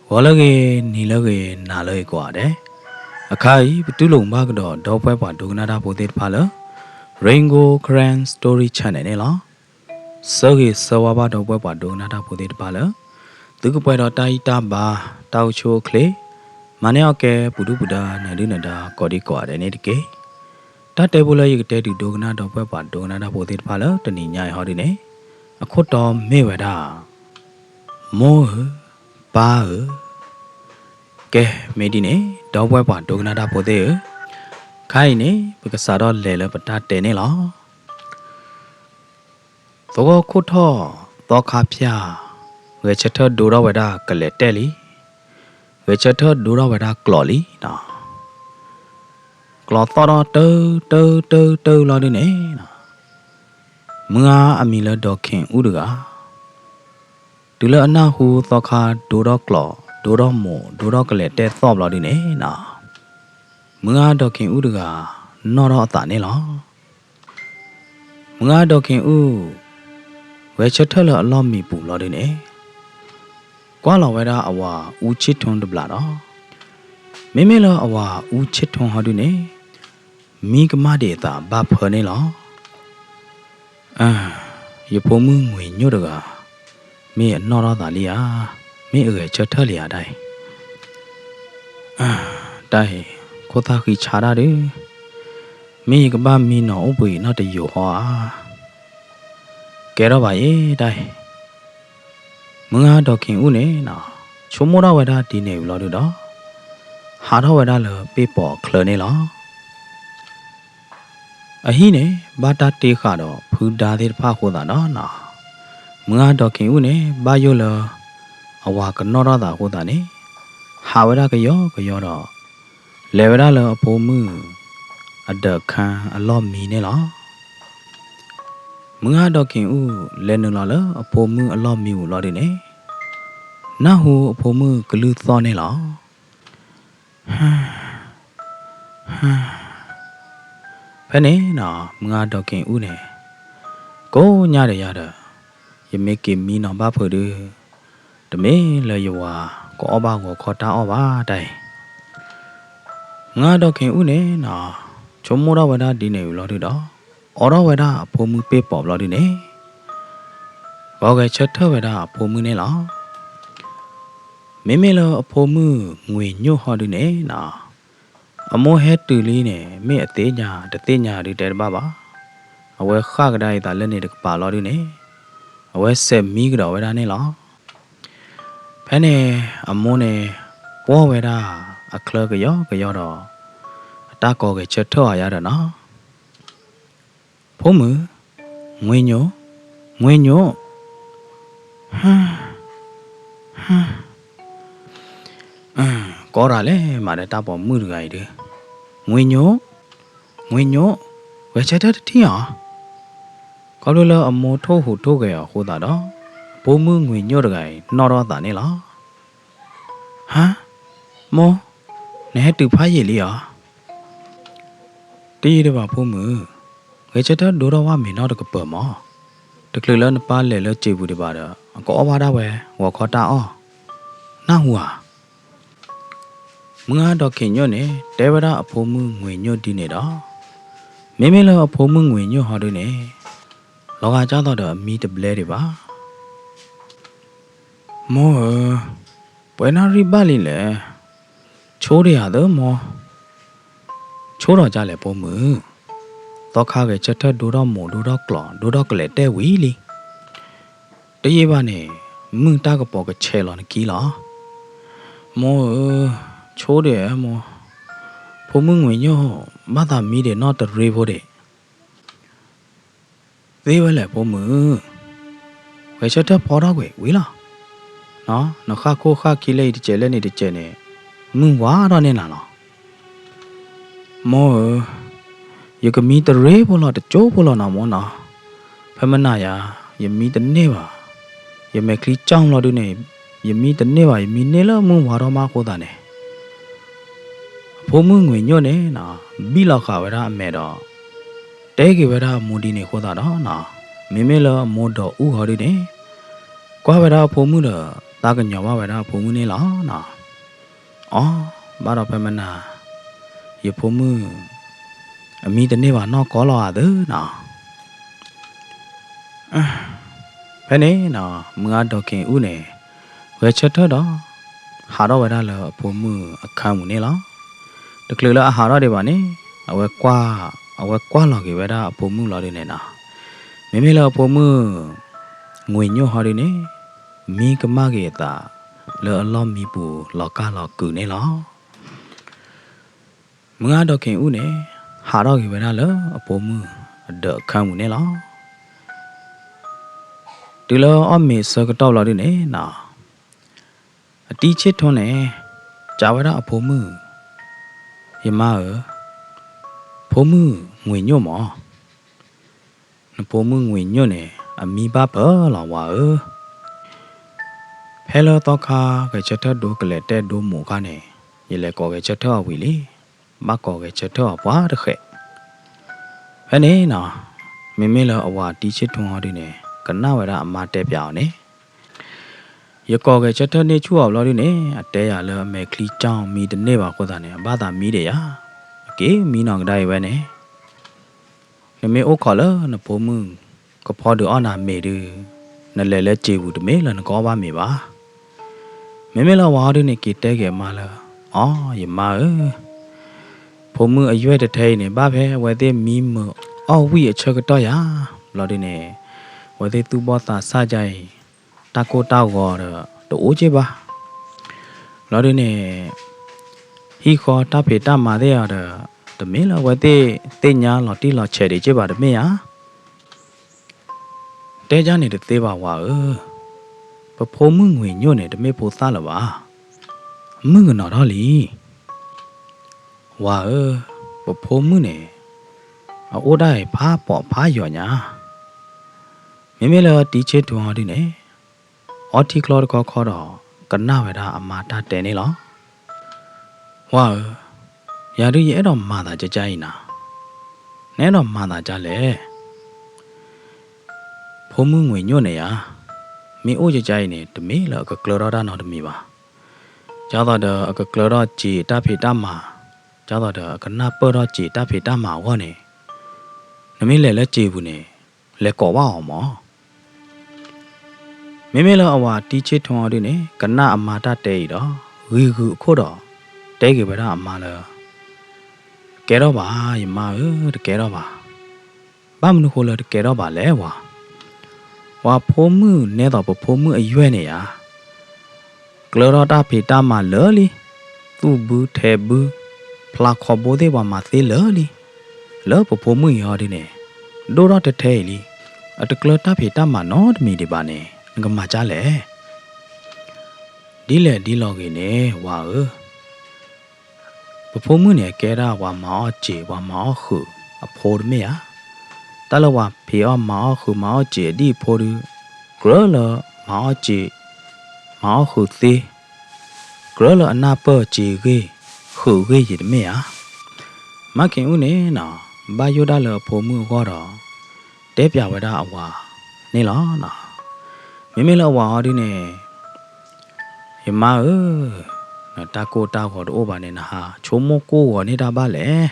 ဂီၤလၢအဂ့ၤ, နံၤလၢအဂ့ၤ, နၤလၢအဂ့ၤကိးဂၤဒဲး, အခါအံၤ ပတူၢ်လိာ်ဘၣ်ကဒီး ဒီပုၢ်ဝဲၢ်ပှၤဒိကနၣ်တၢ်ဖိသ့ၣ်တဖၣ်လၢ Rain Gold Karen Story Channel န့ၣ်လီၤ. ဆၢဂ့ၤဆၢဝါဘၣ် ဒီပုၢ်ဝဲၢ်ပှၤဒိကနၣ်တၢ်ဖိသ့ၣ်တဖၣ်လၢ သုကပှဲၤဒီးတၢ်အံၣ်တၢ်ဘါ, တၢ်အိၣ်ဆူၣ်အိၣ်ချ့, မၤန့ၢ်အီၣ်ကဲ ပူၤဒုၣ်ပူၤဒါ နၤဒုၣ်နၤဒါ ကိးဒံကိးဂၤဒဲးန့ၣ်တက့ၢ်. တၢ်တဲဖိလၢယကတဲဒုးဒိကနၣ် ဒီပုၢ်ဝဲၢ်ပှၤဒိကနၣ်တၢ်ဖိသ့ၣ်တဖၣ်လၢတနံၤညါအံၤဟီဒုန့ၣ်, အခိၣ်တီမ့ၢ်ဝဲဒၣ် မိၢ်ဧၢ, ပၢ်ဧၢ. ကဲ, မ့ၢ်ဒ်န့ၣ် ဒီပုၢ်ဝဲၢ်ပှၤဒိကနၣ်တၢ်ဖိသ့ၣ်ဧၢ, ခါအံၤန့ၣ် ပကစးထီၣ်လဲၤလၢပတၢ်တဲန့ၣ်လီၤ. သဝီခိၣ်ထီၣ်သီခါဖၠၣ်, ဂဲၤဆၢထၢၣ်ဒိထီၣ်ဝဲဒၣ်ကလဲၤတဲာ်လံ, ဂဲၤဆၢထၢၣ်ဒိထီၣ်ဝဲဒၣ်ကျိးလံနီၤ. ကျိးသီၣ်ထီၣ်တၢၢ်တၢၢ်တၢၢ်တၢၢ်လီၤဒုန့ၣ်နီၤ, မုၢ်ဂၤအမံၤလၢဒီးခ့ၣ်အူတဂၤ တုၤလၢအနၢ်ဟူသီခါဒိထီၣ်ကျိး ဒိထီၣ်မိၢ် ဒိထီၣ်ကလဲၤတဲာ်သီၣ်ဘျီဒုန့ၣ်နီၤ, မုၢ်ဂၤဒီးခ့ၣ်အူတဂၤ နီၣ်ထီၣ်အသးန့ၣ်လီၤ. မုၢ်ဂၤဒီးခ့ၣ်အူ ဂဲၤဆၢထၢၣ်လၢအလီၢ်မံၤပူၤဘျီဒုန့ၣ်, ကွၢ်လီၤဝဲဒၣ်အဝၤအူဆ့ၣ်ထူတဘျီဒီး, မ့မ့ၢ်လၢအဝၤအူဆ့ၣ်ထူဟီဒုန့ၣ်, မံကမၣ်ဒံးအသးဘၣ်ဖၢန့ၣ်လီၤ. အၢ, ယဖိမုၣ်ငွ့ၣ်ညိၣ်တဂၤ မ့ၢ်အနီၣ်ထီၣ်သးလံဧါ, မ့ၢ်အဂဲၤဆၢထၢၣ်လံဧါတၢ်အံၤ. အၢ, တၢ်အံၤ ခိၣ်သၣ်ဃံဆါတၢ်ဒု, မ့ၢ်ယကဘၣ်မံနီၤအိၣ်ဘှံးနီတယိာ်ဟီဧါ. ကဲထီၣ်ဘၣ်အံၤတၢ်အံၤ. မုၢ်ဂၤဒီးခ့ၣ်အူန့ၣ်နီၤ, ဆိကမိၣ်ထီၣ်ဝဲဒၣ်ဒ်န့ၣ်ဝံၤလီၤဒုဒီး, ဟးထီၣ်ဝဲဒၣ်လၢပ့ၢ်ပိာ်အချၢန့ၣ်လီၤ. အဟံၣ်န့ၣ် ဘၣ်တၢ်တ့ဃာ်ဒီးဖုဒါသ့ၣ်တဖၣ်အဃိသတးဒီးနီၤ, မုၢ်ဂၤဒီးခ့ၣ်အူန့ၣ် ဘၣ်ယိၣ်လၢ အဝၤကနီၣ်ထီၣ်သးအဃိသတးန့ၣ်, ဟးဝဲဒၣ်ကယီကယီဒီး လဲၤဝဲဒၣ်လၢအဖိမုၣ် အဒၢးခါအလီၢ်မံန့ၣ်လီၤ. မုၢ်ဂၤဒီးခ့ၣ်အူ လဲၤနုာ်လီၤလၢအဖိမုၣ်အလီၢ်မံပူၤလီၤဒုန့ၣ်, နၢ်ဟူအဖိမုၣ်ကလုၢ်သီၣ်န့ၣ်လီၤ. ဖဲန့ၣ်နီၤ မုၢ်ဂၤဒီးခ့ၣ်အူန့ၣ်, ကိးညါဒီးယၤဒီး, ယမ့ၢ်က့ၤမံနီၤဘၣ်ဖုးဒု, တမ့ၢ်လၢယဝၤကအီၣ်ဘၣ်ဂီၤခီတၢ်အီၣ်ဘၣ်တၢ်အံၤ. မုၢ်ဂၤဒီးခ့ၣ်အူန့ၣ်နီၤ, ဆိကမိၣ်ထီၣ်ဝဲဒၣ်ဒ်န့ၣ်ဝံၤလီၤဒုဒီး, အိးထီၣ်ဝဲဒၣ်အဖိမုၣ်ပ့ၢ်ပိာ်ဘျီဒုန့ၣ်, ဂီၤဂဲၤဆၢထၢၣ်ဝဲဒၣ်အဖိမုၣ်န့ၣ်လီၤ. မ့မ့ၢ်လၢအဖိမုၣ်ငွ့ၣ်ညိၣ်ဟီဒုန့ၣ်နီၤ, အမိၢ်ဟဲတုၤလံန့ၣ် မ့ၢ်အသ့ၣ်ညါတသ့ၣ်ညါဒုတဲတဘၣ်ဘၣ်. အဝဲဃၣ်ကဒါအသးလၢန့ၣ်တကပၤလီၤဒုန့ၣ်, အဝဲစဲးမံကဒီးဝဲဒၣ်န့ၣ်လီၤ. ဖဲန့ၣ် အမိၢ်န့ၣ် ပှီၢ်ဝဲဒၣ်အချၢကယီကယီဒီး, အတၢ်ကိးဂဲၤဆၢထၢၣ်အီၤယၤဒီးနီၤ, ဖိမုၣ်, ငွ့ၣ်ညိၣ်, ငွ့ၣ်ညိၣ်, ဟါ, ဟါ, ကိးတၢ်လဲၣ်မးဒီးတၢ်ပိာ်မုၣ်တဂၤအံၤဒု, ငွ့ၣ်ညိၣ်, ငွ့ၣ်ညိၣ်, ဂဲၤဆၢထၢၣ်တထံၣ်အီၤ. ခီဖျိလၢအမိၢ်ထိၣ်ဟူးထိၣ်ဂဲၤအီၤအဃိသတးဒီး, ဖိမုၣ်ငွ့ၣ်ညိၣ်တဂၤအံၤ နီၣ်ထီၣ်သးန့ၣ်လီၤ. ဟါ, မိၢ်, နဟဲတုၤဖးယံာ်လံဧါ. တယံာ်ဒံးဘၣ်ဖိမုၣ်, ဂဲၤဆၢထၢၣ်ဒိထီၣ်ဝဲမ့ၤနီၢ်တကပၤမး, တချုးလၢနပၢ်လဲၤလၢစံာ်ပူၤဒံးဘၣ်ဒီး အကအီၣ်ဘၣ်ဒၣ်ဝဲ ဂီၤခီတၢ်အီၣ်, နၢ်ဟူဧါ. မုၢ်ဂၤဒီးခ့ၣ်ညိၣ်န့ၣ် တဲဝဲဒၣ်အဖိမုၣ်ငွ့ၣ်ညိၣ်ဒ်န့ၣ်ဒီး, မ့မ့ၢ်လၢအဖိမုၣ်ငွ့ၣ်ညိၣ်ဟီဒုန့ၣ်, လီၤဂာ်ကၢ်သိးဒီးအမံတဘျဲဒံးဘၣ်. မိၢ်ဧၢ, ပှဲၤနၣ်ရံၣ်ဘၣ်လံလဲၣ်, ဆိဒံးဧါသၢမိၢ်. ဆိထီၣ်ဒ်လဲၣ်ဖိမုၣ်, သီခါဂဲၤဆၢထၢၣ်ဒိထီၣ်မိၢ်ဒိထီၣ်ကျိး ဒိထီၣ်ကလဲၤတဲာ်ဝံၤလံ. တယံာ်ဘၣ်န့ၣ်, မုၢ်တၢ်ကပီၤကဆဲးလီၤနခံလီၤ. မိၢ်ဧၢ, ဆိဒံးမိၢ်, ဖိမုၣ်ငွ့ၣ်ညိၣ် ဘၣ်သးမံဒံးနီၢ်တရ့ဖိဒံး. သ့ဝဲလဲၣ်ဖိမုၣ်, ဂဲၤဆၢထၢၣ်ဖီထီၣ်ကွံာ်ဝံၤလီၤ. နဃၣ်ခိၣ်ဃၣ်ခံလၢအံၤတစဲးလၢန့ၣ်တစဲးန့ၣ်, မုၢ်ဝါထီၣ်န့ၢ်နၤလီၤ. မိၢ်ဧၢ, ယကမံတရ့ဖိလီၤတကၠိဖိလီၤနီၤမိၢ်နီၤ. ဖဲမနၤယၤ, ယမံတန့ၢ်ဘၣ်. ယမဲာ်ချံကၠီၣ်လီၤဒုန့ၣ်, ယမံတန့ၢ်ဘၣ် ယမံန့ၢ်လၢမုၢ်ဝါထီၣ်မးအဃိသတးန့ၣ် အဖိမုၣ်ငွ့ၣ်ညိၣ်န့ၣ်နီၤ, ဘံၣ်လီၤဃာ်ဝဲဒၣ်အမဲာ်ဒီး, တဲက့ၤဝဲဒၣ်အမိၢ်ဒ်န့ၣ်အဃိသတးဒီးနီၤ, မ့မ့ၢ်လၢအမိၢ်ဒီးအူၢ်ဟီဒုန့ၣ်, ကွၢ်ဝဲဒၣ်အဖိမုၣ်ဒီး, သးကညီၤဘၣ်ဝဲဒၣ်အဖိမုၣ်န့ၣ်လီၤနီၤ. အိ, ဘၣ်ဒီးဖဲမနၤ ယဖိမုၣ် အမံတန့ၢ်ဘၣ်နီၢ်ကီၢ်လီၤဧါသၢနီၤ. ဖဲန့ၣ်နီၤ မုၢ်ဂၤဒီးက့ၤအူန့ၣ် ဂဲၤဆၢထၢၣ်ဒီး ဟးထီၣ်ဝဲဒၣ်လၢအဖိမုၣ်အခၢမူၣ်န့ၣ်လီၤ. တချုးလၢအဟးထီၣ်ဒံးဘၣ်န့ၣ် အဝဲကွၢ်, အဝဲကွၢ်လီၤက့ၤဝဲဒၣ်အဖိမုၣ်လီၤဒုန့ၣ်နီၤ. မ့မ့ၢ်လၢအဖိမုၣ် ငွေညိၣ်ဟီဒုန့ၣ် မံကမၣ်က့ၤအသး လၢအလီၢ်မံပူၤလီၤကၢ်လီၤကုာ်န့ၣ်လီၤ. မုၢ်ဂၤဒီးက့ၤအူန့ၣ် ဟးထီၣ်က့ၤဝဲဒၣ်လၢအဖိမုၣ်အဒၢးအခၢမူၣ်န့ၣ်လီၤ. တုၤလၢအီၣ်မ့ၤဆၢကတီၢ်လီၤဒုန့ၣ်နီၤ အတံဆ့ၣ်ထူန့ၣ် စံးဝဲဒၣ်အဖိမုၣ်, ယမါဧၢ, ဖိမုၣ်ငွေညိၣ်မး, နဖိမုၣ်ငွေညိၣ်န့ၣ် အမံဘၣ်ပၢၢ်လီၤဝၤဧၢ. ဖဲလၢသီခါဂဲၤဆၢထၢၣ်ဒိကလဲၤတဲဒိမူးအခါန့ၣ် ယလဲၤကိးဂဲၤဆၢထၢၣ်အီၤဝံၤလံ, ဘၣ်ကိးဂဲၤဆၢထၢၣ်အီၤပှၤတဃဲး. ဖဲန့ၣ်နီၤ မ့မ့ၢ်လၢအဝၤတံဆ့ၣ်ထူအီၤဒုန့ၣ် ကနၣ်ဝဲဒၣ်အမါတဲပၠးအီၤန့ၣ် ယကိးဂဲၤဆၢထၢၣ်န့ၢ်ဆူၣ်အီၤဘျီဒုန့ၣ် အတဲယၤလၢအမဲာ်ချံကၠီမံတန့ၢ်ဘၣ်အဃိသတးန့ၣ် အဘၣ်သးမံဒံးယၤ, အက့ၤမံနီၢ်ကဒါအံၤဝဲန့ၣ်, နမ့ၢ်အိၣ်ခိးလၢနဖိမုၣ်ကဖီဒုးအီၣ်နၤမ့ၤဒု, နလဲၤလၢစံာ်ပူၤတမ့ၢ်လၢနကအီၣ်ဘၣ်မ့ၤဘၣ်. မ့မ့ၢ်လၢအဝၤအီၤဒုန့ၣ် က့ၤတဲက့ၤအမါလၢ, အိ, ယမါဧၢ, ဖိမုၣ်အယွဲၢ်တထဲအံၤန့ၣ် ဘၣ်ဖဲအဝဲသ့ၣ်မံမုာ်အီၣ်ဝံၣ်အဆၢကတီၢ်ယၤ, ဘျီဒုန့ၣ် အဝဲသ့ၣ်သူၣ်ဘီၣ်သးစၢ်ဒ်အံၤ တၢ်ကိၢ်တၢ်ဂီၤဒီးတအိၣ်က့ၢ်ဘၣ်. ဘျီဒုန့ၣ် ဟံၣ်ဃီတၢ်ဖံးတၢ်မၤသ့ၣ်အီၤဒီး တမ့ၢ်လၢအဝဲသ့ၣ်သ့ၣ်ညါလီၤတံၢ်လီၤဆဲးဒံးက့ၢ်ဘၣ်တမ့ၢ်ဧါ. တဲဒ်န့ၣ်တသ့ဘၣ်ဝၤဧၢ, ပဖိမုၣ်ငွေညိၣ်န့ၣ် တမ့ၢ်ဖိသၣ်လၢၤဘၣ်, မုၣ်ကနီၤထီၣ်လံ. ဝၤဧၢ, ပဖိမုၣ်န့ၣ် အအိၣ်ဒၣ်အံၤဖးပိာ်ဖးယိာ်ညါ. မ့မ့ၢ်လၢတံဆ့ၣ်ထူအီၤဒုန့ၣ် အီထံချီတခီခီဒီး ကနၣ်ဝဲဒၣ်အမါတၢ်တဲန့ၣ်လီၤ. ဝၤဧၢ, ယၤဒုယအဲၣ်ဒိးမၤသးကကါအံၤနၤ, နအဲၣ်ဒိးမၤသးကါလဲၣ်. ဖိမုၣ်ငွေညိၣ်န့ၣ်ယၤ, မ့ၢ်အိၣ်ကကါအံၤန့ၣ် တမ့ၢ်လၢအကကျၢၤထီၣ်တၢ်နီတမံၤဘၣ်. ဒ်သိးဒီးအကကျၢၤထီၣ်စံာ်တၢ်ဖံးတၢ်မၤ, ဒ်သိးဒီးအကနၢ်ပၢၢ်ထီၣ်စံာ်တၢ်ဖံးတၢ်မၤအဂီၢ်န့ၣ်, နမ့ၢ်လဲၤလၢစံာ်ပူၤန့ၣ် လဲၤကိးဘၣ်အီၤမး. မ့မ့ၢ်လၢအဝၤတံဆ့ၣ်ထူအီၤဒုန့ၣ် ကနၣ်အမါတၢ်တဲအံၤဒီး ဂံၤဂုာ်အခိၣ်ဒီး တဲက့ၤဝဲဒၣ်အမါလၢ တကဲထီၣ်ဘၣ် ယမါဧၢ, တကဲထီၣ်ဘၣ်. ဘၣ်မနုၤဃိလၢတကဲထီၣ်ဘၣ်လဲၣ်ဝၤ. ပှၤဖိမုၣ်နဲသိးပဖိမုၣ်အယွဲၢ်န့ၣ်ဧါ, ကျၢၤထီၣ်တၢ်ဖံးတၢ်မၤလၢာ်လံ, သူၣ်ဘုထဲးဘု, ဖျါခီဘိသ့ၣ်ပှၤမၤသ့လၢာ်လံ. လၢပဖိမုၣ်အံၤအီၤဒုန့ၣ် ဒိၣ်ထီၣ်ထဲထဲအံၤလံ, အတကျၢၤတၢ်ဖံးတၢ်မၤနီတမံၤဒံးဘၣ်န့ၣ် နကမၤကၢ်လဲၣ်. ဒ်လဲၣ်ဒ်လဲၣ်ဂ့ၤန့ၣ် ဝၤဧၢ, ပဖိမုၣ်န့ၣ် အကဲဒၣ်ပှၤမၤအီၣ်စံာ် ပှၤမၤအီၣ်ဃုာ်အဖိတမ့ၢ်ဧါ. တၢ်လၢပှၤဖံးအီၣ်မၤအီၣ်ဃုာ်မၤအီၣ်စံာ်အဒံၣ်အဖိဒု, ကြၢးလၢမၤအီၣ်စံာ် မၤအီၣ်ဃုာ်သ့, ကြၢးလၢအနၢ်ပၢၢ်စံာ်ဂ့ၢ် ဃုာ်ဂ့ၢ်ယံၤတမ့ၢ်ဧါ. မါက့ၤအူန့ၣ်နီၤ ဘၣ်ယိၣ်ဒၣ်လၢအဖိမုၣ်အဂီၢ်ဒီး တဲပၠးဝဲဒၣ်အဝၤန့ၣ်လီၤ. မ့မ့ၢ်လၢအဝၤအီၤဒုန့ၣ် ယမါဧၢ, နတၢ်ကိၢ်တၢ်ဂီၤတအိၣ်ဘၣ်န့ၣ် နဟးဆိကမိၣ်ကိၢ်ဂီၤန့ၢ်တၢ်ဘၣ်လဲၣ်.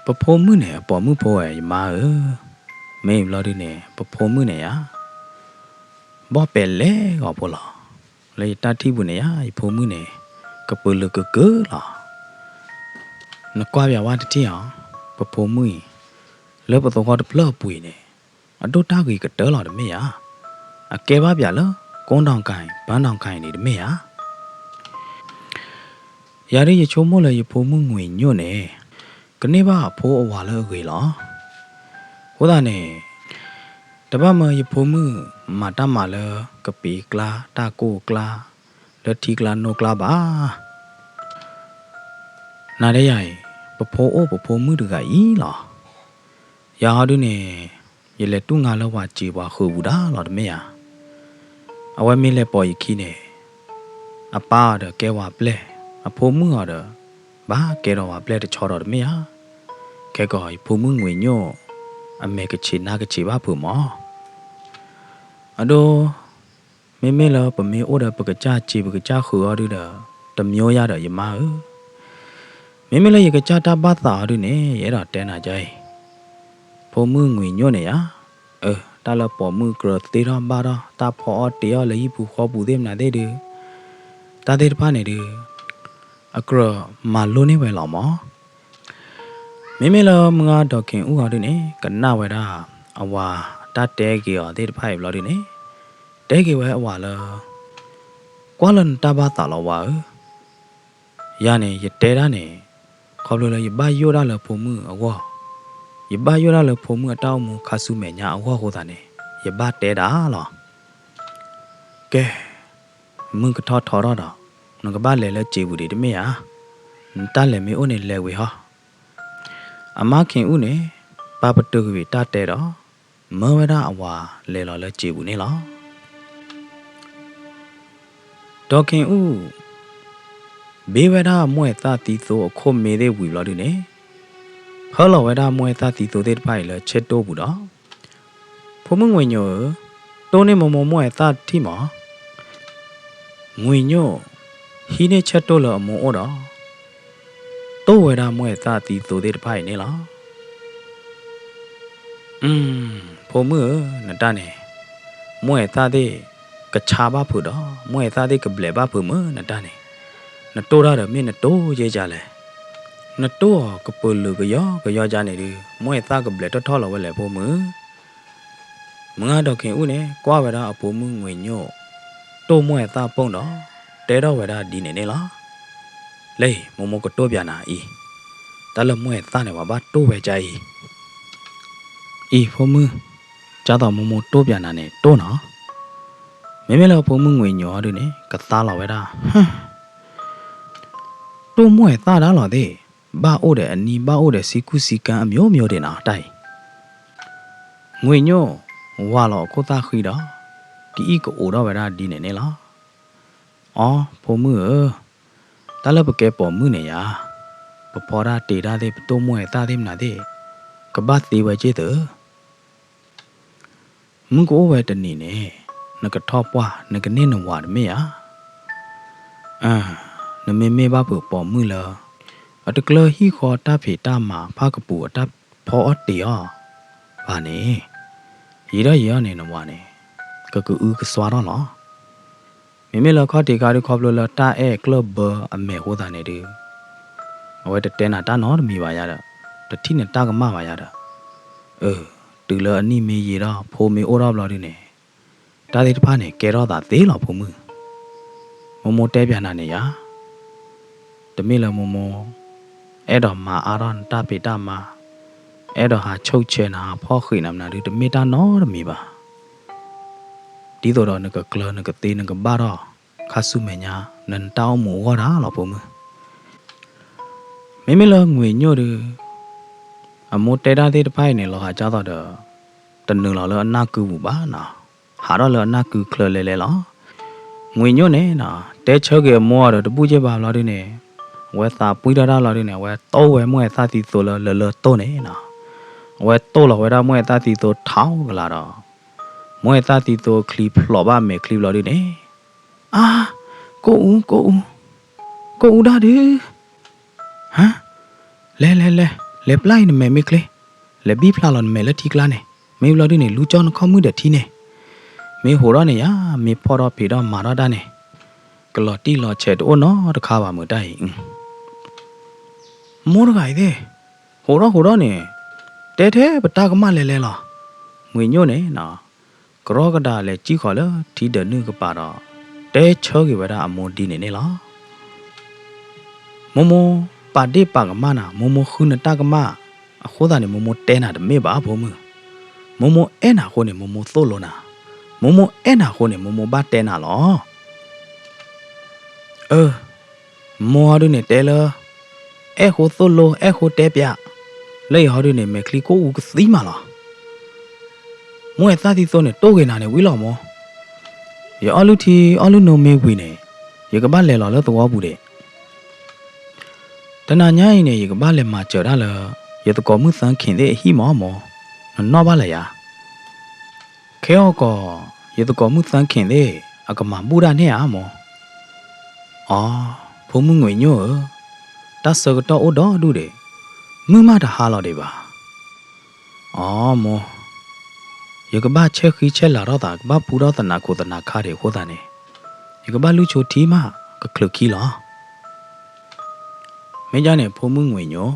ပဖိမုၣ်န့ၣ် အပိာ်မုၣ်ဖိဝဲ ယမါဧၢ, မ့ၢ်ဘျီဒုန့ၣ် ပဖိမုၣ်န့ၣ်ယၤ ဘီၣ်ပဲာ်လဲၤဂီၤဖိလီၤ. လၢယတၢ်ထံၣ်ပူၤန့ၣ်ယၤ ယဖိမုၣ်န့ၣ် ကပုာ်လုာ်ကကုာ်လီၤ. နကွၢ်ပၠးဝဲတထံၣ်အီၤ, ပဖိမုၣ်အံၤ လၢပသဝီတဖျၢၣ်အပူၤအံၤန့ၣ် အဒိၣ်တၢ်ဂ့ၤကတၢၢ်လီၤတမ့ၢ်ဧါ. အကဲဘၣ်ပၠးလၢ ကိးနီၢ်ကၣ် ပၢနီၢ်ကၣ်န့ၣ်တမ့ၢ်ဧါ. ယၤဒုးယဆိကမိၣ်လၢယဖိမုၣ်ငွေညိၣ်န့ၣ် ကန့ၢ်ဘၣ်အဖိအဝၤလၢအဂ့ၤလီၤ. အဃိသတးန့ၣ် တဘၣ်မၢယဖိမုၣ်မၤတၢ်မၤလၢကပံၤကျါတၢ်ကိၢ်ကျါ လၢထံကျါနိကျါဘၣ်. နၤဒီးယၤအံၤ ပဖိအိၣ်ပဖိမုၣ်တဂၤအံၤလီၤ. ယၤဟီဒုန့ၣ် ယလဲၤတူၢ်ငါလၢပှၤစံာ်ပှၤဃုာ်ပူၤဒၣ်လီၤတမ့ၢ်ဧါ. အဝဲမ့ၢ်လဲၤပိာ်ယခံန့ၣ် အပၢ်အီၤဒီးကဲဝၤပျဲၢ်, အဖိမုၣ်အီၤဒီး ဘၣ်ကဲဒီးဝၤပျဲၢ်တဆီဒီးတမ့ၢ်ဧါ. ခဲကီးယဖိမုၣ်ငွေညိၣ် အမဲာ်ကဆံးနါကဆံးဘၣ်ဖုးမး. အဒိ မ့မ့ၢ်လၢပမ့ၢ်အိၣ်ဒီးပကစၢ်စ့ပကစၢ်ဃုာ်အီၤဒုဒီး, တမျိုးရၢ်ဒီးယမါဧၢ, မ့မ့ၢ်လၢယကစၢ်တၢ်ဘၣ်သးအီၤဒုန့ၣ် ယအဲၣ်ဒိးတဲနၤကအံၤ, ဖိမုၣ်ငွေညိၣ်န့ၣ်ယါ, အၢ တၢ်လၢပိာ်မုၣ်ကြၢးသ့ထီၣ်ဘၣ်ထီၣ် တၢ်ဖီအီၣ်တ့ၤအီၣ်လၢဟံၣ်ပူၤဃီပူၤသ့ၣ်မနုၤသ့ၣ်ဒု, တၢ်သ့ၣ်တဖၣ်န့ၣ်ဒု အကြၢးမၤလိန့ၢ်ဝဲလီၤမး. မ့မ့ၢ်လၢမုၢ်ဂၢ်ဒီးက့ၤအူအီၤဒုန့ၣ် ကနၣ်ဝဲဒၣ် အဝၤတၢ်တဲက့ၤအီၤသ့ၣ်တဖၣ်အံၤဘျီဒုန့ၣ်, တဲက့ၤဝဲအဝၤလၢ ကွၢ်လၢနတၢ်ဘၣ်သးလီၤဝၤဧၢ, ယၤန့ၣ် ယတဲဒၣ်န့ၣ် ခီဖျိလၢယဘၣ်ယိၣ်ဒၣ်လၢဖိမုၣ်အဂီၢ်, ယဘၣ်ယိၣ်ဒၣ်လၢဖိမုၣ်အတၢ်အိၣ်မူခါဆူမဲာ်ညါအဂီၢ်အဃိသတးန့ၣ် ယဘၣ်တဲဒၣ်လီၤ. ကဲ, မုၢ်ကထီၣ်ထီထီၣ်ဒီး နကဘၣ်လဲၤလၢစံာ်ပူၤဒံးတမ့ၢ်ဧါ, နတၢ်လဲၤမ့ၢ်အိၣ်န့ၣ်လဲၤဝံၤဟီ. အမါက့ၤအူန့ၣ် ပာ်ပတုာ်ကွံာ်တၢ်တဲဒီး မၢဝဲဒၣ်အဝၤလဲၤလီၤလၢစံာ်ပူၤန့ၣ်လီၤ. ဒီးက့ၤအူ ဘ့ဝဲဒၣ်မိၢ်အဲၣ်သၣ်သံသိအခိၣ်မ့ၢ်သ့ၣ်ဝံၤဘျီဒုန့ၣ်, ဖၢလီၤဝဲဒၣ်မိၢ်အဲၣ်သၣ်သံသိသ့ၣ်တဖၣ်အံၤလၢဆဲးတိၢ်ပူၤဒီး, ဖိမုၣ်ငွေညိၣ်ဧၢ, တိၢ်န့ၢ်မိၢ်မိၢ်မိၢ်အဲၣ်သၣ်တထံၣ်မး. ငွေညိၣ် ဟံးန့ၢ်ဆဲးတိၢ်လၢအမိၢ်အိၣ်ဒီး တိၢ်ဝဲဒၣ်မိၢ်အဲၣ်သၣ်သံသိသ့ၣ်တဖၣ်အံၤန့ၣ်လီၤ. အၢ, ဖိမုၣ်ဧၢ, နတၢ်န့ၣ် မိၢ်အဲၣ်သၣ်သ့ၣ် ကဆါဘၣ်ဖုးဒီး မိၢ်အဲၣ်သၣ်သ့ၣ်ကဘျဲးဘၣ်ဖုးမၢ် နတၢ်န့ၣ်, နတိၢ်တၢ်ဒီးမ့ၢ်နတိၢ်ယဲၢ်ကလဲၣ်, နတိၢ်အီၤကပၢၤလုာ်ကယီကယီကန့ၣ်ဒု မိၢ်အဲၣ်သၣ်ကဘျဲးထီၣ်ထီၣ်လီၤဝဲလဲၣ်ဖိမုၣ်. မုၢ်ဂၢ်ဒီးက့ၤအူန့ၣ် ကွၢ်ဝဲဒၣ်အဖိမုၣ်ငွေညိၣ် တိၢ်မိၢ်အဲၣ်သၣ်ပိၢ်ဒီး တဲထီၣ်ဝဲဒၣ်ဒ်န့ၣ်န့ၣ်လီၤ. လၢအံၤ မိၢ်မိၢ်ကတိၢ်ပၠးနၤအံၤ, တၢ်လၢမိၢ်အဲၣ်သၣ်န့ၣ် ပှၤဘၣ်တိၢ်ဝဲကါအံၤ, အံၤဖိမုၣ်, ကၢ်သိးမိၢ်မိၢ်တိၢ်ပၠးနၤန့ၣ် တိၢ်နီၤ. မ့မ့ၢ်လၢဖိမုၣ်ငွေညိၣ်အီၤဒုန့ၣ် ကသါလီၤဝဲဒၣ်, တိၢ်မိၢ်အဲၣ်သၣ်ဒၣ်လီၤသ့ၣ်, ဘၣ်အိၣ်ဒီးအနံၣ်ဘၣ်အိၣ်ဒီးစံကူစံကါအမျိုးမျိုးဒံးနီၤ တၢ်အံၤ. ငွေညိၣ် ဝၤလီၤအခိၣ်သၣ်ဃံဒီး ကအံၣ်ကအိးထီၣ်ဝဲဒၣ်ဒ်န့ၣ်န့ၣ်လီၤ. အီ ဖိမုၣ်ဧၢ, တၢ်လၢပကဲပိာ်မုၣ်န့ၣ်ယါ, ပဖီတၢ်တ့တၢ်သ့ၣ် ပတိၢ်မိၢ်အဲၣ်သၣ်သ့ၣ်မနုၤသ့ၣ်, ကဘၣ်သ့ဝဲက့ၢ်သၢ မုၢ်ကအိၣ်ဝဲတနံၤန့ၣ် နကထီၣ်ပှၢ် နကန့ၢ်နဝၤတမ့ၢ်ဧါ. အၢ, နမ့မ့ၢ်ဘၣ်ဖုးပိာ်မုၣ်လၢ အတကျၢၤဟံၣ်ဃီတၢ်ဖံးတၢ်မၤဖးကပူၤအတၢ်ဖီအီၣ်တ့ၤအီၤဘၣ်န့ၣ်, ယံာ်ထီၣ်ယံာ်ထီၣ်န့ၣ်နဝၤန့ၣ် ကကအုကစွါထီၣ်လီၤ. မ့မ့ၢ်လၢခီၣ်ထံးခါဒု ခီဖျိလၢတၢ်အဲၣ်ကျၢၢ်ဘၢအမဲာ်အဃိသတးန့ၣ်ဒု အဝဲတတဲနၤတၢ်နီတမံၤဘၣ်ယါဒီး, တထံၣ်နတၢ်ကမၣ်ဘၣ်ယါဒီး, အၢ, တုၤလၢအနံၣ်မ့ၢ်ယံာ်ထီၣ် ဖိမ့ၢ်အိၣ်ထီၣ်ဘျီဒုန့ၣ်, တၢ်သ့ၣ်တဖၣ်န့ၣ် ကဲထီၣ်သးသ့လီၤဖိမုၣ်. မိၢ်မိၢ်တဲပၠးနၤန့ၣ်ယါ, တမ့ၢ်လၢမိၢ်မိၢ် အဲၣ်ဒိးမၤအါထီၣ်နတၢ်ဖံးတၢ်မၤ, အဲၣ်ဒိးဟးဆိၣ်ဆဲနၤ ဟးဖီၣ်ဃံးနၤမနုၤဒု တမ့ၢ်တၢ်နီတမံၤဘၣ်. ဒ်သိးဒီးနကကျၢၤနကသ့နကဘၣ်ထီၣ် ခါဆူမဲာ်ညါ နနတၢ်အိၣ်မူအဂီၢ်ဒၣ်လီၤဖိမုၣ်. မ့မ့ၢ်လၢငွေညိၣ်ဒု အမိၢ်တဲတၢ်သ့ၣ်တဖၣ်အံၤန့ၣ် လီၤဂာ်ကၢ်သိးဒီး တနုာ်လီၤလၢအနၢ်ကုပူၤဘၣ်နီၤ, ဟးထီၣ်လၢအနၢ်ကုချၢလဲၤလဲၤလီၤ. ငွေညိၣ်န့ၣ်နီၤ တဲဆၢက့ၤအမိၢ်အီၤဒီးတဘူၣ်က့ၢ်ဘၣ်ဘျီဒုန့ၣ်, အဝဲသးပှံၢ်ထီၣ်တၢ်လီၤဒုန့ၣ် အဝဲတိၢ်ဝဲမိၢ်အဲၣ်သၣ်သံသိလၢလၢလၢတိၢ်န့ၣ်နီၤ, အဝဲတိၢ်လီၤဝဲဒၣ်မိၢ်အဲၣ်သၣ်သံသိထီကလၤဒီး မိၢ်အဲၣ်သၣ်သံသိချံဖျိးဘၣ်မဲာ်ချံဘျီဒုန့ၣ်, အါ, ကိၣ်အူ, ကိၣ်အူ, ကိၣ်အူဒၣ်ဒု, ဟါ, လဲၤလဲၤလဲၤ, လဲၤပျၢ်အံၤနမဲာ်မ့ၢ်ချ့, လဲၤဘံၣ်ဖျါလီၤနမဲာ်လၢထံကျါန့ၣ်, မ့ၢ်ဘျီဒုန့ၣ် လူကၠီနခီၣ်မုၣ်ဒီးထံန့ၣ်, မ့ၢ်ဟိးထီၣ်န့ၣ်ယါ, မ့ၢ်ဖီၣ်ထီၣ်ဖံးထီၣ်မၤထီၣ်တၢ်န့ၣ်, ကလီၤတံၢ်လီၤဆဲးတအိၣ်နီတခါဘၣ်မုၢ်တၢ်အံၤ မိၢ်တဂၤအံၤသ့ၣ်, ဟိးထီၣ်ဟိးထီၣ်န့ၣ်, တဲထဲပတၢ်ကမၣ်လဲၤလဲၤလီၤ. ငွေညိၣ်န့ၣ်နီၤ, ကရီကဒါလဲၤစံၣ်ဃီၤလၢထံဒၢးနုာ်ကပၤဒီး, တဲဆၢက့ၤဝဲဒၣ်အမိၢ်ဒ်န့ၣ်န့ၣ်လီၤ. မိၢ်မိၢ်ပာ်ဒ့ၣ်ပာ်ကမၣ်နၤ, မိၢ်မိၢ်ဃုနတၢ်ကမၣ်အဃိသတးန့ၣ် မိၢ်မိၢ်တဲနၤတမ့ၢ်ဘၣ်ဖိမုၣ်. မိၢ်မိၢ်အဲၣ်နၤအဃိန့ၣ် မိၢ်မိၢ်သိၣ်လိနၤ, မိၢ်မိၢ်အဲၣ်နၤအဃိန့ၣ် မိၢ်မိၢ်ဘၣ်တဲနၤလီၤ. အၢ, မိၢ်ဟီဒုန့ၣ်တဲလၢ အဲၣ်ဃိသိၣ်လိ အဲၣ်ဃိတဲပၠး, လၢအံၤဟီဒုန့ၣ် မဲာ်ချံကိၣ်အူကသံမးလီၤ. မိၢ်အဲၣ်သၣ်သံသိန့ၣ် တိၢ်ဂ့ၤနၤန့ၣ်ဝံၤလီၤမိၢ်. ယအီၣ်လုၢ်ထံအီၣ်လုၢ်နိမ့ၢ်ဝံၤန့ၣ်, ယကဘၣ်လဲၤလီၤလၢသဝီပူၤဒံး. တနၤညါအံၤန့ၣ် ယကဘၣ်လဲၤမၤစၢၤတၢ်လၢ ယသကိးမုၣ်သၢခ့ၣ်သ့ၣ်အဟံၣ်မးမိၢ်, နနီၣ်ဘၣ်လၢယၤ. ခဲအံၤကီး ယသကိးမုၣ်သၢခ့ၣ်သ့ၣ် အကမၤဘူၣ်တၢ်န့ၣ်ဧါမိၢ်. အီ, ဖိမုၣ်ငွေညိၣ်ဧၢ, တၢ်ဆၢကတီၢ်အိၣ်ဒီဒူၣ်ဒံး, မုၢ်မးတဟါလီၤဒံးဘၣ်. အီမိၢ်, ယကဘၣ်ဆဲးဃံဆဲးလၤထီၣ်သး ကဘၣ်ပူထီၣ်သနးခိၣ်သနးခါဒံးအဃိသတးန့ၣ်, ယကဘၣ်လုၢ်ဆိထံမး ကချုးခံလီၤ. မ့ၢ်ဒ်န့ၣ် ဖိမုၣ်ငွေညိၣ်,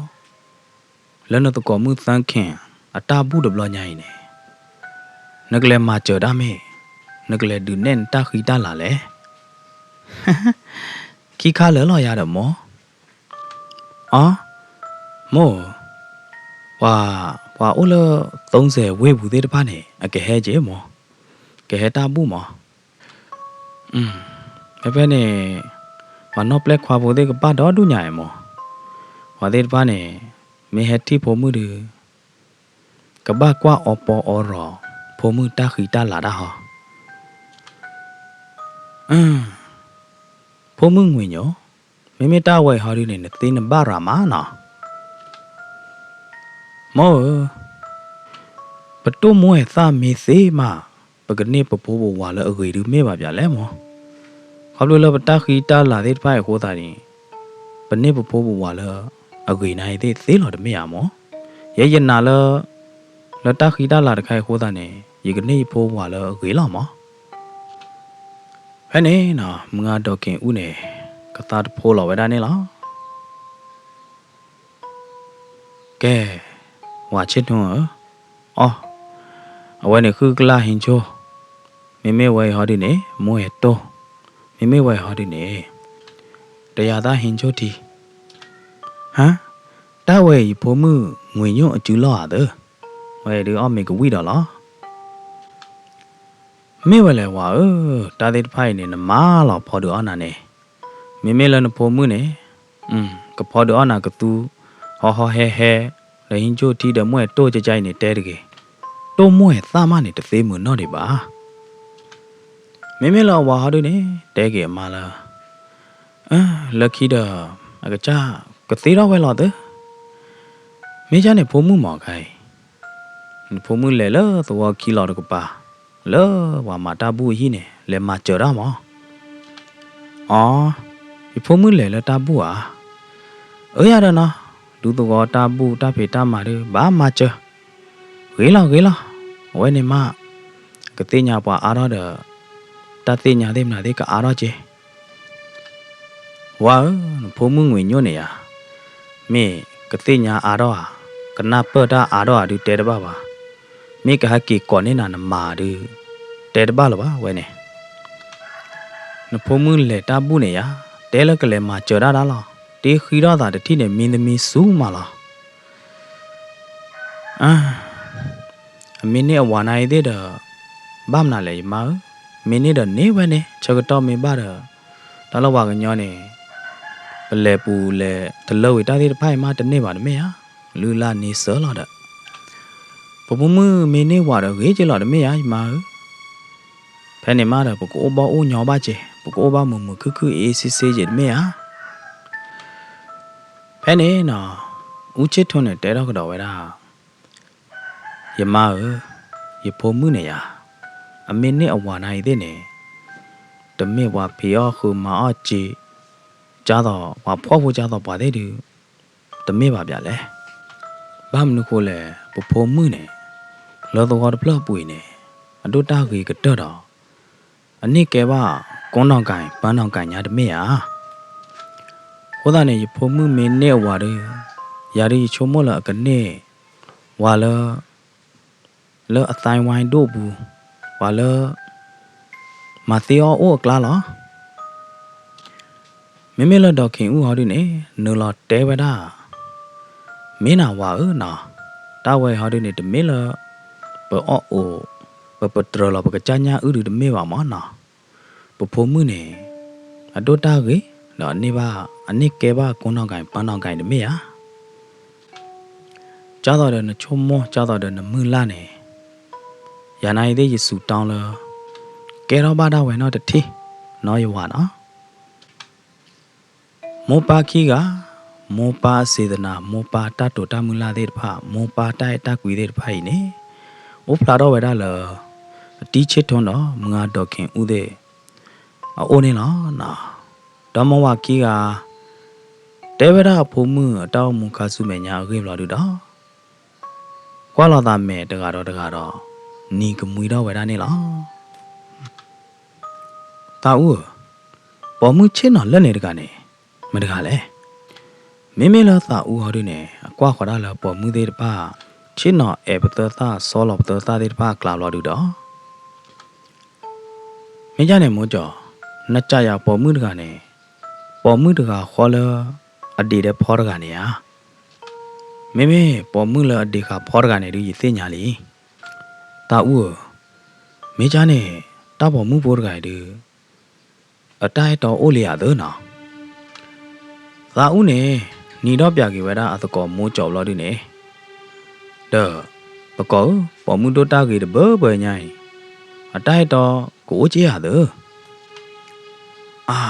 လၢနသကိးမုၣ်သၢခ့ၣ် အတၢ်ဘူၣ်တဘျီညါအံၤန့ၣ်, နကလဲၤမၤစၢၤတၢ်မ့ၢ်, နကလဲၤဒုးနဲၣ်နတၢ်ဃံတၢ်လၤလဲၣ်. ခံခါလၢာ်လီၤယၤဒီးမိၢ်. အီ, မိၢ်ဧၢ, ပှၤ, ပှၤအိၣ်လၢ သုံးဆယ် ဝ့ၢ်ပူၤသ့ၣ်တဖၣ်န့ၣ် အကဟဲက့ၤမိၢ်, ကဟဲတၢ်ဘူၣ်မိၢ်. ဖဲဖဲန့ၣ်, ပှၤနီၣ်ပျဲၢ်ခွါဖိသ့ၣ်ကဘၣ်ဒီဒူၣ်ညါအံၤမိၢ်, ပှၤသ့ၣ်တဖၣ်န့ၣ်, မ့ၢ်ဟဲထံၣ်ဖိမုၣ်ဒုး, ကဘၣ်ကွၢ်အီပီအီရီၤ ဖိမုၣ်တၢ်ဃံတၢ်လၤတၢ်ဟီ. ဖိမုၣ်ငွေညိၣ်, မ့မ့ၢ်တၢ်ဝဲအံၤဟီဒုန့ၣ် နသ့နဘၣ်ရၤမးနီၤ. မိၢ်ဧၢ, ပတိၢ်မိၢ်အဲၣ်သၣ်မ့ၢ်သ့မး, ပကန့ၢ်ပဖိပဝၤလၢအဂ့ၤဒုးမ့ၢ်ဘၣ်ပၠးလဲၣ်မိၢ်. ခီဖျိလၢပတၢ်ဃံတၢ်လၤသ့ၣ်တဖၣ်အံၤအဃိသတးန့ၣ်, ပန့ၢ်ပဖိပဝၤလၢအဂ့ၤနၤအံၤသ့ၣ်သ့လီၤတမ့ၢ်ဧါမိၢ်. ယဲယနာ်လၢ, လၢတၢ်ဃံတၢ်လၤတခါအံၤအဃိသတးန့ၣ်, ယကန့ၢ်ယဖိပဝၤလၢအဂ့ၤလီၤမိၢ်. ဖဲန့ၣ်နီၤ မုၢ်ဂၤဒီးက့ၤအူန့ၣ် ကသါတဖိလီၤဝဲဒၣ်န့ၣ်လီၤ. ကဲ, ဝၤဆ့ၣ်ထူဧၢ, အီ, အဝဲန့ၣ်ဃုကလၢ်ဟံၣ်ဆိၣ်, မ့မ့ၢ်ဝဲအံၤဟီဒုန့ၣ် မိၢ်အဲၣ်တိၢ်, မ့မ့ၢ်ဝဲအံၤဟီဒုန့ၣ် တယၤသၣ်ဟံၣ်ဆိၣ်ထံ. ဟါ, တၢ်ဝဲအံၤယဖိမုၣ်ငွေညိၣ်အစုလီၢ်ဧါသၢ, ဝဲအံၤဒုးအီၣ်မ့ၤကဝံၣ်ဒီးလီၤ. မ့ၢ်ဝဲလဲၣ်ဝၤဧၢ, တၢ်သ့ၣ်တဖၣ်အံၤန့ၣ် နမၤလီၤဖီဒုးအီၣ်နၤန့ၣ်, မ့မ့ၢ်လၢနဖိမုၣ်န့ၣ်, ကဖီဒုးအီၣ်နၤကသူ, ဟီဟီဟဲဟဲ, ဒီးဟံၣ်ဆိၣ်ထံဒီးမိၢ်အဲၣ်တိၢ်ကကါအံၤန့ၣ် တဲတဂ့ၤ, တိၢ်မိၢ်အဲၣ်သၣ်မးန့ၣ် တသ့မုာ်နီၢ်ဒံးဘၣ်. မ့မ့ၢ်လၢအဝၤဟီဒုန့ၣ် တဲက့ၤအမါလၢ လၢခံဒီး အကစၢ်ကသ့ထီၣ်ဝဲလီၤသၢ, မ့ၢ်ကၢ်န့ၣ်ဖိမုၣ်မၤခါအံၤ, နဖိမုၣ်လဲၤလၢသဝီခံလီၤတကပၤ, လၢပှၤမၤတၢ်ဘူၣ်အဟံၣ်န့ၣ် လဲၤမၤစၢၤတၢ်မး. အီ, ယဖိမုၣ်လဲၤလၢတၢ်ဘူၣ်ဧါ. အၢ ယၤဒီးနီၤ, ဒူသဝီတၢ်ဘူၣ်တၢ်ဖံးတၢ်မၤဒုး ဘၣ်မၤစၢၤ, ဂ့ၤလီၤဂ့ၤလီၤ, အဝဲန့ၣ်မး ကသ့ၣ်ညါပှၤအါထီၣ်ဒီး တၢ်သ့ၣ်ညါသ့ၣ်မနုၤသ့ၣ်ကအါထီၣ်က့ၤ. ဝၤဧၢ, နဖိမုၣ်ငွေညိၣ်န့ၣ်ယၤ, မ့ၢ်ကသ့ၣ်ညါအါထီၣ်ဧါ, ကနၢ်ပၢၢ်တၢ်အါထီၣ်ဧါဒုးတဲတဘၣ်ဘၣ်, မ့ၢ်ကဟဲက့ၤကိးန့ၢ်နၤနမၤဒုး တဲတဘၣ်လၢၤဘၣ်ဝဲန့ၣ်. နဖိမုၣ်လဲၤတၢ်ဘူၣ်န့ၣ်ယၤ, တဲလၢကလဲၤမၤစၢၤဒၣ်တၢ်လီၤ, တ့ဃံထီၣ်သးတထံၣ်န့ၣ် မံသမံဆူမးလီၤ. အမ့ၢ်န့ၢ်အဝၤနၤအံၤသ့ၣ်ဒီး ဘၣ်မနုၤလဲၣ်ယမါဧၢ, မ့ၢ်န့ၢ်ဒီးန့ၢ်ဝဲန့ၣ် ဆၢကတီၢ်မ့ၢ်ဘၣ်ဒီး တၢ်လၢပှၤကညီန့ၣ် ပလဲၤပူၤလဲၤတလၢဝံၤတၢ်သ့ၣ်တဖၣ်အံၤမးတန့ၢ်ဘၣ်တမ့ၢ်ဧါ, လုၢ်လၢ်န့ဆၢလီၤဒီး ပဖိမုၣ်မ့ၢ်န့ၢ်ဝၤဒီးဂ့ၤက့ၤလီၤတမ့ၢ်ဧါ ယမါဧၢ. ဖဲန့ၣ်မးဒီး ပကအိၣ်ဘၣ်အိၣ်ညီဘၣ်က့ၤ, ပကအိၣ်ဘၣ်မုာ်မုာ်ခုၣ်ခုၣ်အ့ၣ်စ့စ့က့ၤတမ့ၢ်ဧါ. ဖဲန့ၣ်နီၤ အူဆ့ၣ်ထူန့ၣ်တဲထီၣ်ကဒီးဝဲဒၣ်, ယမါဧၢ, ယဖိမုၣ်န့ၣ်ယၤ, အမ့ၢ်န့ၢ်အဝၤနၤအံၤသ့ၣ်န့ၣ်, တမ့ၢ်ပှၤဖံးအီၣ်ဃုမၤအီၣ်စ့, ကၢ်သိးပှၤဖှီၣ်ဖိကၢ်သိးပှၤသ့ၣ်ဒုး တမ့ၢ်ဘၣ်ဘၣ်လဲၣ်. ဘၣ်မနုၤဃိလဲၣ်, ပဖိမုၣ်န့ၣ် လၢသဝီတဖျၢၣ်အပူၤအံၤန့ၣ် အဒိၣ်တၢ်ဂ့ၤကတၢၢ်ဒီး အန့ၢ်ကဲဘၣ်ကိးနီၢ်ကၣ် ပန်းနီၢ်ကၣ်ညါတမ့ၢ်ဧါ. အဃိသတးန့ၣ် ယဖိမုၣ်မ့ၢ်န့ၢ်အဝၤဒီး ယၤဒုးယဆိကမိၣ်လၢအကန့ၢ်ဝၤလၢ လၢအသိုင်းအဝိုင်းဒိၣ်ပူၤ, ပှၤလၢ မၤသ့အီၣ်အိၣ်အကျါလီၤ. မ့မ့ၢ်လၢဒီးခ့ၣ်အူဟီဒုန့ၣ် နုာ်လီၤတဲဝဲဒၣ်, မ့ၢ်နၤဝၤဧၢနီၤ, တၢ်ဝဲအံၤဟီဒုန့ၣ် တမ့ၢ်လၢ ပအီၣ်အိၣ်, ပပတြၢၤလီၤပကစၢ်ညၣ်အုၣ်ဒုတမ့ၢ်ဘၣ်မးနီၤ. ပဖိမုၣ်န့ၣ် အဒိၣ်တၢ်ဂ့ၤ ဒီးအန့ၢ်ဘၣ်, အန့ၢ်ကဲဘၣ်ကိးနီၢ်ကၣ် ပန်းနီၢ်ကၣ်တမ့ၢ်ဧါ. ကၢ်သိးဒီးနဆိကမိၣ် ကၢ်သိးဒီးနမုၢ်လၢ်န့ၣ်, ယၤနၤအံၤသ့ၣ်ယစူးတၢ်လၢ ကဲထီၣ်ဘၣ်ဒၣ်ဝဲနီတထံၣ်, နီၢ်ယဝၤနီၤ. မိၢ်ပၢ်ခံဂၤ, မိၢ်ပၢ်အစံးသနာ်, မိၢ်ပၢ်တၢ်တိာ်တၢ်မုၢ်လၢ်သ့ၣ်တဖၣ်, မိၢ်ပၢ်တၢ်အဲၣ်တၢ်ကွံသ့ၣ်တဖၣ်အံၤန့ၣ်, အိၣ်ဖျါထီၣ်ဝဲဒၣ်လၢ အတံဆ့ၣ်ထူဒီး မုၢ်ဂၤဒီးခ့ၣ်အူသ့ၣ် အအိၣ်န့ၣ်လီၤနီၤ. ဒီမါဝၤခံဂၤ တဲဝဲဒၣ်အဖိမုၣ်အတၢ်အိၣ်မူခါဆူမဲာ်ညါအဂ့ၢ်ဘျီဒုဒီး ကွၢ်လီၤသးမဲာ်တဂၤဒီးတဂၤဒီး နံၤကမှံထီၣ်ဝဲဒၣ်န့ၣ်လီၤ. သးအူဧၢ, ပိာ်မုၣ်ဆ့ၣ်နီၤလၢန့ၣ်တဂၤန့ၣ် မတဂၤလဲၣ်. မ့မ့ၢ်လၢသးအူဟီဒုန့ၣ် အကွၢ်ဃီၤဒၣ်လၢပိာ်မုၣ်သ့ၣ်တဖၣ် ဆ့ၣ်နီၤအဲၣ်ပသၢသၣ် ဆီလီၤပသၢသၣ်သ့ၣ်တဖၣ်အကျါဘျီဒုဒီး မ့ၢ်ကၢ်န့ၣ် မိၢ်ကၠီၤ, နကးယၤပိာ်မုၣ်တဂၤန့ၣ် ပိာ်မုၣ်တဂၤဃီလၢ အဒံးဒဲးဖီတဂၤန့ၣ်ဧါ. မ့မ့ၢ်ပိာ်မုၣ်လၢအဒံးဃာ်ဖီတဂၤန့ၣ်ဒုး ယသ့ၣ်ညါလံ. သးအူဧၢ, မ့ၢ်ကၢ်န့ၣ် တၢ်ပိာ်မုၣ်ဖိတဂၤအံၤဒုး အတၢ်အဲၣ်တီအိၣ်လံဧါသၢနီၤ. သးအူန့ၣ် နံၤဒီးပျးက့ၤဝဲဒၣ်အသကိးမိၢ်ကၠီၤဘျီဒုန့ၣ်, ဒီး သကိးဧၢ, ပိာ်မုၣ်ဒိၣ်တၢ်ဂ့ၤတဘၢဘၢညါအံၤ အတၢ်အဲၣ်တီကအိၣ်က့ဧါသၢ. အါ,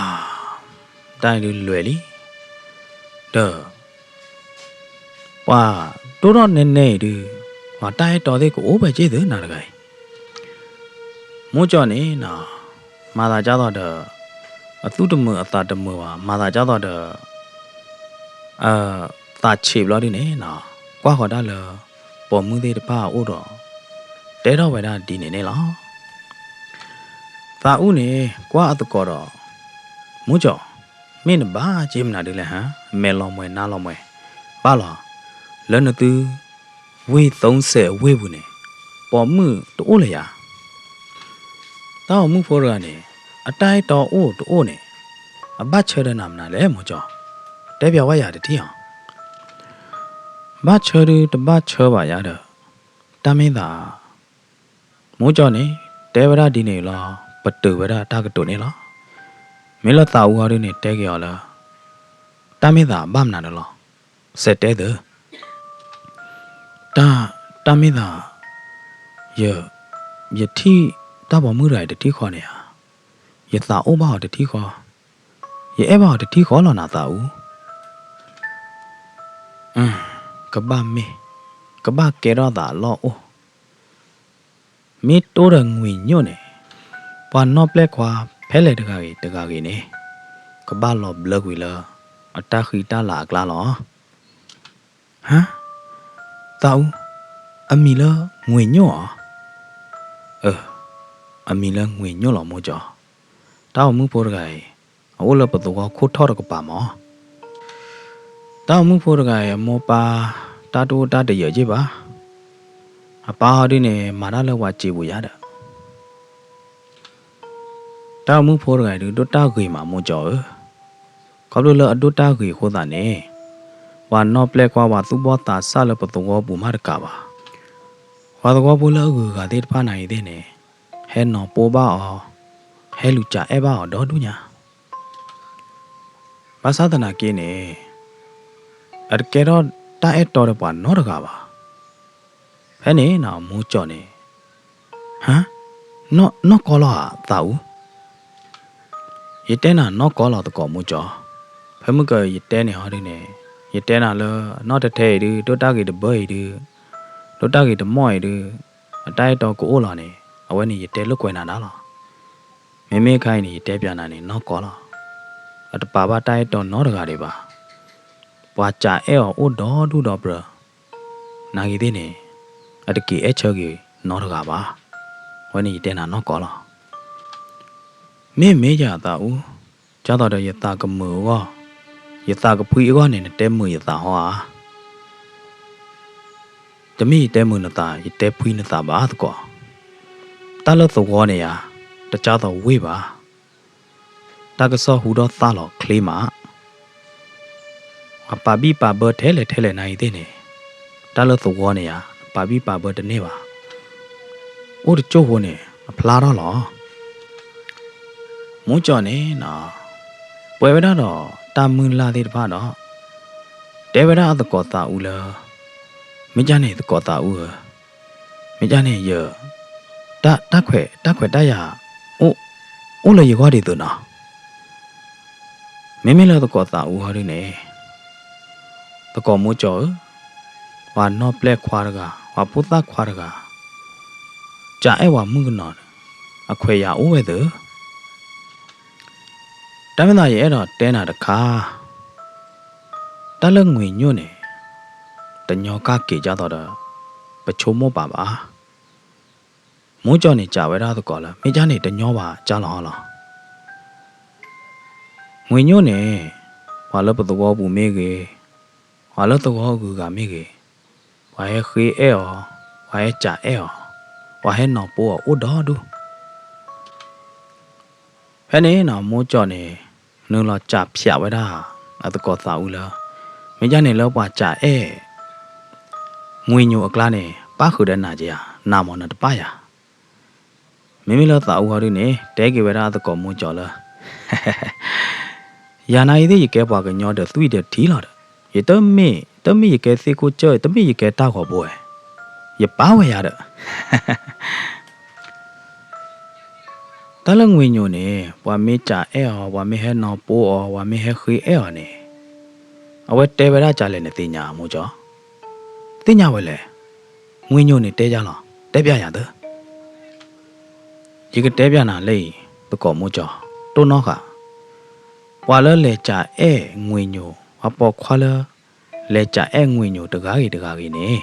တၢ်အံၤဒုးလွဲၢ်လံ. ဒီး ပှၤဒိၣ်ထီၣ်နဲနဲအံၤဒုး ပှၤတၢ်အဲၣ်တီသ့ၣ်ကအိၣ်ဖဲက့သၢနၤတဂၤအံၤ. မိၢ်ကၠီၤန့ၣ်နီၤ, မၤသးဒ်သိးဒီး အသူၣ်တမုာ်အသးတမုာ်ဘၣ်, မၤသးဒ်သိးဒီး သးဆံးဘျီဒုန့ၣ်နီၤ, ကွၢ်ဃီၤဒၣ်လၢ ပိာ်မုၣ်သ့ၣ်တဖၣ်အအိၣ်ဒီး တဲထီၣ်ဝဲဒၣ်ဒ်န့ၣ်န့ၣ်လီၤ. သးအူန့ၣ် ကွၢ်အသကိးဒီး, မိၢ်ကၠီၤ, မ့ၢ်နဘၣ်က့မနုၤဒ်လဲၣ်ဟါ, မဲာ်လီၤမှဲၤနါလီၤမှဲၤ, ဘၣ်လီၤ, လၢနသု ဝ့ၢ်သုံးဆယ်အဝ့ၢ်ပူၤန့ၣ် ပိာ်မုၣ်တအိၣ်လၢၤယၤ. တၢ်ပိာ်မုၣ်ဖိတဂၤန့ၣ် အတၢ်အဲၣ်တီအိၣ်တအိၣ်န့ၣ် အဘၣ်ဆၢဒီးနၤမနုၤလဲၣ်မိၢ်ကၠီၤ, တဲပၠးဝဲယၤတထံၣ်အီၤ. ဘၣ်ဆၢဒုတဘၣ်ဆၢဘၣ်ယၤဒီး တၢ်မ့ၢ်သး မိၢ်ကၠီၤန့ၣ် တဲဝဲဒၣ်ဒ်န့ၣ်လီၤ, ပတုာ်ဝဲဒၣ်တၢ်ကတိၤန့ၣ်လီၤ. မ့ၢ်လၢသးအူဟီဒုန့ၣ် တဲက့ၤအီၤလၢ တၢ်မ့ၢ်သးဘၣ်မနုၤန့ၣ်လီၤ, စဲးတဲသၢ. တၢ်, တၢ်မ့ၢ်သး ယ, ယထံၣ်တၢ်ပိာ်မုၣ်တဂၤအံၤတထံၣ်ဃီန့ၣ်ဧါ, ယသးအိၣ်ဘၣ်အီၤတထံၣ်ဃီ, ယအဲၣ်ဘၣ်အီၤတထံၣ်ဃီလီၤနၤသးအူ. ကဘၣ်မ့ၢ်, ကဘၣ်ကဲထီၣ်သးအလီၢ်အိၣ် မ့ၢ်တိၢ်ဒီးငွေညိၣ်န့ၣ်, ပှၤနီၣ်ပျဲၢ်ခွါဖဲလဲၣ်တဂၤဂ့ၤတဂၤဂ့ၤန့ၣ်, ကဘၣ်လီၤဘျၢကွံာ်လၢ အတၢ်ဃံတၢ်လၤအကျါလီၤ. ဟါ, သးအူ, အမံၤလၢငွေညိၣ်ဧါ. အၢ, အမံၤလၢငွေညိၣ်လီၤမိၢ်ကၠီၤ. တၢ်ပိာ်မုၣ်ဖိတဂၤအံၤ အအိၣ်လၢပသဝီခိၣ်ထီၣ်တကပၤမး. တၢ်ပိာ်မုၣ်ဖိတဂၤအံၤ အမိၢ်ပၢ် တၢ်တအိၣ်တၢ်တယၢၤက့ၢ်ဘၣ်. အပၢ်ဟီဒုန့ၣ် မၤတၢ်လၢပှၤစံာ်ပူၤယါဒီး တၢ်ပိာ်မုၣ်ဖိတဂၤအံၤဒုး ဒိၣ်တၢ်ဂ့ၤမးမိၢ်ကၠီၤဧၢ. ခီဖျိလၢအဒိၣ်တၢ်ဂ့ၤအဃိသတးန့ၣ်, ပှၤနီၣ်ပျဲၢ်ခွါ ပှၤသူၣ်ဘီၣ်သးစၢ်လၢပသဝီပူၤမးတကးဘၣ်. ပှၤသဝီဖိလၢအဂုၤအဂၤသ့ၣ်တဖၣ်နၤအံၤသ့ၣ်န့ၣ်, ဟဲနီၤပိၢ်ဘၣ်အီၤ, ဟဲလူၤစးအဲၣ်ဘၣ်အီၤဒီဒူၣ်ညါ. ဘၣ်ဆၣ်သနာ်က့န့ၣ်, အတကဲထီၣ်တၢ်အဲၣ်တီဒီးပှၤနီတဂၤဘၣ်. ဖဲန့ၣ်နီၤ မိၢ်ကၠီၤန့ၣ်, ဟါ, နီၢ်ကီလီၤဧါသးအူ. ယတဲနၤနီၢ်ကီလီၤသကိးမိၢ်ကၠီၤ. ဖဲမုၢ်ကၢယတဲန့ၣ်ဟီဒုန့ၣ်, ယတဲနၤလၢ နီၢ်ထဲထဲအံၤဒုး ဒိၣ်တၢ်ဂ့ၤတဘၢအံၤဒုး, ဒိၣ်တၢ်ဂ့ၤတမီၢ်အံၤဒုး, အတၢ်အဲၣ်တီကအိၣ်လီၤန့ၣ်, အဝဲန့ၣ်ယတဲလိာ်ကွဲနၤဒၣ်လီၤ. မ့မ့ၢ်ခါအံၤန့ၣ် ယတဲပၠးနၤန့ၣ် နီၢ်ကီလီၤ. အတပာ်ဘၣ်တၢ်အဲၣ်တီနီတဂၤဒံးဘၣ်. ပှၤစးအဲၣ်အီၤအိၣ်ဒီဒူၣ်ဒီပြၢၤ, နာ်ဂ့ၤသ့ၣ်န့ၣ်, အတက့ၤအဲၣ်ဆၢက့ၤနီတဂၤဘၣ်. အဝဲန့ၣ်ယတဲနၤနီၢ်ကီလီၤ. မ့မ့ၢ်ယၤသးအူ, ဒ်သိးဒီးယသးကမုာ်အဂီၢ်, ယသးကဖှံအဂီၢ်န့ၣ် နတဲမုာ်ယသးဟီဧါ. တမ့ၢ်ယတဲမုာ်နသး ယတဲဖှံနသးဘၣ်သကိး. တၢ်လၢသဝီန့ၣ်ဧါ, တကၢ်သိးဝ့ၢ်ဘၣ်. တၢ်ကစီၣ်ဟူထီၣ်သါလီၤချ့မး. ပာ်ဘံၣ်ပာ်ဘၢထဲလဲၣ်ထဲလဲၣ်နာ်ဂ့ၤသ့ၣ်န့ၣ်, တၢ်လၢသဝီန့ၣ်ဧါ, ပာ်ဘံၣ်ပာ်ဘၢတန့ၢ်ဘၣ်. အိၣ်တကၠိၢ်ဖိန့ၣ် အဖျါထီၣ်လီၤ. မိၢ်ကၠီၤန့ၣ်နီၤ, ပှဲၤဝဲဒၣ်ဒီးတၢ်မုၢ်လၢ်သ့ၣ်တဖၣ်ဒီး, တဲဝဲဒၣ်အသကိးသးအူလၢ, မ့ၢ်ကၢ်န့ၣ်သကိးသးအူဧၢ, မ့ၢ်ကၢ်န့ၣ်ယ, တၢ်, တၢ်ခွဲး, တၢ်ခွဲးတၢ်ယာ်, အိၣ်, အိၣ်လၢယဂီၢ်ဒ်သိးနီၤ. မ့မ့ၢ်လၢသကိးသးအူဟီဒုန့ၣ်, သကိးမိၢ်ကၠီၤဧၢ, ပှၤနီၢ်ပျဲၢ်ခွါတဂၤ, ပှၤဖိသၣ်ခွါတဂၤ, ကးအဲၣ်ပှၤမုၣ်ကနီၤန့ၣ်, အခွဲးယာ်အိၣ်ဝဲသၢ. တၢ်မ့ၢ်သးယအဲၣ်ဒိးတဲနၤတခါ, တၢ်လၢငွ့ညိၣ်န့ၣ် တညီကၢ်က့ၤကၢ်သိးဒီး ပဆိကမိၣ်ပာ်ဘၣ်. မိၢ်ကၠီန့ၣ် စံးဝဲဒၣ်သကိးလၢ မ့ၢ်ကၢ်န့ၣ် တညီဘၣ်ကၢ်လီၤဟီလီၤ. ငွ့ညိၣ်န့ၣ် ပှၤလၢပသဝီပူၤမ့ၢ်ဂ့ၤ, ပှၤလၢသဝီအဂုၤအဂၤမ့ၢ်ဂ့ၤ, ပှၤဟဲဃ့အဲၣ်အီၤ, ပှၤဟဲစံးအဲၣ်အီၤ, ပှၤဟဲနီၤပိအီၤအိၣ်ဒီဒူၣ်. ဖဲန့ၣ်နီၤ မိၢ်ကၠီန့ၣ် နုာ်လီၤစံးဖျးဝဲဒၣ် အသကိးသးအူလၢ မ့ၢ်ကၢ်န့ၣ်လၢပှၤစံးအဲၣ် ငွ့ညိၣ်အကျါန့ၣ် ပၣ်ဃုာ်ဒီးနၤက့ၤဧါ, နၤမ့ၢ်နတပၣ်ယၤ. မ့မ့ၢ်လၢသးအူဟီဒုန့ၣ် တဲက့ၤဝဲဒၣ်အသကိးမိၢ်ကၠီလၢ ယၤနၤအံၤသ့ၣ် ယကဲပှၤကညီဒီးသွံၣ်ဒီးထံလီၤဒီး ယတမ့ၢ် တမ့ၢ်ယကဲသ့ၣ်ခိၣ်စၢၢ် တမ့ၢ်ယကဲတၢ်ဂီၤဘိဝဲ, ယပၢ်ဝဲယၤဒီး တၢ်လၢငွ့ညိၣ်န့ၣ် ပှၤမ့ၢ်စံးအဲၣ်အီၤ ပှၤမ့ၢ်ဟဲနီၤပိအီၤ ပှၤမ့ၢ်ဟဲဃ့အဲၣ်အီၤန့ၣ် အဝဲတဲဝဲဒၣ်ကလဲၣ်နသ့ၣ်ညါမိၢ်ကၠီ, သ့ၣ်ညါဝဲလဲၣ်, ငွ့ညိၣ်န့ၣ်တဲယၤလီၤ တဲပျးယၤသၢ ယကတဲပျးနၤလၢအံၤ သကိးမိၢ်ကၠီ, တိၢ်နီၣ်ဃာ်, ပှၤလၢလဲၤစံးအဲၣ်ငွ့ညိၣ် ပှၤပိာ်ခွါလၢ လဲၤစံးအဲၣ်ငွ့ညိၣ်တဂၤဂ့ၤတဂၤဂ့ၤန့ၣ်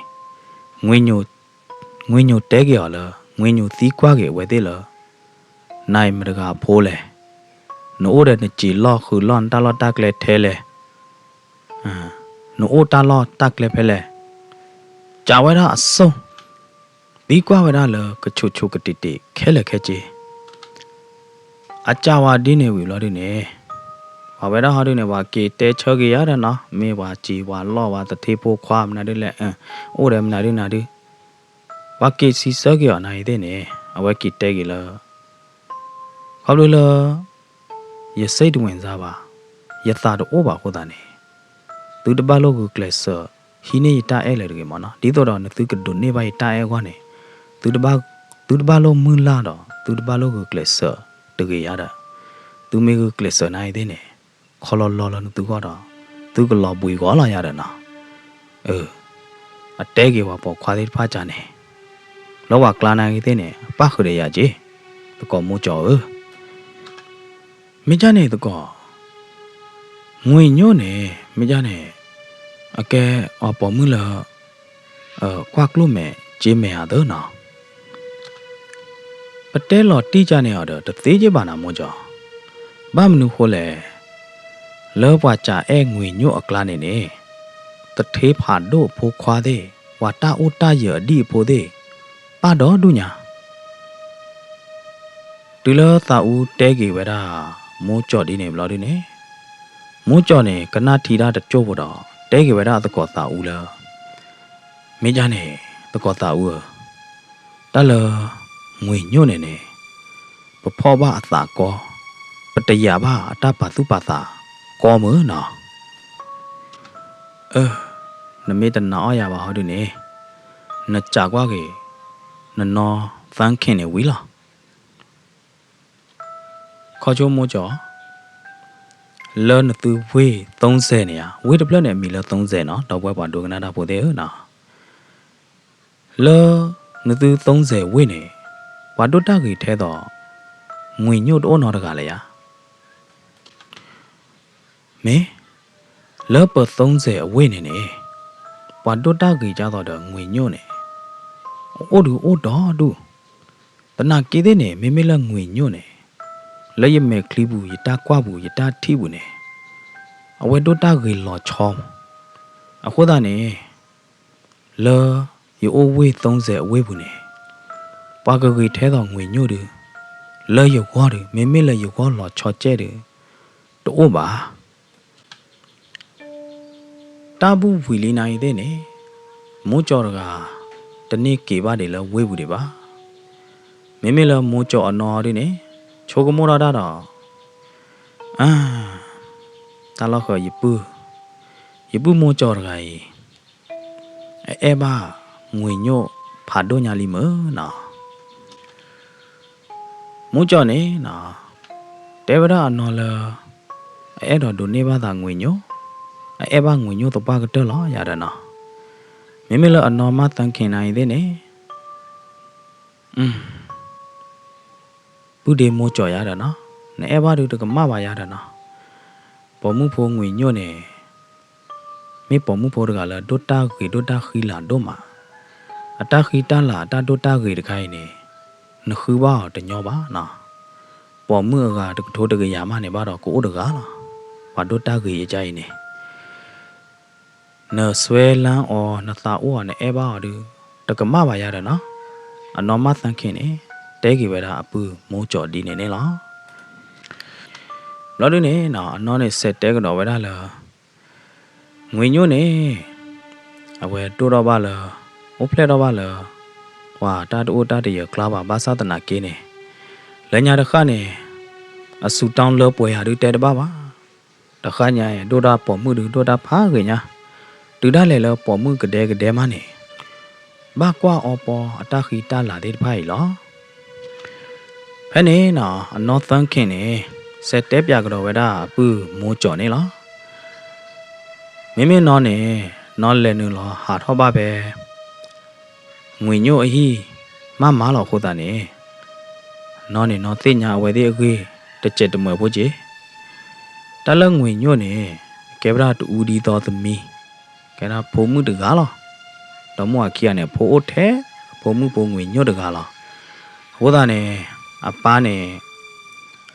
ငွ့ညိၣ်တဲက့ၤအီၤလၢ ငွ့ညိၣ်သံကွၢ်က့ၤအဝဲသ့ၣ်လၢ နၤအံၤမတၤတဂၤအဖိလဲၣ်, နအိၣ်ဒီးနစံာ်လီၢ်ဃုာ်လီၢ် နတၢ်လီၢ်တၢ်ကျဲထဲလဲၣ်, နအိၣ်တၢ်လီၢ်တၢ်ကျဲဖဲလဲၣ်, စံးဝဲဒၣ်အစိၣ် သံကွၢ်ဝဲဒၣ်လၢကဆိးဆိးကတံာ်တံာ်ခဲလၢာ်ခဲဆ့ အစံးဝဲဒ်န့ၣ်ဝံၤဘျီဒုန့ၣ် ပှၤဝဲဒၣ်ဟီဒုန့ၣ် ပှၤက့ၤတဲဆၢက့ၤယၤဒီးနီၤ မ့ၢ်ပှၤစံာ်ပှၤလီၢ် ပှၤသထ့ဖိခွါမနုၤဒုလဲၣ်, အိၣ်ဒီးမနုၤဒုနၤဒု, ပှၤက့ၤစံးဆၢက့ၤအီၤနၤအံၤသ့ၣ်န့ၣ် အဝဲက့ၤတဲက့ၤလၢ ခီဖျိလၢ ယစိတ်တဝင်စားဘၣ်, ယသးတအိၣ်ဘၣ်အဃိသတးန့ၣ် သုတဘၣ်လိၣ်ဂုာ်ကျဲးစၢး ဟံးန့ၢ်ယတၢ်အဲၣ်လၢၤတဂ့ၤမ့ၢ်နီၤ, ဒ်သိးဒီးနသုကဒိးန့ၢ်ဘၣ်ယတၢ်အဲၣ်အဂီၢ်န့ၣ် သုတဘၣ်လိၣ်မုၢ်လၢ်ဒီး သုတဘၣ်လိၣ်ဂုာ်ကျဲးစၢးတဂ့ၤယၤဒီး သုမ့ၢ်ဂုာ်ကျဲးစၢးနၤအံၤသ့ၣ်န့ၣ် ခီလီၤလီၤလၢနသုဂီၢ်ဒီး သုကလီၤဘှံးဂီၤလီၤယၤဒီးနီၤ, အတဲက့ၤပှၤပိာ်ခွါသ့ၣ်တဖၣ်ကၢ်န့ၣ် လၢပှၤကျါနၤအံၤသ့ၣ်န့ၣ် အပၣ်ဃုာ်ဒီးယၤက့ၤ, သကိးမိၢ်ကၠီဧၢ မ့ၢ်ကၢ်န့ၣ်သကိး, ငွ့ညိၣ်န့ၣ် မ့ၢ်ကၢ်န့ၣ် အကဲအီၤပိာ်မုၣ်လၢ ကွၢ်ကျိၣ်မဲာ်စ့မဲာ်အသၢနီၤ, ပတဲလီၤတံၢ်ကၢ်န့ၣ်အီၤဒီး တသ့က့ဘၣ်နၤမိၢ်ကၠီ, ဘၣ်မနုၤဃိလဲၣ်, လၢပှၤစံးအဲၣ်ငွ့ညိၣ်အကျါန့ၣ်န့ၣ် သထ့ဖးဒိၣ်အဖိခွါသ့ၣ် ပှၤတၢ်အိၣ်တၢ်ယၢၤအဒံၣ်အဖိသ့ၣ် ပၣ်ဒီဒူၣ်ညါ တုၤလၢသးအူတဲက့ၤဝဲဒၣ် မိၢ်ကၠီဒ်န့ၣ်ဘျီဒ်န့ၣ်, မိၢ်ကၠီန့ၣ် ကနၣ်ထံတၢ်တကၠိၢ်ဖိဒီး တဲက့ၤဝဲဒၣ်သကိးသးအူလၢ မ့ၢ်ကၢ်န့ၣ် သကိးသးအူဧၢ, တၢ်လၢ ငွ့ညိၣ်န့ၣ်န့ၣ် ပဖီၣ်ဘၣ်အသးကီ, ပတယာ်ဘၣ်အတၢ်ပာ်သူၣ်ပာ်သးကီမ့ၢ်နီၤ, အၢ နမ့ၢ်တနာ်အီၣ်ယၤဘၣ်ဟီဒုန့ၣ် နစံးကွၢ်က့ၤ နနီၢ်သၢခ့ၣ်န့ၣ်ဝံၤလီၤ. ခီဆိမိၢ်ကၠီ, လၢနသုဝ့ၢ်သိစဲးန့ၣ်ဧါ, ဝ့ၢ်တဖျၢၣ်န့ၣ် အမံၤလၢသိစဲးနီၤ, ဒီပုၢ်ဝဲၢ်ပှၤဒိကနၣ်တၢ်ဖိသ့ၣ်ဧၢနီၤ, လၢနသုသိစဲးဝ့ၢ်န့ၣ် ပှၤဒိၣ်တၢ်ဂ့ၤထဲသိး ငွ့ညိၣ်တအိၣ်နီတဂၤလၢၤဧါ. မ့ၢ် လၢပသိစဲးအဝ့ၢ်န့ၣ်န့ၣ် ပှၤဒိၣ်တၢ်ဂ့ၤကၢ်သိးဒီးငွ့ညိၣ်န့ၣ် အိၣ်ဒုးအိၣ်ဒီဒူၣ်, သနာ်က့သ့ၣ်န့ၣ် မ့မ့ၢ်လၢငွ့ညိၣ်န့ၣ် လၢယမဲာ်ချံပူၤ ယတၢ်ကွၢ်ပူၤ ယတၢ်ထံၣ်ပူၤန့ၣ် အဝဲဒိၣ်တၢ်ဂ့ၤလီၤဆီမး, အဃိသတးန့ၣ် လၢယအိၣ်ဝ့ၢ်သိစဲးအဝ့ၢ်ပူၤန့ၣ် ပှၤကဂ့ၤထဲသိးငွ့ညိၣ်ဒုး လၢယဂီၢ်ဒုး မ့မ့ၢ်လၢယဂီၢ်လီၤဆီကဲၣ်ဒုး တအိၣ်ဘၣ်. တၢ်ဘူၣ်ဝံၤလံနၤအံၤသ့ၣ်န့ၣ် မိၢ်ကၠီတဂၤ တန့ၢ်က့ၤဘၣ်ဒံးလၢဝ့ၢ်ပူၤဒံးဘၣ်. မ့မ့ၢ်လၢမိၢ်ကၠီအနီၢ်ဒုးန့ၣ် ဆိကမိၣ်ထီၣ်တၢ်ဒီး အ တၢ်လီၢ်ဃၢၤ ယပုၢ်မိၢ်ကၠီတဂၤအံၤ အအဲၣ်ဘၣ်ငွ့ညိၣ်ဖးဒိၣ်ညါလံမ့ၢ်နီၤ. မိၢ်ကၠီန့ၣ်နီၤ တဲဝဲဒၣ်အနီၢ်လၢ အအဲၣ်ဒိးဒိးန့ၢ်ဘၣ်သးငွ့ညိၣ်, အအဲၣ်ဘၣ်ငွ့ညိၣ်သပှၢ်ကတၢၢ်လီၤယၤဒီးနီၤ. မ့မ့ၢ်လၢအနီၢ်မးသၢခ့ၣ်နၤအံၤသ့ၣ်န့ၣ် ပုၢ်ဒ့မိၢ်ကၠီယၤဒီးနီၤ, နအဲၣ်ဘၣ်ဒုးတကမၣ်ဘၣ်ယၤဒီးနီၤ. ပိာ်မုၣ်ဖိငွေညိၣ်န့ၣ် မ့ၢ်ပိာ်မုၣ်ဖိတဂၤလၢဒိၣ်တၢ်ဂ့ၤဒိၣ်တၢ်ဃံလၤဒိၣ်မး. အတၢ်ဃံတၢ်လၤအတၢ်ဒိၣ်တၢ်ဂ့ၤတခါအံၤန့ၣ် နဃုဘၣ်အီၤတညီဘၣ်နီၤ. ပိာ်မုၣ်အဂၤတကထိတကယၤမးန့ၣ်ဘၣ်ဒီးကအိၣ်တဂၤလီၤ. ပှၤဒိၣ်တၢ်ဂ့ၤအံၤန့ၣ် နစွဲလန်းအီၤ နသးအိၣ်အီၤ နအဲၣ်ဘၣ်အီၤဒုး တကမၣ်ဘၣ်ယၤဒီးနီၤ. အနီၢ်မၣ်သၣ်ခ့န့ၣ် တဲက့ၤဝဲဒၣ်အပုၢ်မိၢ်ကၠီၤဒ်န့ၣ်န့ၣ်လီၤ. ဘျီဒုန့ၣ်နီၤ အနီၢ်န့ၣ်စဲးတဲကဒီးဝဲဒၣ်လၢ ငွေညိၣ်န့ၣ် အဝဲဒိၣ်ထီၣ်ဘၣ်လၢ အိၣ်ဖျဲၣ်ထီၣ်ဘၣ်လၢ ပှၤတၢ်တအိၣ်တၢ်တယၢၤကျါဘၣ် ဘၣ်ဆၣ်သနာ်က့န့ၣ် လၢညါတဃၣ်န့ၣ် အစူးတၢ်လၢပှဲၤယၤဒုးတဲတဘၣ်ဘၣ်. တဃၣ်ညါအံၤ ဒိၣ်တၢ်ပိာ်မုၣ်ဒုး ဒိၣ်တၢ်ဖးဂ့ၤညါ, တုၤဒၣ်လဲာ်လၢပိာ်မုၣ်ကဒဲကဒဲမးန့ၣ် ဘၣ်ကွၢ်အီပီအတၢ်ဃံတၢ်လၤသ့ၣ်တဖၣ်အံၤလီၤ. ဖဲန့ၣ်နီၤ အနီၢ်သၢခ့န့ၣ် စဲးတဲပၠးကဒီးဝဲဒၣ်အပုၢ်မိၢ်ကၠီၤန့ၣ်လီၤ. မ့မ့ၢ်နီၢ်န့ၣ် နီၢ်လဲၤနုာ်လီၤဟးထီၣ်ဘၣ်ဖဲ ငွေညိၣ်အဟံၣ် မးမးလီၤအဃိသတးန့ၣ် နီၢ်န့ၣ်နီၢ်သ့ၣ်ညါအဝဲသ့ၣ်အဂ့ၢ် တစဲးတမှဲၤဖိက့ၤ. တၢ်လၢငွေညိၣ်န့ၣ် ကဲဝဲဒၣ်တအူဒံသီသမံ, ကဲဒၣ်ဖိမုၣ်တဂၤလီၤ. ဒီးမိၢ်အခံဂၤန့ၣ် အဖိအိၣ်ထဲအဖိမုၣ်ဖိငွေညိၣ်တဂၤလီၤ. အဃိသတးန့ၣ် အပၢ်န့ၣ်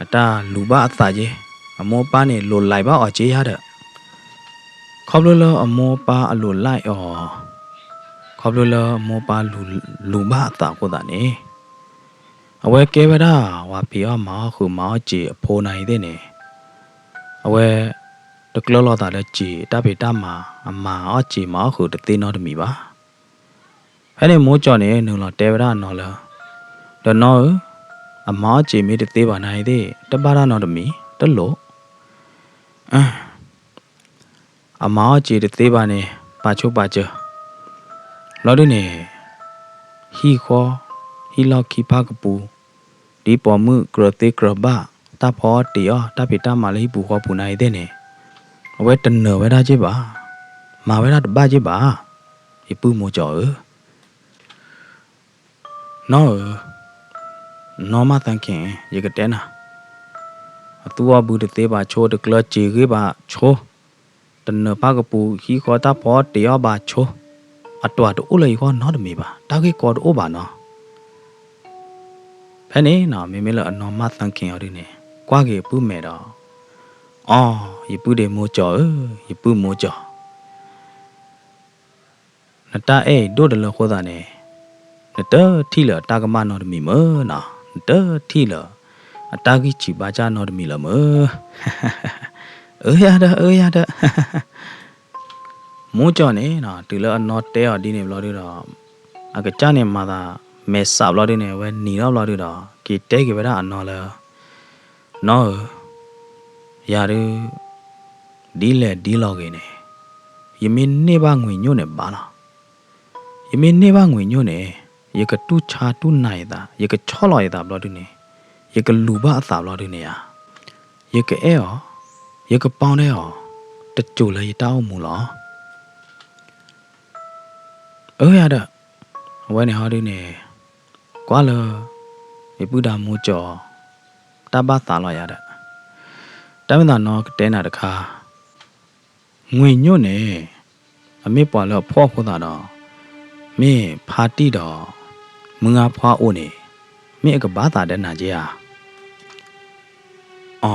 အတၢ်လူၤဘၣ်အသးက့, အမိၢ်အပၢ်န့ၣ် လိာ်လၢ်ဘၣ်အီၤက့ယါဒီး ခီဖျိလၢအမိၢ်အပၢ်အလိာ်လၢ်အီၤ, ခီဖျိလၢအမိၢ်အပၢ်လူၤဘၣ်အသးအဃိသတးန့ၣ် အဝဲကဲဝဲဒၣ် ဝၤဖံးအီၣ်မၤအီၣ်ဃုာ်မၤအီၣ်စ့ၤအဖိနၤအံၤသ့ၣ်န့ၣ် အဝဲ တကျၢၤလိာ်သးလၢစ့ၤ တၢ်ဖံးတၢ်မၤ အမၤအီၣ်စ့ၤမၤအီၣ်ဃုာ်တသ့နီတမံၤဘၣ်. ဖဲန့ၣ်မိၢ်ကၠီၤန့ၣ် နုာ်လီၤတဲဝဲဒၣ်အနီၢ်လၢ ဒီးနီၢ်ဧၢ, အမၤအီၣ်စ့ၤမ့ၢ်တသ့ဘၣ်နၤအံၤသ့ၣ် တဘၣ်တၢ်နီတမံၤ တလိၣ် အမၤအီၣ်စ့ၤတသ့ဘၣ်န့ၣ် ပာ်ဆိပာ်စၢၤ, ဘျီဒုန့ၣ် ဟံၣ်ဃီ ဟံၣ်လီၢ်ခံဖၣ်ကပူၤ ဒ်ပိာ်မုၣ်ကြၢးသ့ကြၢးဘၣ် တၢ်ဖီအီၣ်တ့ၤအီၣ် တၢ်ဖံးတၢ်မၤလၢဟံၣ်ပူၤဃီပူၤနၤအံၤသ့ၣ်န့ၣ် အဝဲတနၢၤဝဲဒၣ်က့ဘၣ်, မၤဝဲဒၣ်တဘၣ်က့ဘၣ်, ယပုၢ်မိၢ်ကၠီၤဧၢ နီၢ်ဧၢ, နီၢ်မးသၢခ့ ယကတဲနၤ, အသူအီၣ်ဘုတသ့ဘၣ်ဆိ တကျၢၤစ့ၤဂ့ၤဘၣ်ဆိ, တနၢၤဖၣ်ကပူၤဟံၣ်ဃီတၢ်ဖီအီၣ်တ့ၤအီၣ်ဘၣ်ဆိ, အတၢ်တအိၣ်လၢယဂီၢ်နီတမံၤဘၣ်, တၢ်ဂ့ၢ်ကီတအိၣ်ဘၣ်နီၤ. ဖဲန့ၣ်နီၤ မ့မ့ၢ်လၢအနီၢ်မးသၢခ့အီၤဒုန့ၣ် ကွၢ်က့ၤအပုၢ်မဲာ်ဒီး အီ, ယပုၢ်ဒ့မိၢ်ကၠီၤဧၢ, ယပုၢ်မိၢ်ကၠီၤ နတၢ်အဲၣ်အံၤဒိၣ်တလၢအဃိသတးန့ၣ် နတထံၣ်လၢၤအတၢ်ကမၣ်နီတမံၤမ့ၢ်နီၤ, နတထံၣ်လၢၤ အတၢ်ဂံၢ်ဆံးဘါစၢ်နီတမံၤလၢၤမ့ၢ်. အၢယၤဒီး အၢယၤဒီး မိၢ်ကၠီၤန့ၣ်နီၤ တုၤလၢအနီၢ်တဲအီၤဒ်န့ၣ်ဘျီဒုဒီး အကစၢ်န့ၣ်မၤသး မဲာ်ဆှးဘျီဒုန့ၣ် အဝဲနံၤထီၣ်ဘျီဒုဒီး က့ၤတဲက့ၤဝဲဒၣ်အနီၢ်လၢ နီၢ်ဧၢ, ယၤဒုး ဒ်လဲၣ်ဒ်လဲၣ်ဂ့ၤန့ၣ် ယမ့ၢ်န့ၢ်ဘၣ်ငွေညိၣ်န့ၣ်ဘၣ်လီၤ. ယမ့ၢ်န့ၢ်ဘၣ်ငွေညိၣ်န့ၣ် ယကတူၢ်ဆါတူၢ်နၤယသး ယကဆီၣ်လီၤယသးဘျီဒုန့ၣ် ယကလူၤဘၣ်အသးဘျီဒုန့ၣ်ဧါ, ယကအဲၣ်အီၤ ယကပီဒဲအီၤ တစိၤလၢယတၢ်အိၣ်မူလီၤ. အၢယၤဒီး အဝဲန့ၣ်ဟီဒုန့ၣ် ကွၢ်လၢ ယပုၢ်ဒါမိၢ်ကၠီၤ တၢ်ဘၣ်သးလီၤယၤဒီး တၢ်မ့ၢ်သးနီၢ်ကတဲနၤတခါ ငွေညိၣ်န့ၣ် အမ့ၢ်ပှၤလၢအဖှီၣ်အဃိသတးဒီး မ့ၢ်ဖါတံၢ်ဒီး မုၢ်ဂၤဖှါအိၣ်န့ၣ် မ့ၢ်အကဘၣ်သးဒီးနၤက့ဧါ. အီ,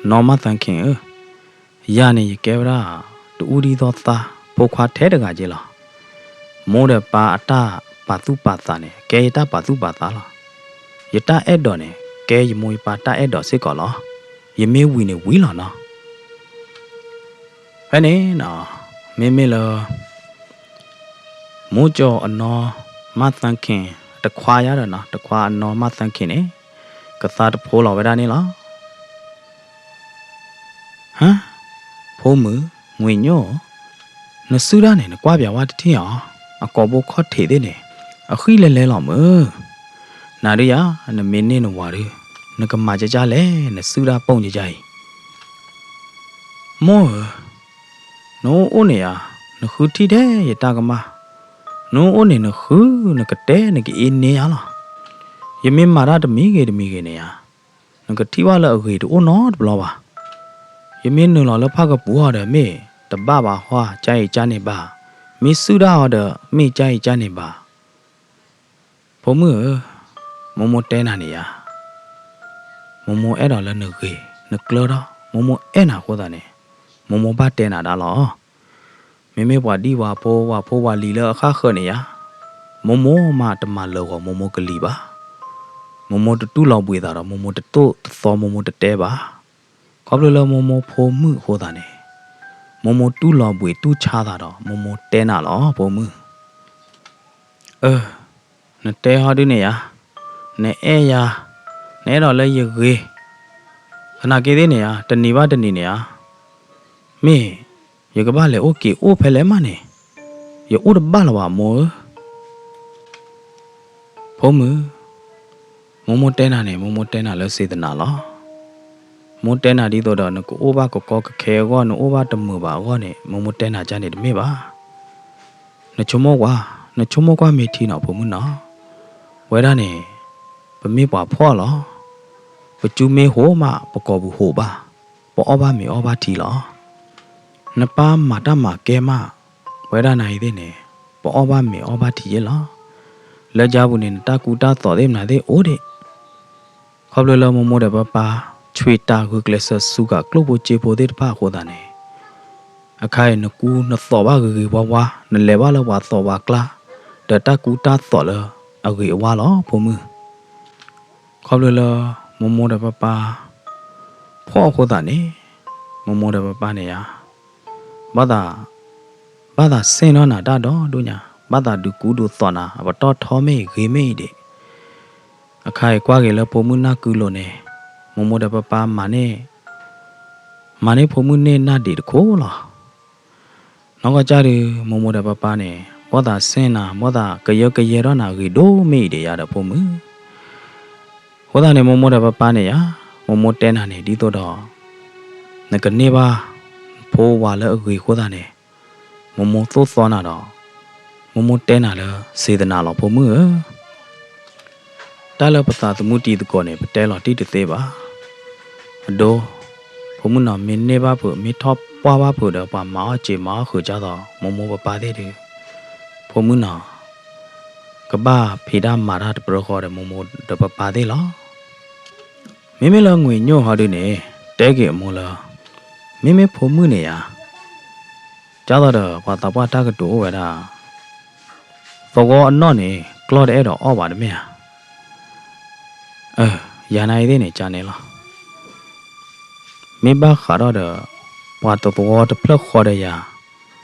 နီၢ်မးသၢခ့ဧၢ, ယၤန့ၣ်ယကဲဝဲဒၣ် တအူဒံသီသါ ဖိခွါထဲတဂၤက့လီၤ. မိၢ်ဒီးပၢ်အတၢ်ပာ်သူၣ်ပာ်သးန့ၣ် ကဲယတၢ်ပာ်သူၣ်ပာ်သးလီၤ. ယတၢ်အဲၣ်ဒိးန့ၣ် ကဲယမိၢ်ယပၢ်တၢ်အဲၣ်ဒိးစ့ၢ်ကီးလီၤ. ယမ့ၢ်ဝံၤန့ၣ်ဝံၤလီၤနီၤ. ဖဲန့ၣ်နီၤ မ့မ့ၢ်လၢ မိၢ်ကၠီၤအနီၢ်မးသၢခ့ တခွါယါဒီးနီၤ တခွါအနီၢ်မးသၢခ့န့ၣ် ကသါတဖိလီၤဝဲဒၣ်န့ၣ်လီၤ. ဟါ, ဖိမုၣ် ငွေညိၣ်, နစုဒၣ်န့ၣ် နကွၢ်ပၠးဝဲတထံၣ်ဧါ, အကိာ်ဘိခီၣ်ထံးသ့ၣ်န့ၣ် အဃံလဲၤလဲၤလီၤမုၢ်. နၤဒုယၤ နမ့ၢ်န့ၢ်နဝၤဒုး နကမၤကၢ်ကၢ်လဲၣ် နစုဒၣ်ပိာ်ကၢ်ကၢ်အံၤ. မိၢ်ဧၢ, နအိၣ်အိၣ်န့ၣ်ဧါ, နဃုထံၣ်ထဲယတၢ်ကမၣ်, နအိၣ်အိၣ်န့ၣ် နဃု နကတဲ နကအ့န့ၢ်ယၤလီၤ. ယမ့ၢ်မၤတၢ်တမံၤဂ့ၤတမံၤဂ့ၤန့ၣ်ဧါ, နကထံၣ်ဘၣ်လၢအဂ့ၤတအိၣ်နီတဘျီဘၣ်. ယမ့ၢ်နုာ်လီၤလၢဖၣ်ကပူၤအီၤဒီး မ့ၢ်တဘၣ်ဘၣ်ဟီ ကၢအံၤကၢန့ၣ်ဘၣ်, မ့ၢ်စုၣ်ဒၣ်အီၤဒီး မ့ၢ်ကၢအံၤကၢန့ၣ်ဘၣ်. ဖိမုၣ်ဧၢ, မိၢ်မိၢ်တဲနၤန့ၣ်ယါ, မိၢ်မိၢ်အဲၣ်ဒိးလၢနဂ့ၤနကျၢၤဒီး မိၢ်မိၢ်အဲၣ်နၤအဃိသတးန့ၣ်, မိၢ်မိၢ်ဘၣ်တဲနၤဒၣ်လီၤ. မ့မ့ၢ်ပှၤဒံၣ်ပှၤဖိ ပှၤဖိပှၤလံၤလၢအဃၣ်ဃၢၤန့ၣ်ယါ, မိၢ်မိၢ်မ့ၢ်တမၤလၢာ်ဂီၤမိၢ်မိၢ်ကလံၤဘၣ်. မိၢ်မိၢ်တတူၢ်လိာ်ဘှံးသးဒီး မိၢ်မိၢ်တသိၣ်တသီ မိၢ်မိၢ်တတဲဘၣ်. ခီဖျိလၢမိၢ်မိၢ်ဖိမုၣ်အဃိသတးန့ၣ်, မိၢ်မိၢ်တူၢ်လိာ်ဘှံးတူၢ်ဆါသးဒီး မိၢ်မိၢ်တဲနၤလီၤ ဖိမုၣ်. အၢ, နတဲဟီဒုန့ၣ်ယါ, နအဲၣ်ယၤ, နအဲၣ်ဒိးလၢယဂ့ၤ, သနာ်က့သ့ၣ်န့ၣ်ယါ, တနံၤဘၣ်တနံၤန့ၣ်ယါ, မ့ၢ်ယကဘၣ်လဲၤအိၣ်က့ၤအိၣ်ဖဲလဲၣ်မးန့ၣ်, ယအိၣ်တဘၣ်လၢၤဘၣ်မိၢ်ဧၢ. ဖိမုၣ်, မိၢ်မိၢ်တဲနၤန့ၣ် မိၢ်မိၢ်တဲနၤလၢစေတနာလီၤ. မိၢ်တဲနၤဒ်သိးဒီး နကအိၣ်ဘၣ်ကကီကခဲအဂီၢ် နအိၣ်ဘၣ်တမုာ်ဘၣ်အဂီၢ်န့ၣ် မိၢ်မိၢ်တဲနၤဒ်န့ၣ်တမ့ၢ်ဘၣ်. နဆိကမိၣ်ကွၢ်, နဆိကမိၣ်ကွၢ်မ့ၢ်ထံနီၤ ဖိမုၣ်နီၤ. ဝဲဒၣ်န့ၣ် ပမ့ၢ်ပှၤဖှီၣ်လီၤ. ပစုမ့ၢ်ဟိးမး ပကိာ်ပူၤဟိးဘၣ်, ပအီၣ်ဘၣ်မ့ၤအီဘၣ်ထံလီၤ. နပၢ်မၤတၢ်မၤကဲမး, ဝဲဒၣ်နၤအံၤသ့ၣ်န့ၣ် ပအီၣ်ဘၣ်မ့ၤအီဘၣ်ထံယ့ၣ်လီၤ. လၢကၠါပူၤန့ၣ် နတၢ်ကူတၢ်သိးသ့ၣ်မနုၤသ့ၣ်အိၣ်ဒံး. ခီဖျိလၢမိၢ်မိၢ်ဒီးပၢ်ပၢ် ဆွံတၢ်ဂုာ်ကျဲးစၢးစူၤကးကျိၣ်ဖိစ့ဖိသ့ၣ်တဖၣ်အဃိသတးန့ၣ်, အခါအံၤနကူနသိးဘၣ်ဂ့ၤဂ့ၤဝါဝါ, နလဲၤဘၣ်လၢပှၤသိးပှၤကျါ, ဒီးတၢ်ကူတၢ်သိးလၢအဂ့ၤအဝါလီၤ ဖိမုၣ်. ခီဖျိလၢမိၢ်မိၢ်ဒီးပၢ်ပၢ် ဖှီၣ်အဃိသတးန့ၣ်, မိၢ်မိၢ်ဒီးပၢ်ပၢ်န့ၣ်ယါ, ဘၣ်သး, ဘၣ်သးစ့ၣ်နီၣ်နၤတၢ်ဒီဒူၣ်ညါ, ဘၣ်သးဒုးကူဒုးသိးနၤ အပတီၢ်ထီမ့ၢ်ဂ့ၤမ့ၢ်အံၤဒံး. အခါအံၤကွၢ်က့ၤလၢဖိမုၣ်နၢ်ကုလိၤန့ၣ်, မိၢ်မိၢ်ဒီးပၢ်ပၢ်မၤန့ၢ်, မၤန့ၢ်ဖိမုၣ်န့ၢ်နၢ်ဒံးတခိၣ်လီၤ. နီၢ်ကီၢ်ကၢ်ဒုး မိၢ်မိၢ်ဒီးပၢ်ပၢ်န့ၣ် ဘၣ်သးစ့ၣ်နၤ ဘၣ်သးကယၢကယဲထီၣ်နၤဂ့ၤဒိၣ်မ့ၢ်အံၤဒံးယါဒီးဖိမုၣ်. အဃိသတးန့ၣ် မိၢ်မိၢ်ဒီးပၢ်ပၢ်န့ၣ်ယါ, မိၢ်မိၢ်တဲနၤန့ၣ် ဒ်သိးဒီး နကန့ၢ်ဘၣ် ဖိဝၤလၢအဂ့ၤအဃိသတးန့ၣ်, မိၢ်မိၢ်သိၣ်သီနၤဒီး မိၢ်မိၢ်တဲနၤလၢစေတနာလီၤ ဖိမုၣ်ဧၢ. တၢ်လၢပသးသမူတံၤသကိးန့ၣ် ပတဲလီၤတံၢ်တသ့ဘၣ်. အဒိ, ဖိမုၣ်နီၤ မ့ၢ်န့ၢ်ဘၣ်ဖုး မ့ၢ်ထီၣ်ပှၢ်ဘၣ်ဖုးဒီး ပှၤမၤအီၣ်စ့ၤမၤအီၣ်ဃုာ်ကၢ်သိး မိၢ်မိၢ်ပၢ်ပၢ်သ့ၣ်ဒုး, ဖိမုၣ်နီၤ ကဘၣ်ဖံးတၢ်မၤတၢ်တပြၢဃီဒီး မိၢ်မိၢ်ဒီးပၢ်ပၢ်သ့ၣ်လီၤ. မ့မ့ၢ်လၢငွေညိၣ်ဟီဒုန့ၣ် တဲက့ၤအမိၢ်လၢ မ့မ့ၢ်ဖိမုၣ်န့ၣ်ယါ, ကၢ်သိးဒီးပှၤသးပှၢ်တၢ်ကတိၤအိၣ်ဝဲဒၣ်, သဝီအနီၢ်န့ၣ် ကျီၢ်တအဲၣ်ဒိးအီၣ်ဘၣ်တမ့ၢ်ဧါ. အၢ, ယၤနၤအံၤသ့ၣ်န့ၣ် ကန့ၣ်လီၤ. မ့ၢ်ဘၣ်ဃးထီၣ်ဒီး ပှၤတသဝီတဖျၢၣ်ဃီဒီးယၤ,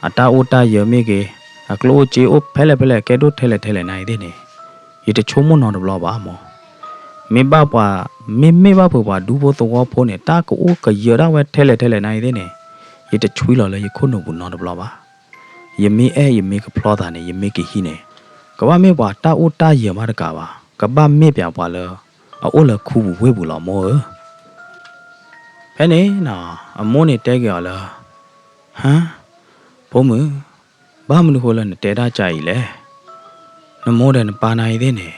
အတၢ်အိၣ်တၢ်ယၢၤမ့ၢ်ဂ့ၤ, အကျိၣ်အိၣ်စ့အိၣ်ဖဲလဲၣ်ဖဲလဲၣ် ကဲဒိၣ်ထဲလဲၣ်ထဲလဲၣ်နၤအံၤသ့ၣ်န့ၣ်, ယတဆိကမိၣ်နီတဘျီဘၣ်မိၢ်. မ့ၢ်ဘၣ်ပှၤ, မ့မ့ၢ်ဘၣ်ဖုးပှၤဒူဖိသဝီဖိန့ၣ် တၢ်ကအိၣ်ကယၢၤဒၣ်ဝဲထဲလဲၣ်ထဲလဲၣ်နၤအံၤသ့ၣ်န့ၣ်, ယတဆွံလီၤလၢယခိၣ်နူာ်ပူၤနီတဘျီဘၣ်. ယမ့ၢ်အဲၣ်ယမ့ၢ်ကဖျီသးန့ၣ် ယမ့ၢ်ကဟံးန့ၣ်, ကဘၣ်မ့ၢ်ပှၤတၢ်အိၣ်တၢ်ယၢၤမးတကးဘၣ်, ကဘၣ်မ့ၢ်ပှၤလၢ အအိၣ်လၢခူပူၤဝ့ၢ်ပူၤလီၤ မိၢ်ဧၢ. ဖဲန့ၣ်နီၤ အမိၢ်န့ၣ်တဲက့ၤအီၤလၢ, ဟါ, ဖိမုၣ်, ဘၣ်မနုၤဃိလၢနတဲတၢ်ကၢ်အံၤလဲၣ်. နမိၢ်ဒီးနပၢ်နၤအံၤသ့ၣ်န့ၣ်,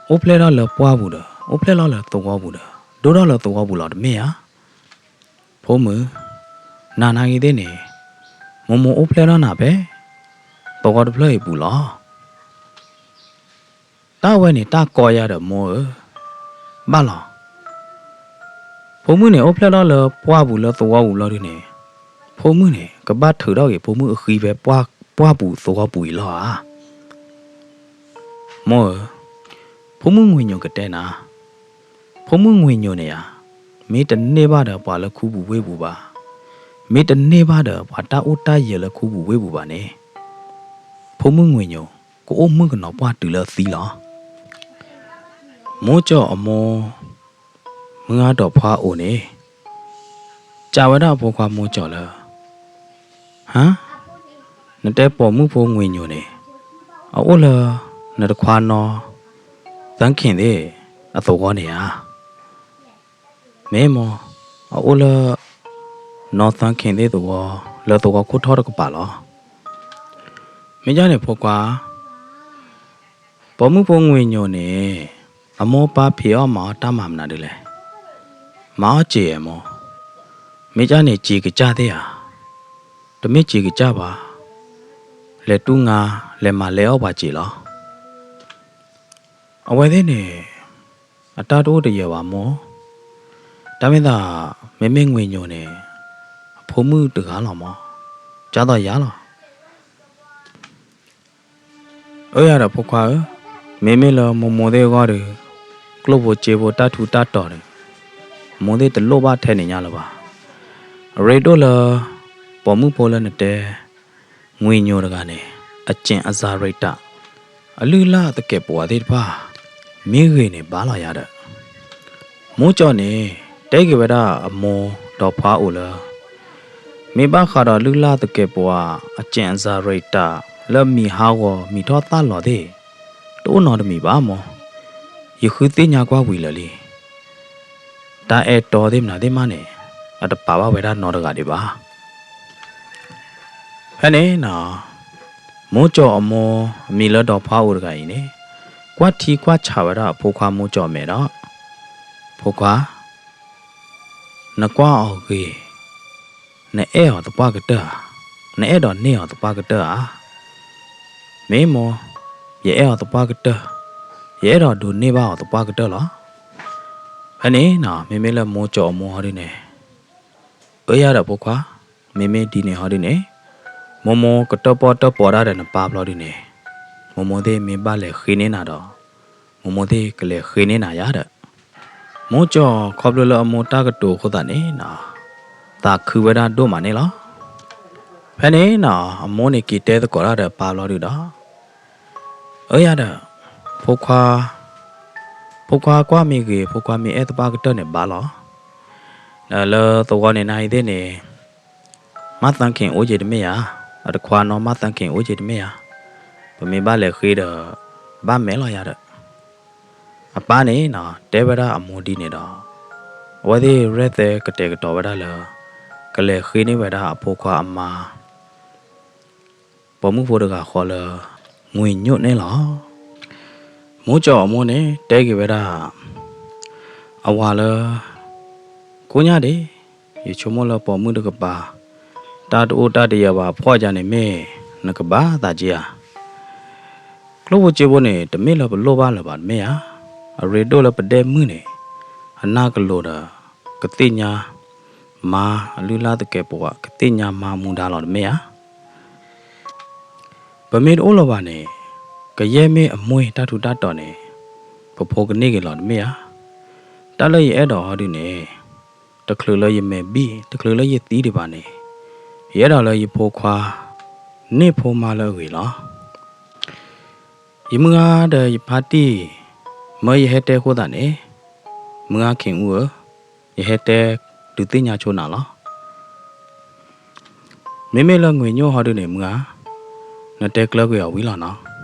အိၣ်ဖျဲၣ်ထီၣ်လၢပှၢ်ပူၤဒီး အိၣ်ဖျဲၣ်ထီၣ်လၢသဝီပူၤဒီး ဒိၣ်ထီၣ်လၢသဝီပူၤလီၤတမ့ၢ်ဧါ. ဖိမုၣ်, နၤနၤအံၤသ့ၣ်န့ၣ်, မိၢ်မိၢ်အိၣ်ဖျဲၣ်ထီၣ်နၤဖဲ သဝီတဖျၢၣ်အံၤပူၤလီၤ. တၢ်ဝဲန့ၣ်တၢ်ကီယါဒီးမိၢ်ဧၢ, ဘၣ်လီၤ. ဖိမုၣ်န့ၣ် အိၣ်ဖျဲၣ်ထီၣ်လၢပှၢ်ပူၤလၢသဝီပူၤလီၤဒုန့ၣ်, ဖိမုၣ်န့ၣ် ကဘၣ်ထုးထီၣ်က့ၤဖိမုၣ်အဃံဖဲပှၢ်ပူၤသဝီပူၤအံၤလီၤဧါ. မိၢ်ဧၢ, ဖိမုၣ်ငွေညိုကတဲနၤ, ဖိမုၣ်ငွေညိုန့ၣ်ဧါ, မ့ၢ်တန့ၢ်ဘၣ်ဒီးပှၤလၢခူပူၤဝ့ၢ်ပူၤဘၣ်, မ့ၢ်တန့ၢ်ဘၣ်ဒီးပှၤတၢ်အိၣ်တၢ်ယၢၤလၢခူပူၤဝ့ၢ်ပူၤဘၣ်န့ၣ်, ဖိမုၣ်ငွေညို ကအိၣ်မုၣ်ကနီၤပှၢ်တုၤလၢအသံလီၤ. မိၢ်ကၠီၣ်အမိၢ် မုၢ်ဂၤဒီးဖှါအိၣ်န့ၣ်, ကးဝဲဒၣ်အဖိခွါမိၢ်ကၠီၣ်လၢ, ဟါ, နတဲပိာ်မုၣ်ဖိငွေညိုန့ၣ်, အအိၣ်လၢ နတခွါနီ သၢခ့ၣ်သ့ၣ်အသဝီန့ၣ်ဧါ. မ့ၢ်မိၢ်, အအိၣ်လၢ နီသၢခ့ၣ်သ့ၣ်သဝီ လၢသဝီခိၣ်ထီၣ်တကပၤလီၤ. မ့ၢ်ဒ်န့ၣ်ဖိခွါ, ပိာ်မုၣ်ဖိငွေညိုန့ၣ် အမိၢ်ပၢ်ဖံးအီၣ်မၤအီၣ်တၢ်မၤမနုၤဒ်လဲၣ်. မၤအီၣ်စ့ဧါမိၢ်. မ့ၢ်ကၢ်န့ၣ်စံးကစၢ်သ့ၣ်ဧါ, တမ့ၢ်စံးကစၢ်ဘၣ်, လဲၤတူၢ်ငါ လဲၤမၤလဲအီၣ်ပှၤစံးလီၤ. အဝဲသ့ၣ်န့ၣ် အတၢ်တအိၣ်တယၢၤဘၣ်မိၢ်, တၢ်မ့ၢ်သး မ့မ့ၢ်ငွေညိးန့ၣ် အဖိမုၣ်တဂၤလီၤမိၢ်, ကၢ်သိးယၤလီၤ. အၢ ယၤဒီးဖိခွါဧၢ, မ့မ့ၢ်လၢမိၢ်မိၢ်သ့ၣ်အဂီၢ်ဒီး ကျိၣ်ဖိစ့ဖိတၢ်ထူးတၢ်တီၤဒီး မိၢ်သ့ၣ်တလိၣ်ဘၣ်ထဲန့ၣ်ညါလၢၤဘၣ်. အရ့ဒိၣ်လၢ ပိာ်မုၣ်ဖိလၢနတဲ ငွေညိးတဂၤန့ၣ် အကျင့်စာရိတ္တ အလုၢ်အလၢ်သကဲးပဝးသ့ၣ်တဖၣ် မ့ၢ်ဂ့ၤန့ၣ်ဘၣ်လီၤယၤဒီး မိၢ်ကၠီန့ၣ် တဲက့ၤဝဲဒၣ်အမိၢ်ဒီးဖါအိၣ်လၢ မ့ၢ်ဘၣ်ဃးဒီးလုၢ်လၢ်သကဲးပဝး အကျင့်စာရိတ္တ လၢမံၤဟးဂီၤမံၤထီၣ်သၣ်လီၤသ့ၣ် တအိၣ်နီတမံၤဘၣ်မိၢ်, ယဃုသ့ၣ်ညါကွၢ်ဝံၤလၢာ်လံ. တၢ်အဲၣ်တီသ့ၣ်မနုၤသ့ၣ်မးန့ၣ် အတပာ်ဘၣ်ဝဲဒၣ်နီတဂၤဒံးဘၣ်. ဖဲန့ၣ်နီၤ မိၢ်ကၠီအမိၢ်အမံၤလၢဒီးဖါအိၣ်တဂၤအံၤန့ၣ် ကွၢ်ထံကွၢ်ဆးဝဲဒၣ်အဖိခွါမိၢ်ကၠီအမဲာ်ဒီး ဖိခွါ, နကွၢ်အီၤဂ့ၤ, နအဲၣ်အီၤသပှၢ်ကတၢၢ်ဧါ, နအဲၣ်ဒိးန့ၢ်အီၤသပှၢ်ကတၢၢ်ဧါ. မ့ၢ်မိၢ်, ယအဲၣ်အီၤသပှၢ်ကတၢၢ်, ယအဲၣ်ဒိးဒိးန့ၢ်ဘၣ်အီၤသပှၢ်ကတၢၢ်လီၤ. ဖဲန့ၣ်နီၤ မ့မ့ၢ်လၢမိၢ်ကၠီအမိၢ်ဟီဒုန့ၣ် အၢ ယၤဒီးဖိခွါ, မ့မ့ၢ်ဒ်န့ၣ်ဟီဒုန့ၣ် မိၢ်မိၢ်ကတၢၣ်ပီၣ်တၢၣ်ပီးဒၣ်ဒီးနပၢ်ဘျီဒုန့ၣ် မိၢ်မိၢ်သ့ၣ်မ့ၢ်ဘၣ်လဲၤဃ့န့ၢ်နၤဒီး မိၢ်မိၢ်သ့ၣ်ကလဲၤဃ့န့ၢ်နၤယၤဒီး မိၢ်ကၠီခီဖျိလၢအမိၢ်တၢ်ကတိၤအဃိသတးန့ၣ်နီၤ သးခုဝဲဒၣ်ဒိၣ်မးန့ၣ်လီၤ. ဖဲန့ၣ်နီၤ အမိၢ်န့ၣ်က့ၤတဲသကိးတၢ်ဒီးပၢ်ဘျီဒုဒီး အၢ ယၤဒီး ဖိခွါ, ဖိခွါကွၢ်မ့ၢ်ဂ့ၤ ဖိခွါမ့ၢ်အဲၣ်သပှၢ်ကတၢၢ်န့ၣ်ဘၣ်လီၤ. ဒီးလၢသဝီန့ၣ်နၤအံၤသ့ၣ်န့ၣ် မၢ်သၢခ့ၣ်အိၣ်က့ၤတမ့ၢ်ဧါ, အတခွါနီၢ်မၢ်သၢခ့ၣ်အိၣ်က့ၤတမ့ၢ်ဧါ, ပမ့ၢ်ဘၣ်လဲၤဃ့ဒီး ဘၣ်မဲာ်လီၤယၤဒီး အပၢ်န့ၣ်နီၤ တဲဝဲဒၣ်အမိၢ်ဒ်န့ၣ်ဒီး အဝဲသ့ၣ်ရဲၣ်သဲကတဲာ်ကတီၤဝဲဒၣ်လၢ ကလဲၤဃ့န့ၢ်ဝဲဒၣ်အဖိခွါအမါ ပိာ်မုၣ်ဖိတဂၤဃီလၢ ငွေညိးန့ၣ်လီၤ. မိၢ်ကၠီအမိၢ်န့ၣ် တဲက့ၤဝဲဒၣ် အဝၤလၢ ကိညၢ်ဒ့ၣ်, ယဆိကမိၣ်လၢပိာ်မုၣ်တကပၤ တၢ်တအိၣ်တၢ်တယၢၤဘၣ်ဖှီၣ်ယၤန့ၣ်မ့ၢ် နကဘၣ်သးက့ဧါ. ကျိၣ်ဖိစ့ဖိန့ၣ် တမ့ၢ်လၢပလိၣ်ဘၣ်လၢၤဘၣ်တမ့ၢ်ဧါ. အရ့ဒိၣ်လၢပဒဲမုၢ်န့ၣ် အနၢ်ကလိၤဒီး ကသ့ၣ်ညါမါအလုၢ်အလၢ်သကဲးပဝး ကသ့ၣ်ညါမါမူဒါလီၤတမ့ၢ်ဧါ. ပမ့ၢ်တအိၣ်လၢၤဘၣ်န့ၣ် ကယဲၢ်မ့ၢ်အမှ့ၢ်တၢ်ထူးတၢ်တီၤန့ၣ် ပဖိကန့ၢ်က့ၤလီၤတမ့ၢ်ဧါ. တၢ်လၢယအဲၣ်ဒိးဟီဒုန့ၣ် တချုးလၢယမဲာ်ဘံၣ် တချုးလၢယသံဒံးဘၣ်န့ၣ် ယအဲၣ်ဒိးလၢယဖိခွါ န့ၢ်ဖိမါလၢအဂ့ၤလီၤ. ယမုၢ်ဂၤဒီးယဖါတံၢ် မၢယဟဲတဲအဃိသတးန့ၣ် မုၢ်ဂၤခ့ၣ်အူဧၢ, ယဟဲတဲဒုးသ့ၣ်ညါဆိနၤလီၤ. မ့မ့ၢ်လၢငွေညိးဟီဒုန့ၣ် မုၢ်ဂၤ, နတဲကျၢၤကွံာ်အီၤဝံၤလီၤနီၤ.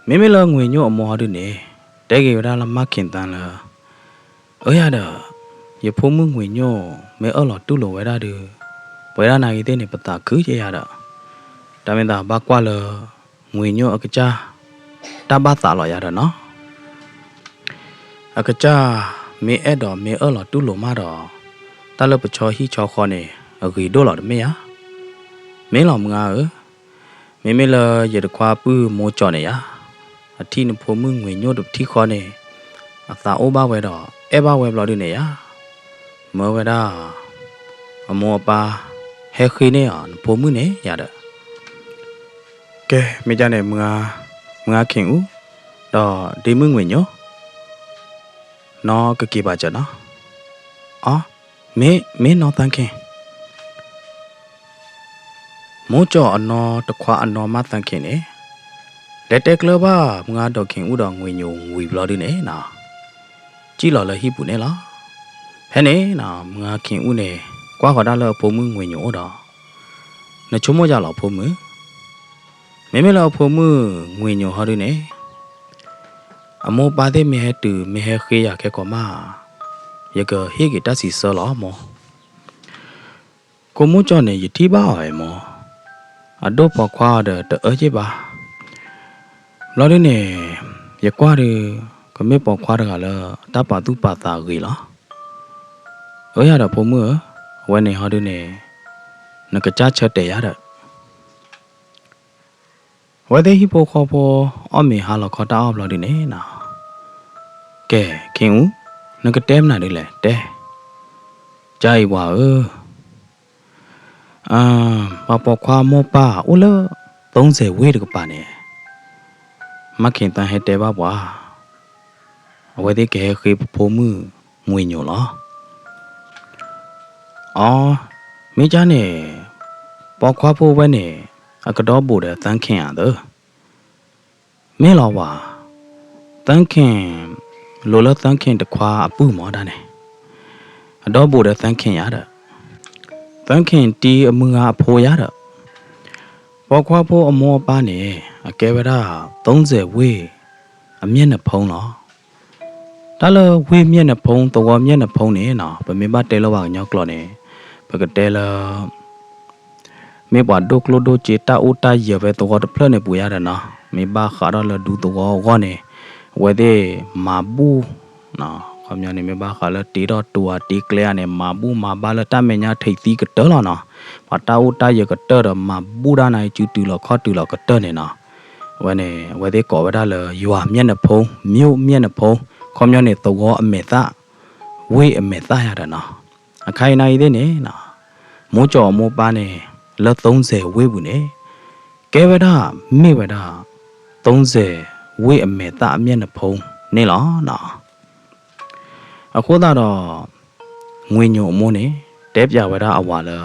မ့မ့ၢ်လၢငွေညိးအမိၢ်ဟီဒုန့ၣ် တဲက့ၤဝဲဒၣ်လၢမၢ်ခ့ၣ်သၣ်လၢ အၢ ယၤဒီး ယဖိမုၣ်ငွေညိး မ့ၢ်အၢၣ်လီၤတူၢ်လိာ်ဝဲဒၣ်ဒီး ပဝဲဒၣ်နၤဂ့ၤသ့ၣ်န့ၣ် ပသးခုက့ယၤဒီး တၢ်မ့ၢ်သးဘၣ်ကွၢ်လၢ ငွေညိးအကစၢ် တၢ်ဘၣ်သးလီၤယၤဒီးနီၤ. အကစၢ်မ့ၢ်အဲၣ်ဒိးမ့ၢ်အၢၣ်လီၤတူၢ်လိာ်မးဒီး တၢ်လၢပဆီဟံၣ်ဆီဃီန့ၣ် အဂ့ၤဒိၣ်လီၤတမ့ၢ်ဧါ. မ့ၢ်လီၤမုၢ်ဂၤဧၢ, မ့မ့ၢ်လၢယတခွါပုၢ်မိၢ်ကၠီၣ်န့ၣ်ယါ, အထံၣ်နဖိမုၣ်ငွေညိးတထံၣ်ဃီန့ၣ် အသးအိၣ်ဘၣ်ဝဲဒီး အဲၣ်ဘၣ်ဝဲဘျီဒုန့ၣ်ယါ, မၢဝဲဒၣ် အမိၢ်အပၢ် ဟဲဃ့န့ၢ်အီၤနဖိမုၣ်န့ၣ်ယါဒီး ကဲ မ့ၢ်ဒ်န့ၣ် မုၢ်ဂၤခ့ၣ်အူ ဒီးဒ့မုၣ်ငွေညိး နီၢ်ကက့ၤဘၣ်စၢၤနီၤ. အ မ့ၢ် မ့ၢ်နီၢ်သၣ်ခ့ၣ် မိၢ်ကၠီၣ်အနီၢ်တခွါအနီၢ်မၢ်သၣ်ခ့ၣ်န့ၣ် လဲၤတဲကျၢၤဘၣ်မုၢ်ဂၤဒီးခ့ၣ်အူဒီးငွေညိးဝံၤဘျီဒုန့ၣ်နီၤ စံၣ်လီၤလၢဟံၣ်ပူၤန့ၣ်လီၤ. ဖဲန့ၣ်နီၤ မုၢ်ဂၤခ့ၣ်အူန့ၣ် ကွၢ်ဃီၤဒၣ်လၢအဖိမုၣ်ငွေညိးအိၣ်ဒီး နဆိကမိၣ်ယါလီၤအဖိမုၣ်, မ့မ့ၢ်လၢအဖိမုၣ်ငွေညိးဟီဒုန့ၣ် အမိၢ်ပၢ်သ့ၣ်မ့ၢ်ဟဲတုၤမ့ၢ်ဟဲဃ့ယၤခဲကိာ်မး ယကဟ့ၣ်က့ၤတၢ်စံးဆၢလီၤမိၢ်. ကိးမုၢ်ကၠီၣ်န့ၣ် ယထံၣ်ဘၣ်အီၤအံၤမိၢ်, အဒိၣ်ပိာ်ခွါအီၤဒီးတအၢက့ၢ်ဘၣ်. ဘျီဒုန့ၣ် ယကွၢ်ဒု ကမ့ၢ်ပိာ်ခွါတဂၤလၢ တၢ်ပာ်သူၣ်ပာ်သးဂ့ၤလီၤ. အၢ ယၤဒီးဖိမုၣ်ဧၢ, အ အဝဲန့ၣ်ဟီဒုန့ၣ် နကစၢ်ဆၢတဲာ်ယၤဒီး အဝဲသ့ၣ်ဟံၣ်ဖိဃီဖိ အီၣ်မ့ၤဟါလီၤခီတၢ်အီၣ်ဘျီဒုန့ၣ်နီၤ, ကဲ ခ့အူ, နကတဲမနုၤဒ်လဲၣ် တဲ, ကၢ်အံၤပှၤဧၢ, ပှၤပိာ်ခွါမိၢ်ပၢ်အိၣ်လၢ သုံးဆယ်ဝ့ၢ်တကပၤန့ၣ်, မါခ့သၢဟဲတဲဘၣ်ပှၤ, အဝဲသ့ၣ်ကဟဲဃ့ပဖိမုၣ်ငွေညိုလီၤ. အိ, မ့ၢ်ကၢ်န့ၣ် ပိာ်ခွါဖိဝဲန့ၣ် အကဒီဘူးဒီးသၢခ့ဧါသၢ, မ့ၢ်လီၤဝဲ, သၢခ့, လိၤလၢသၢခ့တခွါအပုၢ်မးဒၣ်န့ၣ်, အဒီဘူးဒီးသၢခ့ယၤဒီး, သၢခ့တံၤအမုၢ်ဂၤအဖိယၤဒီး, ပိာ်ခွါဖိအမိၢ်အပၢ်န့ၣ် အကဲဝဲဒၣ် သုံးဆယ်ဝ့ၢ်အမျက်နှာဖုံးလီၤ. တၢ်လၢဝ့ၢ်မျက်နှာဖုံး သဝီမျက်နှာဖုံးန့ၣ်နီၤ ပမ့ၢ်ဘၣ်တဲလၢပှၤကညီကျိာ်န့ၣ် ပကတဲလၢ မ့ၢ်ပှၤဒိၣ်ကျိၣ်ဒိၣ်စ့ တၢ်အိၣ်တၢ်ယၢၤဖဲသဝီတဖျၢၣ်န့ၣ်ပူၤယၤဒီးနီၤ, မ့ၢ်ဘၣ်ဃးဒီးလၢဒူသဝီအဂီၢ်န့ၣ် အဝဲသ့ၣ်မၤဘူၣ်, ခီပညီန့ၣ် မ့ၢ်ဘၣ်ဃးလၢတ့ထီၣ်တူၤဧါတ့ကျဲဧါန့ၣ် မၤဘူၣ်မၤဘါလၢတၢ်မဲာ်ညါထံးသံကတၢၢ်လီၤနီၤ, ပှၤတၢ်အိၣ်တၢ်ယၢၤကတၢၢ်ဒီး မၤဘူၣ်ဒၣ်နၤ စုတုၤလီၤခီၣ်တုၤလီၤကတၢၢ်န့ၣ်နီၤ, အဝဲန့ၣ် အဝဲသ့ၣ်ကိးဝဲဒၣ်လၢ ယွၤမျက်နှာဖုံး မြို့မျက်နှာဖုံး, ခီပညီန့ၣ် သဝီအမဲာ်သၣ် ဝ့ၢ်အမဲာ်သၣ်ယၤဒီးနီၤ, အခါအံၤနၤအံၤသ့ၣ်န့ၣ်နီၤ, မိၢ်ကၠီအမိၢ်ပၢ်န့ၣ် လၢ သုံးဆယ်ဝ့ၢ်ပူၤန့ၣ် ကဲဝဲဒၣ် မ့ၢ်ဝဲဒၣ် သုံးဆယ်ဝ့ၢ်အမဲာ်သၣ်အမျက်နှာဖုံး န့ၣ်လီၤနီၤ. အဃိသတးဒီး ငွေညိုအမိၢ်န့ၣ် တဲပျးဝဲဒၣ်အဝၤလၢ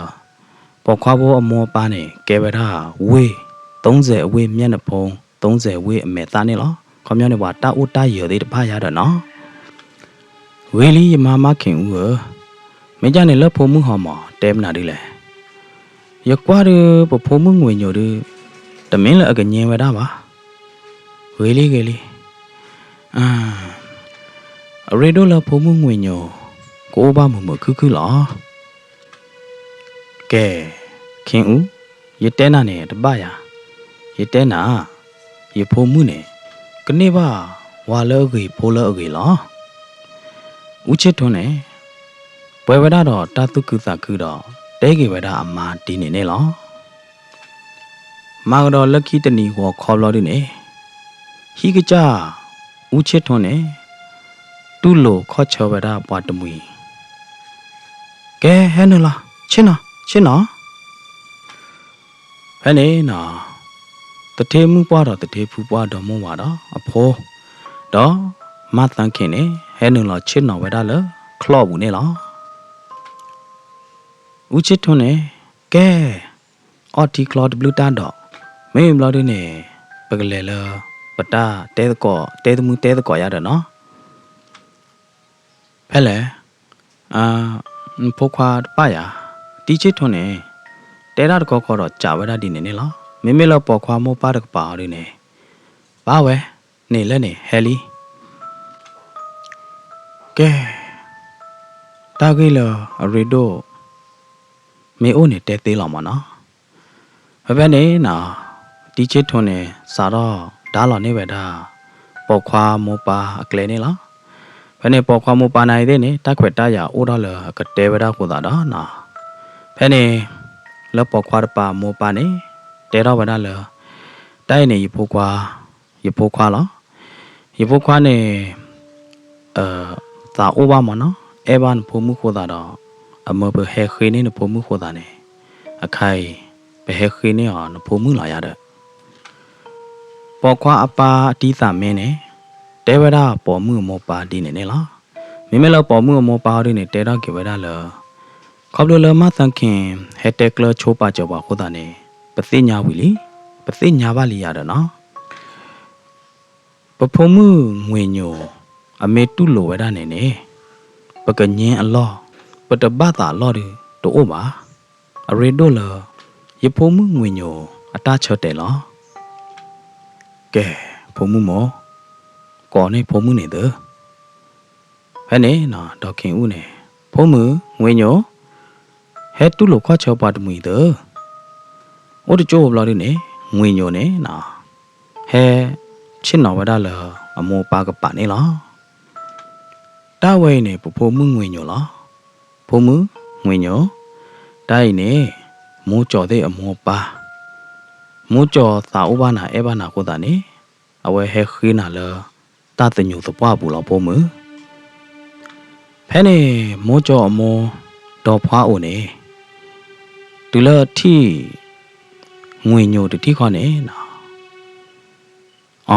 ပိာ်ခွါဖိအမိၢ်အပၢ်န့ၣ် ကဲဝဲဒၣ် ဝ့ၢ် သုံးဆယ်ဝ့ၢ်မျက်နှာဖုံး သုံးဆယ်ဝ့ၢ်အမဲာ်သၣ်န့ၣ်လီၤ. ခီပညီန့ၣ် ပှၤတၢ်အိၣ်တၢ်ယၢၤသ့ၣ်တဖၣ်ယၤဒီးနီၤ ဂ့ၤလံ ယမါမါခ့အူဧၢ, မ့ၢ်ကၢ်န့ၣ်လၢဖိမုၣ်ဟီမး တဲမနုၤဒ်လဲၣ်. ယကွၢ်ဒုး ပဖိမုၣ်ငွေညိုဒုး တမ့ၢ်လၢအကညဲဝဲဒၣ်ဘၣ်. ဂ့ၤလံ ဂ့ၤလံ. အရ့ဒိၣ်လၢဖိမုၣ်ငွေညို ကအိၣ်ဘၣ်မုာ်မုာ်ခုၣ်ခုၣ်လီၤ. ကဲ, ခ့အူ, ယတဲနၤန့ၣ်တဘၣ်ယၤ, ယတဲနၤ, ယဖိမုၣ်န့ၣ် ကန့ၢ်ဘၣ်ဝၤလၢအဂ့ၤဖိလၢအဂ့ၤလီၤ. အူဆ့ၣ်ထိန့ၣ် ပှဲၤဝဲဒၣ်ဒီးတၢ်သူၣ်ခုသးခုဒီး တဲက့ၤဝဲဒၣ်အမါဒ်န့ၣ်န့ၣ်လီၤ. မၤကဒီးလၢခံတနံၤဂီၤခီဘျီဒုန့ၣ်, ဟံၣ်ကစၢ် အူဆ့ၣ်ထိန့ၣ် တူၢ်လိာ်ခီၣ်ဆၢဝဲဒၣ်ပှၤတမှံၤ, ကဲ ဟဲနုာ်လီၤ, ဆ့ၣ်နီၤ, ဆ့ၣ်နီၤ. ဖဲန့ၣ်နီၤ, သထ့မုၣ်ပှၢ်ဒီးသထ့ဖုပှၢ်ဒီမိၢ်ဝၤဒီးအဖိ, ဒီးမါသၢခ့န့ၣ် ဟဲနုာ်လီၤဆ့ၣ်နီၤဝဲဒၣ်လၢချီၣ်ပူၤန့ၣ်လီၤ. အူဆ့ၣ်ထိန့ၣ် ကဲ အီၣ်ထံချီတဘျုးတၢ်ဒီး, မ့ၢ်ဘျီဒုန့ၣ် ပကလဲၤလၢ ပတၢ်တဲသကိး တဲသမုၢ်တဲသကိးယၤဒီးနီၤ. ဖဲလဲၣ်, နဖိခွါတပၢ်ယၤ, တံဆ့ၣ်ထိန့ၣ် တဲတၢ်တခီခီဒီးစံးဝဲဒၣ်ဒ်န့ၣ်န့ၣ်လီၤ. မ့မ့ၢ်လၢပိာ်ခွါမိၢ်ပၢ်တကပၤအီၤဒုန့ၣ်, ပၢ်ဝဲ, န့ၣ်လဲၣ်န့ၣ် ဟဲလံ. ကဲ, တၢ်ဂ့ၢ်လၢအရ့ဒိၣ် မ့ၢ်အိၣ်န့ၣ်တဲသ့လီၤမးနီၤ. ဖဲဖဲန့ၣ်နီၤ, တံဆ့ၣ်ထိန့ၣ် စးထီၣ်ဒါလီၤန့ၢ်ဝဲဒၣ် ပိာ်ခွါမိၢ်ပၢ်အကျဲန့ၣ်လီၤ. ဖဲန့ၣ်ပိာ်ခွါမိၢ်ပၢ်နၤအံၤသ့ၣ်န့ၣ် တၢ်ခွဲးတၢ်ယာ်အိၣ်ထီၣ်လၢအကတဲဝဲဒၣ်အဃိသတးဒီးနီၤ, ဖဲန့ၣ် လၢပိာ်ခွါတပၤအမိၢ်ပၢ်န့ၣ် တဲထီၣ်ဝဲဒၣ်လၢ တၢ်အံၤန့ၣ် ယဖိခွါ, ယဖိခွါလီၤ. ယဖိခွါန့ၣ် သးအိၣ်ဘၣ်မးနီၤ, အဲၣ်ဘၣ်နဖိမုၣ်ဃိသးဒီး အမၢပဟဲဃ့န့ၢ်နဖိမုၣ်ဃိသးန့ၣ်, အခါအံၤ ပဟဲဃ့န့ၢ်အီၤနဖိမုၣ်လီၤယၤဒီး ပိာ်ခွါအပၢ်အတံသးမ့ၢ်န့ၣ် တဲဝဲဒၣ်ပိာ်မုၣ်အမိၢ်ပၢ်ဒ်န့ၣ်န့ၣ်လီၤ. မ့မ့ၢ်လၢပိာ်မုၣ်အမိၢ်ပၢ်အီၤဒုန့ၣ် တဲထီၣ်က့ၤဝဲဒၣ်လၢ ခီဖျိလၢမါသၢခ့ ဟဲတဲကျၢဆိပာ်စၢၤပှၤဃိသးန့ၣ် ပသ့ၣ်ညါဝံၤလံ, ပသ့ၣ်ညါဘၣ်လံယၤဒီးနီၤ. ပဖိမုၣ်ငွေညို အမ့ၢ်တူၢ်လိာ်ဝဲဒၣ်န့ၣ်န့ၣ် ပကညဲအလီၢ်, ပတဘၣ်သးအလီၢ်ဒုတအိၣ်ဘၣ်. အရ့ဒိၣ်လၢ ယဖိမုၣ်ငွေညိုအတၢ်ဆၢတဲာ်လီၤ. ကဲ, ဖိမုၣ်မိၢ်, ကိးန့ၢ်ဖိမုၣ်န့ၣ်သၢ. ဖဲန့ၣ်နီၤ ဒီးခ့အူန့ၣ်, ဖိမုၣ်, ငွေညို ဟဲတူၢ်လိာ်ခီၣ်ဆၢပှၤတမှံၤသၢ. အိၣ်တကၠိဘျီဒုန့ၣ် ငွေညိုန့ၣ်နီၤ ဟဲဆ့ၣ်နီၤဝဲဒၣ်လၢအမိၢ်အပၢ်ကပၤန့ၣ်လီၤ. တၢ်ဝဲအံၤန့ၣ် ပဖိမုၣ်ငွေညိုလီၤ. ဖိမုၣ်, ငွေညို, တၢ်အံၤန့ၣ် မိၢ်ကၠီၤသ့ၣ်အမိၢ်အပၢ်, မိၢ်ကၠီၤသးအိၣ်ဘၣ်နၤအဲၣ်ဘၣ်နၤအဃိသတးန့ၣ် အဝဲဟဲဃ့နၤလၢ တၢ်သညူးသပှၢ်ပူၤလီၤ ဖိမုၣ်. ဖဲန့ၣ် မိၢ်ကၠီၤအမိၢ် ဒီးဖှါအိၣ်န့ၣ် တုၤလၢအထံၣ် ငွေညိုတထံၣ်ဃီန့ၣ် အီၤ,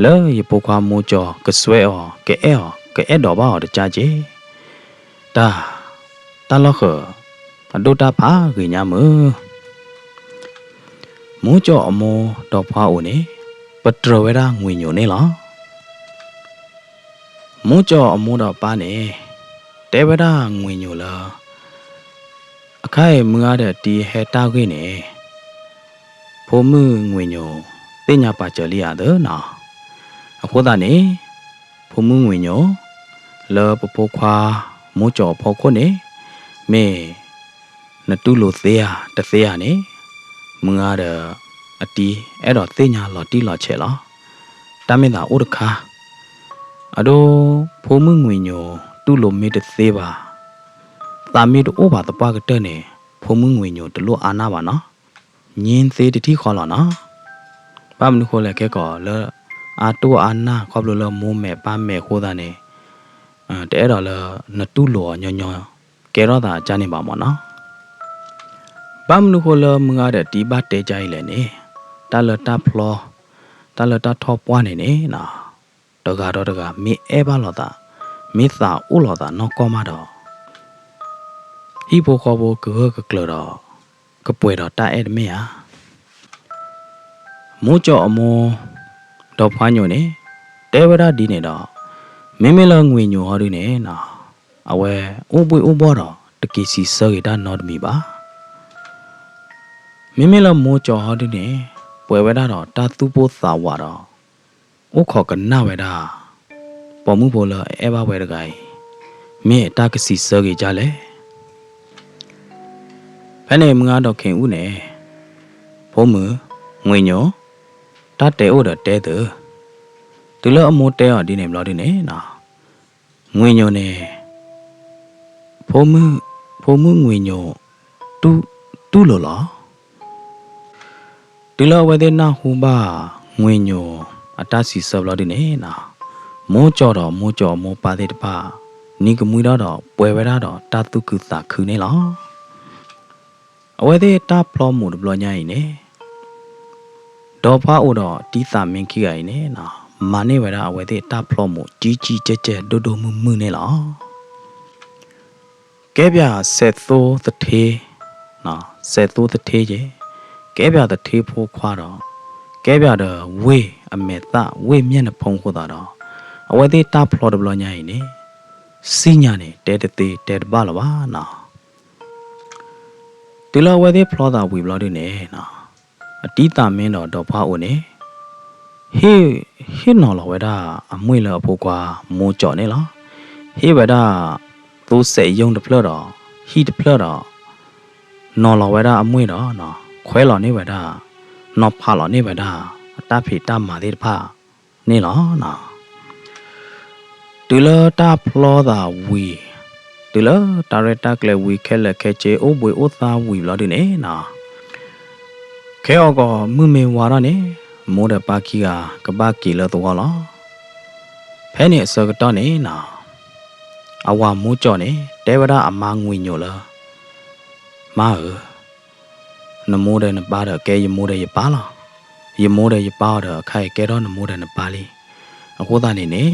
လၢယဖိခွါမိၢ်ကၠီၤ ကစွဲအီၤ ကအဲၣ်အီၤ ကအဲၣ်ဒိးဘၣ်အီၤတကၢ်က့ၤ, တၢ်, တၢ်လီၢ်ဃၢၤ အဒိၣ်တၢ်ဖးဂ့ၤညါမုၢ်. မိၢ်ကၠီၤအမိၢ်ဒီးဖှါအိၣ်န့ၣ် ပတြၢၤဝဲဒၣ်ငွေညိုန့ၣ်လီၤ. မိၢ်ကၠီၤအမိၢ်ဒီးပၢ်န့ၣ် တဲဝဲဒၣ်ငွေညိုလၢ အခါအံၤမုၢ်ဂၤဒီးတံၤဟဲတၢ်ဂ့ၢ်န့ၣ် ဖိမုၣ်ငွေညို သ့ၣ်ညါပာ်စၢၤလံဧါသၢနီၤ. အဃိသတးန့ၣ် ဖိမုၣ်ငွေညို လၢပဖိခွါ မိၢ်ကၠီၤအဖီခိၣ်န့ၣ် မ့ၢ်နတူၢ်လိာ်သ့ဧါတသ့ဧါန့ၣ် မုၢ်ဂၤဒီးအတံၤအဲၣ်ဒိးသ့ၣ်ညါလီၤတံၢ်လီၤဆဲးလီၤ. တၢ်မ့ၢ်သးအိၣ်တခါ အဒိ ဖိမုၣ်ငွေညို တူၢ်လိာ်မ့ၢ်တသ့ဘၣ် သးမ့ၢ်တအိၣ်ဘၣ်သပှၢ်ကတၢၢ်န့ၣ် ဖိမုၣ်ငွေညိုတလိၣ်အါနၢ်ဘၣ်နီၤ. ငြင်းသေးတထံၣ်ဃီလီၤနီၤ. ဘၣ်မနုၤဃိလဲၣ်ခဲကီးလၢ အါတိၢ်အါနၢ်ခီဖျိလၢမိၢ်မဲာ်ပၢ်မဲာ်အဃိသတးန့ၣ် တအဲၣ်ဒိးလၢ နတူၢ်လိာ်အီၤညီညီ ကဲထီၣ်သးကၢ်န့ၣ်ဘၣ်မၢ်နီၤ. ဘၣ်မနုၤဃိလၢမုၢ်ဂၤဒီးတံၤဘၣ်တဲကၢ်အံၤလဲၣ်န့ၣ် တၢ်လၢတၢ်ဖျီ တၢ်လၢတၢ်ထီၣ်ပှၢ်န့ၣ်န့ၣ် တဂၤဒီးတဂၤမ့ၢ်အဲၣ်ဘၣ်လိာ်သး မ့ၢ်သးအိၣ်လိာ်သးနီၢ်ကီၢ်မးဒီး ဟံၣ်ဖိဃီဖိကဂၢၢ်ကကျၢၤဒီး ကပှဲၤဒီးတၢ်အဲၣ်တမ့ၢ်ဧါ. မိၢ်ကၠီၤအမိၢ် ဒီးဖှါညိုန့ၣ် တဲဝဲဒၣ်ဒ်န့ၣ်ဒီး မ့မ့ၢ်လၢငွေညိုဟီဒုန့ၣ်နီၤ အဝဲအိၣ်ဘှ့ၣ်အိၣ်ဘှီၣ်ဒီး တက့ၤစံးဆၢက့ၤတၢ်နီတမံၤဘၣ်. မ့မ့ၢ်လၢမိၢ်ကၠီၤဟီဒုန့ၣ် ပှဲၤဝဲဒၣ်ဒီးတၢ်သူၣ်ပိၢ်သးဝးဒီး အိၣ်ခိးကနၣ်ဝဲဒၣ် ပိာ်မုၣ်ဖိလၢအအဲၣ်ဘၣ်ဝဲတဂၤအံၤ မ့ၢ်တၢ်ကစံးဆၢက့ၤကၢ်လဲၣ်. ဖဲန့ၣ်မုၢ်ဂၤဒီးခ့ၣ်အူန့ၣ် ဖိမုၣ် ငွေညို တၢ်တဲအိၣ်ဒီးတဲသု, တုၤလၢအမိၢ်တဲအီၤဒ်န့ၣ်ဘျီဒုန့ၣ် ငွေညိုန့ၣ် ဖိမုၣ်ငွေညို တူၢ်လိာ်လီၤ. တုၤလၢအဝဲသ့ၣ်နၢ်ဟူဘၣ် ငွေညိုအတၢ်စံးဆၢဘျီဒုန့ၣ် မိၢ်ကၠီၤဒီးမိၢ်ကၠီၤအမိၢ်ပၢ်သ့ၣ်တဖၣ် နံၤကမှံထီၣ်ဒီးပှဲၤဝဲဒၣ်ဒီးတၢ်သူၣ်ခုသးခုန့ၣ်လီၤ. အဝဲသ့ၣ်တၢ်ဖျီမိၣ်တဘျီညါအံၤန့ၣ် ဒီးဖှါအိၣ်ဒီးတံၤသးမံခံဂၤအံၤန့ၣ် မၤန့ၢ်ဝဲဒၣ်အဝဲသ့ၣ်တၢ်ဖျီမိၣ်ကံကံကဲကဲဒိၣ်ဒိၣ်မုၢ်မုၢ်န့ၣ်လီၤ. ကဲပၠးစဲးသိသထ့, စဲးသိသထ့က့ၤ, ကဲပၠးသထ့ဖိခွါဒီး ကဲပၠးဒီးဝ့ၢ်အမဲာ်သၣ်ဝ့ၢ်မျဲၢ်နဖီအဃိသတးဒီး အဝဲသ့ၣ်တၢ်ဖျီတဘျီညါအံၤန့ၣ် စံၣ်ညါန့ၣ် တဲတသ့တဲတဘၣ်လၢၤဘၣ်နီၤ. တုၤလၢအဝဲသ့ၣ်ဖျီသးဝံၤဘျီဒုန့ၣ် အတံၤသးမံဒီးဒီးဖှါအိၣ်န့ၣ် ဟ့ၣ်, ဟ့ၣ်နီၤလီၤဝဲဒၣ်အမှ့ၢ်လၢအဖိခွါမိၢ်ကၠီၤန့ၣ်လီၤ. ဟ့ၣ်ဝဲဒၣ် သိစဲးယိၣ်တဖျၢၣ်ဒီး ဟံၣ်တဖျၢၣ်ဒီး နီၤလီၤဝဲဒၣ်အမှ့ၢ်ဒီး ခွဲးလီၤန့ၢ်ဝဲဒၣ် နီၤဖးလီၤန့ၢ်ဝဲဒၣ် အတၢ်ဖံးတၢ်မၤသ့ၣ်တဖၣ်န့ၣ်လီၤ. တုၤလၢတၢ်ဖျီသးဝံၤ, တုၤလၢတၢ်ရဲၣ်တၢ်ကျဲၤဝံၤခဲလၢာ်ခဲဆ့အိၣ်ဘှံးအိၣ်သါဝံၤဘျီဒုန့ၣ်နီၤ, ခဲအံၤကီးမုၢ်မ့ၢ်ဝါထီၣ်န့ၣ် မိၢ်ဒီးပၢ်ခံဂၤကဘၣ်က့ၤလၢသဝီလီၤ. ဖဲန့ၣ်အဆၢကတီၢ်န့ၣ်နီၤ, အဝၤမိၢ်ကၠီၤန့ၣ် တဲဝဲဒၣ်အမါငွေညိုလၢ မါဧၢ, နမိၢ်ဒီးနပၢ်ဒီးကဲယမိၢ်ဒီးယပၢ်လီၤ. ယမိၢ်ဒီးယပၢ်အီၤဒီး အခါအံၤကဲထီၣ်နမိၢ်ဒီးနပၢ်လံ. အဃိသတးန့ၣ်န့ၣ်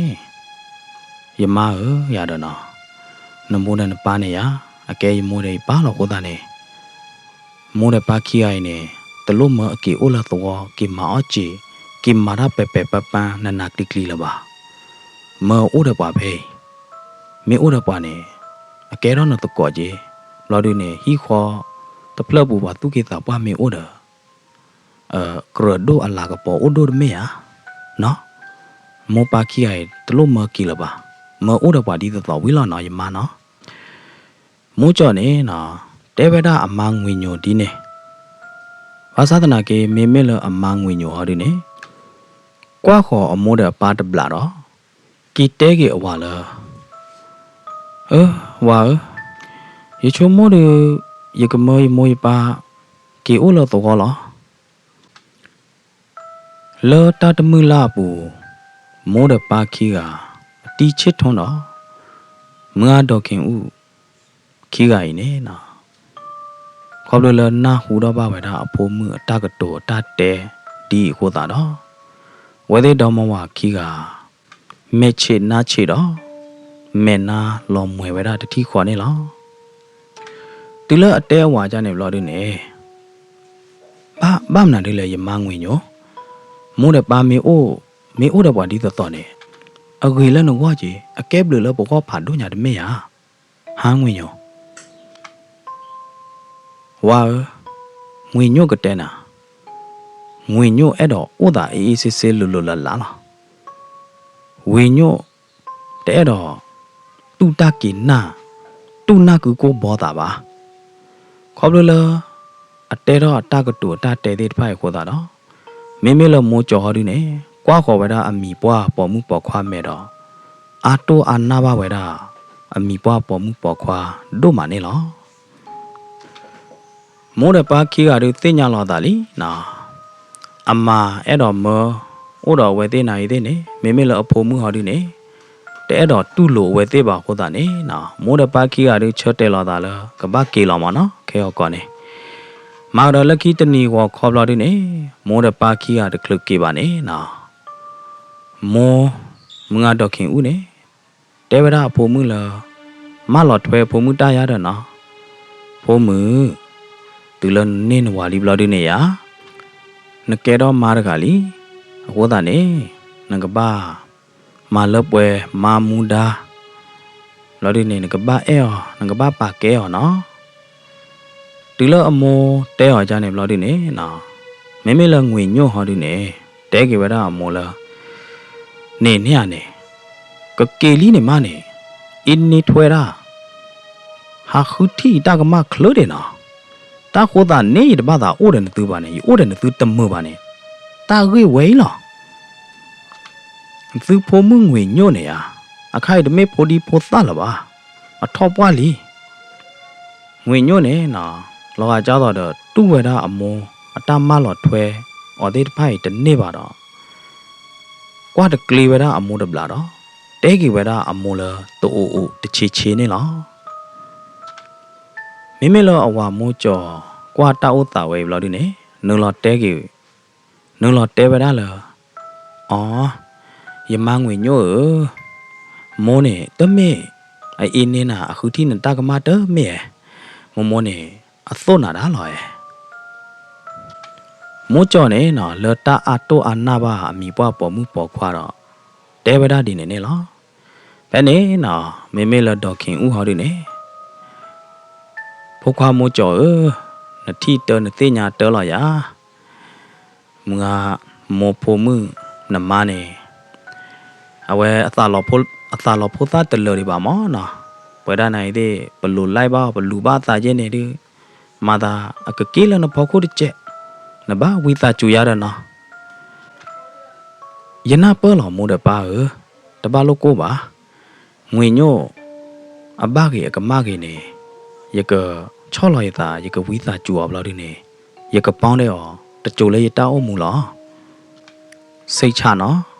ယမါဧၢ ယၤဒီးနီၤ, နမိၢ်ဒီးနပၢ်န့ၣ်ယၤ အကဲယမိၢ်ဒီးယပၢ်လီၤ. အဃိသတးန့ၣ် မိၢ်ဒီးပၢ်ခံဂၤအံၤန့ၣ် တလိၣ်မၢအက့ၤအိၣ်လၢသဝီ က့ၤမၤအီၣ်စ့ၤ က့ၤမၤတၢ်ပဲာ်ပဲာ်ပၢ်ပၢ်နးနးကျံၤကျံၤလၢၤဘၣ်. မၢအိၣ်ဒီးပှၤဖဲအံၤ, မ့ၢ်အိၣ်ဒီးပှၤန့ၣ် အကဲထီၣ်နသကိးက့ၤ. ဘျီဒုန့ၣ် ဟံၣ်ဃီတဖျၢၣ်ပူၤပှၤသူၣ်က့သးပှၢ်မ့ၢ်အိၣ်ဒီး ကြၢးဒိၣ်အလၤကပီၤအိၣ်ဒိၣ်တမ့ၢ်ဧါ. နီၤ, မိၢ်ပၢ်ခံဂၤအံၤ တလိၣ်မၢက့ၤလၢၤဘၣ်. မၢအိၣ်ဒီးပှၤဒ်သိးသိးဝံၤလီၤနီၤ ယမါနီၤ. မိၢ်ကၠီၤန့ၣ်နီၤ, တဲဝဲဒၣ်အမါငွေညိုဒ်န့ၣ်, ဘၣ်ဆၣ်သနာ်က့ မ့မ့ၢ်လၢအမါငွေညိုဟီဒုန့ၣ် ကွၢ်ဃီၤအမိၢ်ဒီးအပၢ်တဘျီဒီး က့ၤတဲက့ၤအဝၤလၢ အၢ ဝၤဧၢ, ယဆိကမိၣ်ဒီး ယကမၢယမိၢ်ယပၢ်က့ၤအိၣ်လၢသဝီလီၤ. လၢတၢ်တမုၢ်လၢ်အပူၤ, မိၢ်ဒီးပၢ်ခံဂၤ အတံၤဆ့ၣ်ထူဒီး မုၢ်ဂၢ်ဒီးက့ၤအူၣ်ခံဂၤအံၤန့ၣ် ခီဖျိလၢနၢ်ဟူထီၣ်ဘၣ်ဝဲဒၣ်အဖိမုၣ်အတၢ်ကတိၤအတၢ်တဲဒ်အံၤအဃိသတးဒီး အဝဲသ့ၣ်ဒီမါဝၤခံဂၤ မဲာ်ဆံးနါဆံးဒီး မဲာ်နါလီၤမှဲၤဝဲဒၣ်တထံၣ်ဃီန့ၣ်လီၤ. တုၤလၢအတဲအဝၤဒ်န့ၣ်ဘျီဒုန့ၣ် ဘၣ်မနုၤဒ်လဲၣ် ယမါငွေညိၣ်, မိၢ်ဒီးပၢ်မ့ၢ်အိၣ်ဒီးပှၤဒ်သိးသိးန့ၣ် အဂ့ၤလၢနဂီၢ်က့ၤ အကဲဘျုးလၢပဂီၢ်ဖးဒိၣ်ညါတမ့ၢ်ဧါ. ဟါ ငွေညိၣ်, ဝၤဧၢ, ငွေညိၣ်ကတဲနၤ, ငွေညိၣ်အဲၣ်ဒိးအိၣ်သးအ့ၣ်အ့ၣ်စ့စ့လိၤလိၤလးလးလီၤ. ဝၤညိၣ် တအဲၣ်ဒိး တူၢ်တၢ်က့ၤနၢ်, တူၢ်နၢ်ကုကိၢ်ဘီသးဘၣ်. ခီဖျိလၢ အတဲထီၣ်အတၢ်ကတိၤအတၢ်တဲသ့ၣ်တဖၣ်အံၤအဃိသတးဒီး မ့မ့ၢ်လၢမိၢ်ကၠီၤဟီဒုန့ၣ် ကွၢ်ဃီၤဝဲဒၣ်အမံၤပှၢ်ပိာ်မုၣ်ပိာ်ခွါမဲာ်ဒီး အါတိၢ်အါနၢ်ဘၣ်ဝဲဒၣ် အမံၤပှၢ်ပိာ်မုၣ်ပိာ်ခွါဒိၣ်မးန့ၣ်လီၤ. မိၢ်ဒီးပၢ်ခံဂၤဒုးသ့ၣ်ညါလီၤအသးလံနီၤ, အမၤအဲၣ်ဒိးမၢအိၣ်ဒီးအဝဲသ့ၣ်နၤအံၤသ့ၣ်န့ၣ် မ့မ့ၢ်လၢအဖိမုၣ်ဟီဒုန့ၣ် တအဲၣ်ဒိးတူၢ်လိာ်အဝဲသ့ၣ်ဘၣ်အဃိသတးန့ၣ်နီၤ မိၢ်ဒီးပၢ်ခံဂၤဒုးဆၢတဲာ်လီၤသးလၢ ကဘၣ်က့ၤလီၤမၢ်နီၤ ခဲအံၤကီးန့ၣ်. မၤကဒီးလၢခံတနံၤဂီၤခီဘျီဒုန့ၣ် မိၢ်ဒီးပၢ်ခံဂၤတချုးက့ၤဘၣ်န့ၣ်နီၤ မိၢ် မုၢ်ဂၢ်ဒီးက့ၤအူၣ်န့ၣ် တဲဝဲဒၣ်အဖိမုၣ်လၢ မၢလီၤထွဲအဖိမုၣ်တၢ်ယါဒီးနီၤ, ဖိမုၣ်, တုၤလၢနန့ၢ်နဝၤလံဘျီဒုန့ၣ်ယါ, နကဲထီၣ်မါတဂၤလံ, အဃိသတးန့ၣ် နကဘၣ်မၤလၢပှဲၤမါမူဒါ ဘျီဒုန့ၣ် နကဘၣ်အဲၣ်အီၤ နကဘၣ်ပာ်ကဲအီၤနီၤ. တုၤလၢအမိၢ်တဲအီၤဒ်န့ၣ်ဘျီဒုန့ၣ်နီၤ, မ့မ့ၢ်လၢငွေညိၣ်ဟီဒုန့ၣ် တဲက့ၤဝဲဒၣ်အမိၢ်လၢ န့ၣ်န့ၣ်ဧါန့ၣ်, ကက့ၤလံန့ၣ်မးန့ၣ်, အ့န့ထွဲဒၣ်, ဟးဃုထံၣ်ယတၢ်ကမၣ်ချၢဒဲးနီၤ, တၢ်ဃိသးန့ၣ် ယတဘၣ်သးအိၣ်ဒီးနသုဘၣ်န့ၣ် ယအိၣ်ဒီးနသုတမုာ်ဘၣ်န့ၣ်, တၢ်ဂ့ၢ်ဝဲအံၤလီၤ. သုဖိမုၣ်ငွေညိၣ်န့ၣ်ဧါ, အခါအံၤတမ့ၢ်ဖိဒံဖိသၣ်လၢၤဘၣ်, အထီၣ်ပှၢ်လံ. ငွေညိၣ်န့ၣ်နီၤ, လီၤဂာ်ဒ်သိးဒီး တူၢ်ဝဲဒၣ်အမိၢ်အတၢ်မၢလီၤထွဲအီၤသ့ၣ်တဖၣ်အံၤတန့ၢ်ဘၣ်ဒီး ကွၢ်တကျ့ဝဲဒၣ်အမိၢ်တဘျီဒီး တဲက့ၤဝဲဒၣ်အမိၢ်လၢတအိၣ်အိၣ်တဆ့ဆ့န့ၣ်လီၤ. မ့မ့ၢ်လၢအဝၤမိၢ်ကၠီၤ ကွၢ်တၢ်အိၣ်သးဝဲအံၤဘျီဒုန့ၣ် နုာ်လီၤတဲက့ၤ, နုာ်လီၤတဲဝဲဒၣ်လၢ အီ, ယမါငွေညိၣ်ဧၢ, မိၢ်န့ၣ် တမ့ၢ်အအ့န့နၤ အဃုထံၣ်နတၢ်ကမၣ်တမ့ၢ်ဧါ, မိၢ်မိၢ်န့ၣ် အသိၣ်နၤဒၣ်လီၤဧါ. မိၢ်ကၠီၤန့ၣ်နီၤ လၢတၢ်အါတိၢ်အါနၢ်ဘၣ်အမံၤပှၢ်ပိာ်မုၣ်ပိာ်ခွါဒီး တဲဝဲဒၣ်ဒ်န့ၣ်န့ၣ်လီၤ. ဖဲန့ၣ်နီၤ မ့မ့ၢ်လၢဒီးခ့ၣ်အူၣ်ဟီဒုန့ၣ် ဖိခွါမိၢ်ကၠီၤဧၢ, နထံၣ်တၢ်နသ့ၣ်ညါတၢ်လီၤယၤ, မုၢ်ဂၤ မိၢ်ဖိမုၣ်နမါန့ၣ် အဝဲ အသးလီၤဖိသၣ်တလၢာ်ဒံးဘၣ်မၢ်နီၤ, ပဝဲဒၣ်နၤအံၤသ့ၣ် ပလူၤလၢ်ဘၣ် ပလူၤဘၣ်သးယဲၢ်န့ၣ်ဒုး မၤသးအကက့ၤလၢနဖီခိၣ်တစဲး, နဘၣ်ဝံသးစူၤယၤဒီးနီၤ. ယနၢ်ပၢၢ်လီၤမိၢ်ဒီးပၢ်ဧၢ, တဘၣ်လိၣ်ကိၢ်ဘၣ်, ငွေညိၣ် အဘၣ်ဂ့ၤအကမၣ်ဂ့ၤန့ၣ် ယကဆီၣ်လီၤယသး ယကဝံသးစူၤအီၤဘျီဒုန့ၣ် ယကပီဒဲးအီၤ တစိၤလၢယတၢ်အိၣ်မူလီၤ. စံးဆၣ်နီၤ.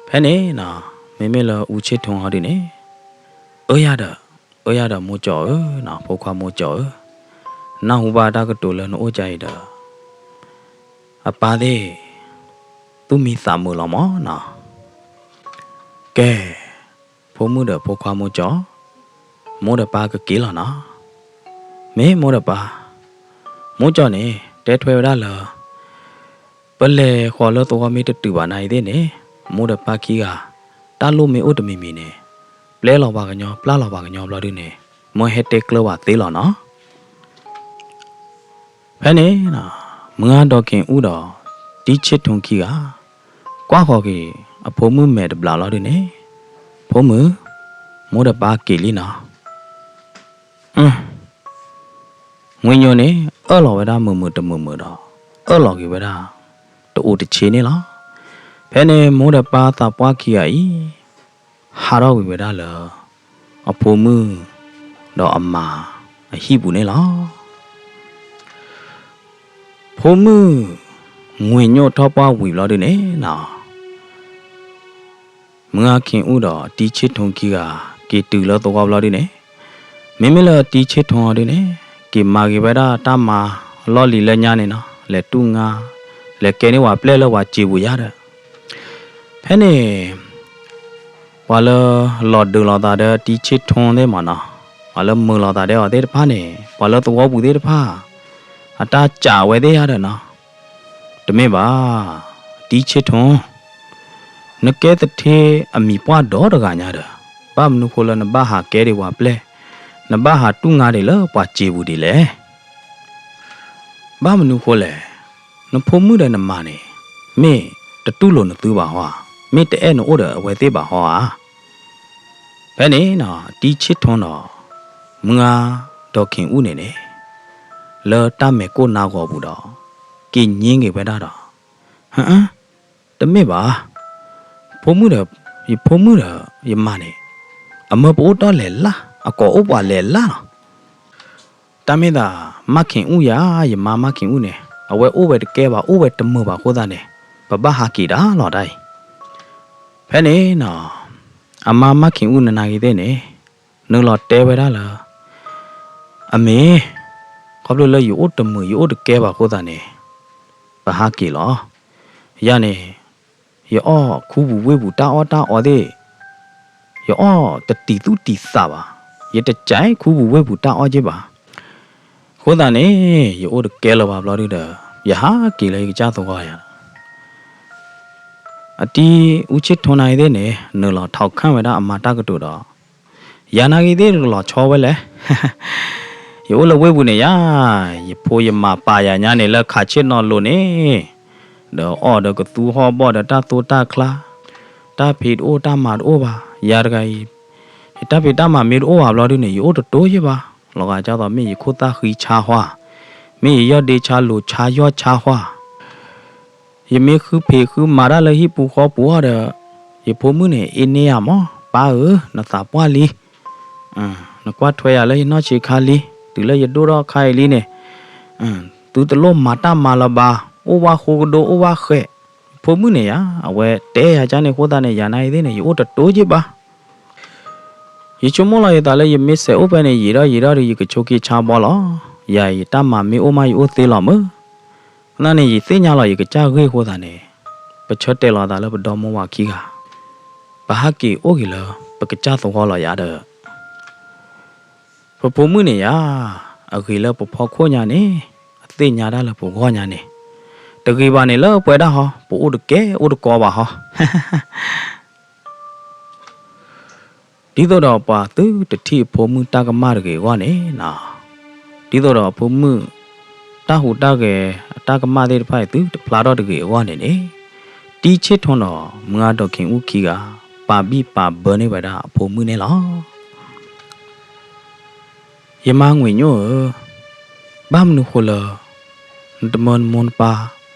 ဖဲန့ၣ်နီၤ မ့မ့ၢ်လၢအူဆ့ၣ်ထူဟီဒုန့ၣ် အၢယၤဒီး အၢယၤဒီးမိၢ်ကၠီၤဧၢနီၤ, ဖိခွါမိၢ်ကၠီၤဧၢ, နၢ်ဟူဘၣ်တၢ်ကတိၤလၢနအိၣ်ကါအံၤဒီး အပၢ်သ့ၣ် သူၣ်မံသးမုာ်လီၤမၢ်နီၤ. ကဲ ဖိမုၣ်ဒီးဖိခွါမိၢ်ကၠီၤ, မိၢ်ဒီးပၢ်ကက့ၤလီၤနီၤ. မ့ၢ်မိၢ်ဒီးပၢ်, မိၢ်ကၠီၤန့ၣ် တဲထွဲဝဲဒၣ်လၢ ပလဲၤဃီၤလၢသဝီမ့ၢ်တတုၤဘၣ်နၤအံၤသ့ၣ်န့ၣ် မိၢ်ဒီးပၢ်ခံဂၤ တၢ်လိၣ်မ့ၢ်အိၣ်တမံၤမံၤန့ၣ် ပျဲလီၤပှၤကညီ ပျၢ်လီၤပှၤကညီဘျီဒုန့ၣ် မၢဟဲတဲကျၢၤဘၣ်သ့လီၤနီၤ. ဖဲန့ၣ်နီၤ မုၢ်ဂၢ်ဒီးက့ၤအူၣ်ဒီး တံဆ့ၣ်ထူခံဂၤ ကွၢ်ဃီၤက့ၤ အဖိမုၣ်မဲာ်တဘျီလီၤဒုန့ၣ်, ဖိမုၣ်, မိၢ်ဒီးပၢ်က့ၤလံနီၤ. ငွေညိၣ်န့ၣ် အၢၣ်လီၤဝဲဒၣ်မုာ်မုာ်တမုာ်မုာ်ဒီး အၢၣ်လီၤက့ၤဝဲဒၣ် တအိၣ်တဆ့န့ၣ်လီၤ. ဖဲန့ၣ်မိၢ်ဒီးပၢ်သးပှၢ်ခံဂၤအံၤ ဟးထီၣ်ကွံာ်ဝဲဒၣ်လၢ အဖိမုၣ် ဒီးအမါ ဟံၣ်ပူၤန့ၣ်လီၤ. ဖိမုၣ် ငွေညိၣ်ထီၣ်ပှၢ်ဝံၤဘျီဒုန့ၣ်နီၤ မုၢ်ဂၢ်ခ့ၣ်အူၣ်ဒီးတံဆ့ၣ်ထိခံဂၤ က့ၤတုၤလၢသဝီဘျီဒုန့ၣ်, မ့မ့ၢ်လၢတံဆ့ၣ်ထိဒုန့ၣ် က့ၤမၤဂ့ၤဝဲဒၣ်တၢ်မၤအလီၢ်လံၤလၢညါန့ၣ်နီၤ, လဲၤတူၢ်ငါ, လဲၤကဲန့ၢ်ပှၤပျဲၢ်လၢပှၤစံာ်ပူၤယါဒီး ဖဲန့ၣ် ပှၤလၢလီၤဒုးလိာ်သးဒီးတံဆ့ၣ်ထိသ့ၣ်မးနီၤ, ပှၤလၢမုာ်လိာ်သးဒီးအီၤသ့ၣ်တဖၣ်န့ၣ် ပှၤလၢသဝီပူၤသ့ၣ်တဖၣ် အတၢ်စံးဝဲသ့ၣ်ယါဒီးနီၤ, တမ့ၢ်ဘၣ်, တံဆ့ၣ်ထိ နကဲသထ့အမံၤပှၢ်ဒီတဂၤညါဒီး ဘၣ်မနုၤဃိလၢနဘၣ်ဟးကဲဒံးပှၤပျဲၢ်, နဘၣ်ဟးတူၢ်ငါဒံးလၢပှၤစံာ်ပူၤဒ်လဲၣ်. ဘၣ်မနုၤဃိလဲၣ်. နဖိမုၣ်ဒီးနမၤန့ၣ် မ့ၢ်တတူၢ်လိာ်နသုဘၣ်ဟီဧါ, မ့ၢ်တအဲၣ်နအိၣ်ဒီးအဝဲသ့ၣ်ဘၣ်ဟီဧါ. ဖဲန့ၣ်နီၤ တံဆ့ၣ်ထိနီၤ မုၢ်ဂၢ်ဒီးခ့ၣ်အူၣ်န့ၣ်န့ၣ် လၢတၢ်မဲာ်ကိၢ်နါဂီၤပူၤဒီး က့ၤညင်းက့ၤဝဲဒၣ်ဒီး ဟၢ တမ့ၢ်ဘၣ်, ဖိမုၣ်ဒီး ယဖိမုၣ်ဒီးယမၤန့ၣ် အမၢပအိၣ်တီၢ်လဲၤလၢ်, အကိးအိၣ်ပှၤလဲၤလၢ်လီၤ. တၢ်မ့ၢ်သး မၢ်ခ့ၣ်အူၣ်ယါ, ယမါမၢ်ခ့ၣ်အူၣ်န့ၣ် အဝဲအိၣ်ဝဲတကဲဘၣ်, အိၣ်ဝဲတမုာ်ဘၣ်အဃိသတးန့ၣ် ပဘၣ်ဟးက့ၤဒၣ်လီၤတၢ်အံၤ. ဖဲန့ၣ်နီၤ အမါမၢ်ခ့ၣ်အူၣ်နနာ်ဂ့ၤသ့ၣ်န့ၣ် နုာ်လီၤတဲဝဲဒၣ်လၢ အမ့ၢ် ခီဖျိလၢယအိၣ်တမုာ် ယအိၣ်တကဲဘၣ်အဃိသတးန့ၣ် ပဟးက့ၤလီၤ. ယၤန့ၣ် ယအီၣ်ခူပူၤဝ့ၢ်ပူၤတၢ်အီၣ်တၢ်အီသ့ၣ်, ယအီၣ်တတံာ်သူၣ်တံာ်သးဘၣ်, ယတကးခူပူၤဝ့ၢ်ပူၤတၢ်အီၣ်က့ဘၣ်. အဃိသတးန့ၣ် ယအိၣ်တကဲလၢၤဘၣ်ဘျီဒုဒီး ယဟးက့ၤလၢယကစၢ်သဝီယၤ အတံအူဆ့ၣ်ထိနၤအံၤသ့ၣ်န့ၣ် နုာ်လီၤထီၣ်ခၣ်ဝဲဒၣ်အမါတၢ်ကတိၤဒီး ယၤနာ်ဂ့ၤသ့ၣ်တကလီၤဆီဝဲလဲၣ်. ယအိၣ်လၢဝ့ၢ်ပူၤန့ၣ်ယၤ, ယဖိယမၤပာ်ယၤညါန့ၣ်လၢခးဆ့ၣ်နီၤလိၤန့ၣ်, ဒီးအီၣ်ဒီးကသူဟီၣ်ဘီၣ်ဒီးတၢ်သိတၢ်ချါ, တၢ်ဖံးတအိၣ်တၢ်မၤတအိၣ်ဘၣ်. ယၤတဂၤအံၤ ယတၢ်ဖံးတၢ်မၤမ့ၢ်တအိၣ်ဘၣ်ဘျီဒုန့ၣ် ယအိၣ်တတိၤယ့ၢ်ဘၣ်. လီၤဂာ်ဒ်သိးမ့ၢ်ယခိၣ်သၣ်ဃံဆါဟွါ, မ့ၢ်ယယီၢ်ဒ့ဆါလိၤဆါယီၢ်ဆါဟွါ ယမ့ၢ်ဃုဖံးဃုမၤတၢ်လၢဟံၣ်ပူၤဃီပူၤအီၤဒီး ယဖိမုၣ်န့ၣ် အ့န့ယၤမး, ပၢ်ဧၢ, နသးပှၢ်လံ, နကွၢ်ထွဲယၤလၢယနီၢ်ဆံးခါလံ, တုၤလၢယဒိၣ်ထီၣ်ခါအံၤလံန့ၣ်, သုတလိၣ်မၤတၢ်မၤလၢၤဘၣ်, အိၣ်ဝဲဃိကဒိ အိၣ်ဝဲဃဲး. ယဖိမုၣ်န့ၣ်ယၤ အဝဲတဲယၤကန့ၣ်အဃိသတးန့ၣ် ယၤနာ်အံၤသ့ၣ်န့ၣ် ယအိၣ်တတိၤယ့ၢ်ဘၣ်. ယဆိကမိၣ်လီၤယသးလၢယမ့ၢ်စဲးအိၣ်ဖဲန့ၣ် ယံာ်ထီၣ်ယံာ်ထီၣ်ဒီး ယကဆိးက့ဆါဘီလီၤ. ယၤအံၤ ယတၢ်မၤမ့ၢ်အိၣ်မး ယအိၣ်သ့လီၤမၢ်. သနာ်န့ၣ် ယသ့ၣ်ညါလီၤယကစၢ်ဂ့ၢ်အဃိသတးန့ၣ်, ပဆၢတဲာ်လီၤသးလၢပဒီမါဝၤခံဂၤ, ပဟးက့ၤအိၣ်က့ၤလၢပကစၢ်သဝီလီၤယၤဒီး ပဖိမုၣ်န့ၣ်ယၤ, အဂ့ၤလၢပဖီခိၣ်ညါန့ၣ်, အသ့ၣ်ညါတၢ်လၢပဂီၢ်ညါန့ၣ်, တဂ့ၤဘၣ်န့ၣ်လၢပှဲၤဒၣ်ဟီ, ပအိၣ်တကဲအိၣ်တကီဘၣ်ဟီ. ဒ်သိးဒီးပှၤသုတထံၣ်အဖိမုၣ်တၢ်ကမၣ်တဂ့ၤအဂီၢ်န့ၣ်, ဒ်သိးဒီးအဖိမုၣ် တၢ်ဟူးတၢ်ဂဲၤအတၢ်ကမၣ်သ့ၣ်တဖၣ်အံၤ သုတဖျါထီၣ်တဂ့ၤအဂီၢ်န့ၣ်န့ၣ်, တံဆ့ၣ်ထိဒီးမုၢ်ဂၢ်ဒီးခ့ၣ်အူၣ်ခံဂၤ ပာ်ဘံၣ်ပာ်ဘၢန့ၢ်ဝဲဒၣ်အဖိမုၣ်န့ၣ်လီၤ. ယမါငွေညိၣ်ဧၢ, ဘၣ်မနုၤဃိလၢ နတမၢနမိၢ်နပၢ်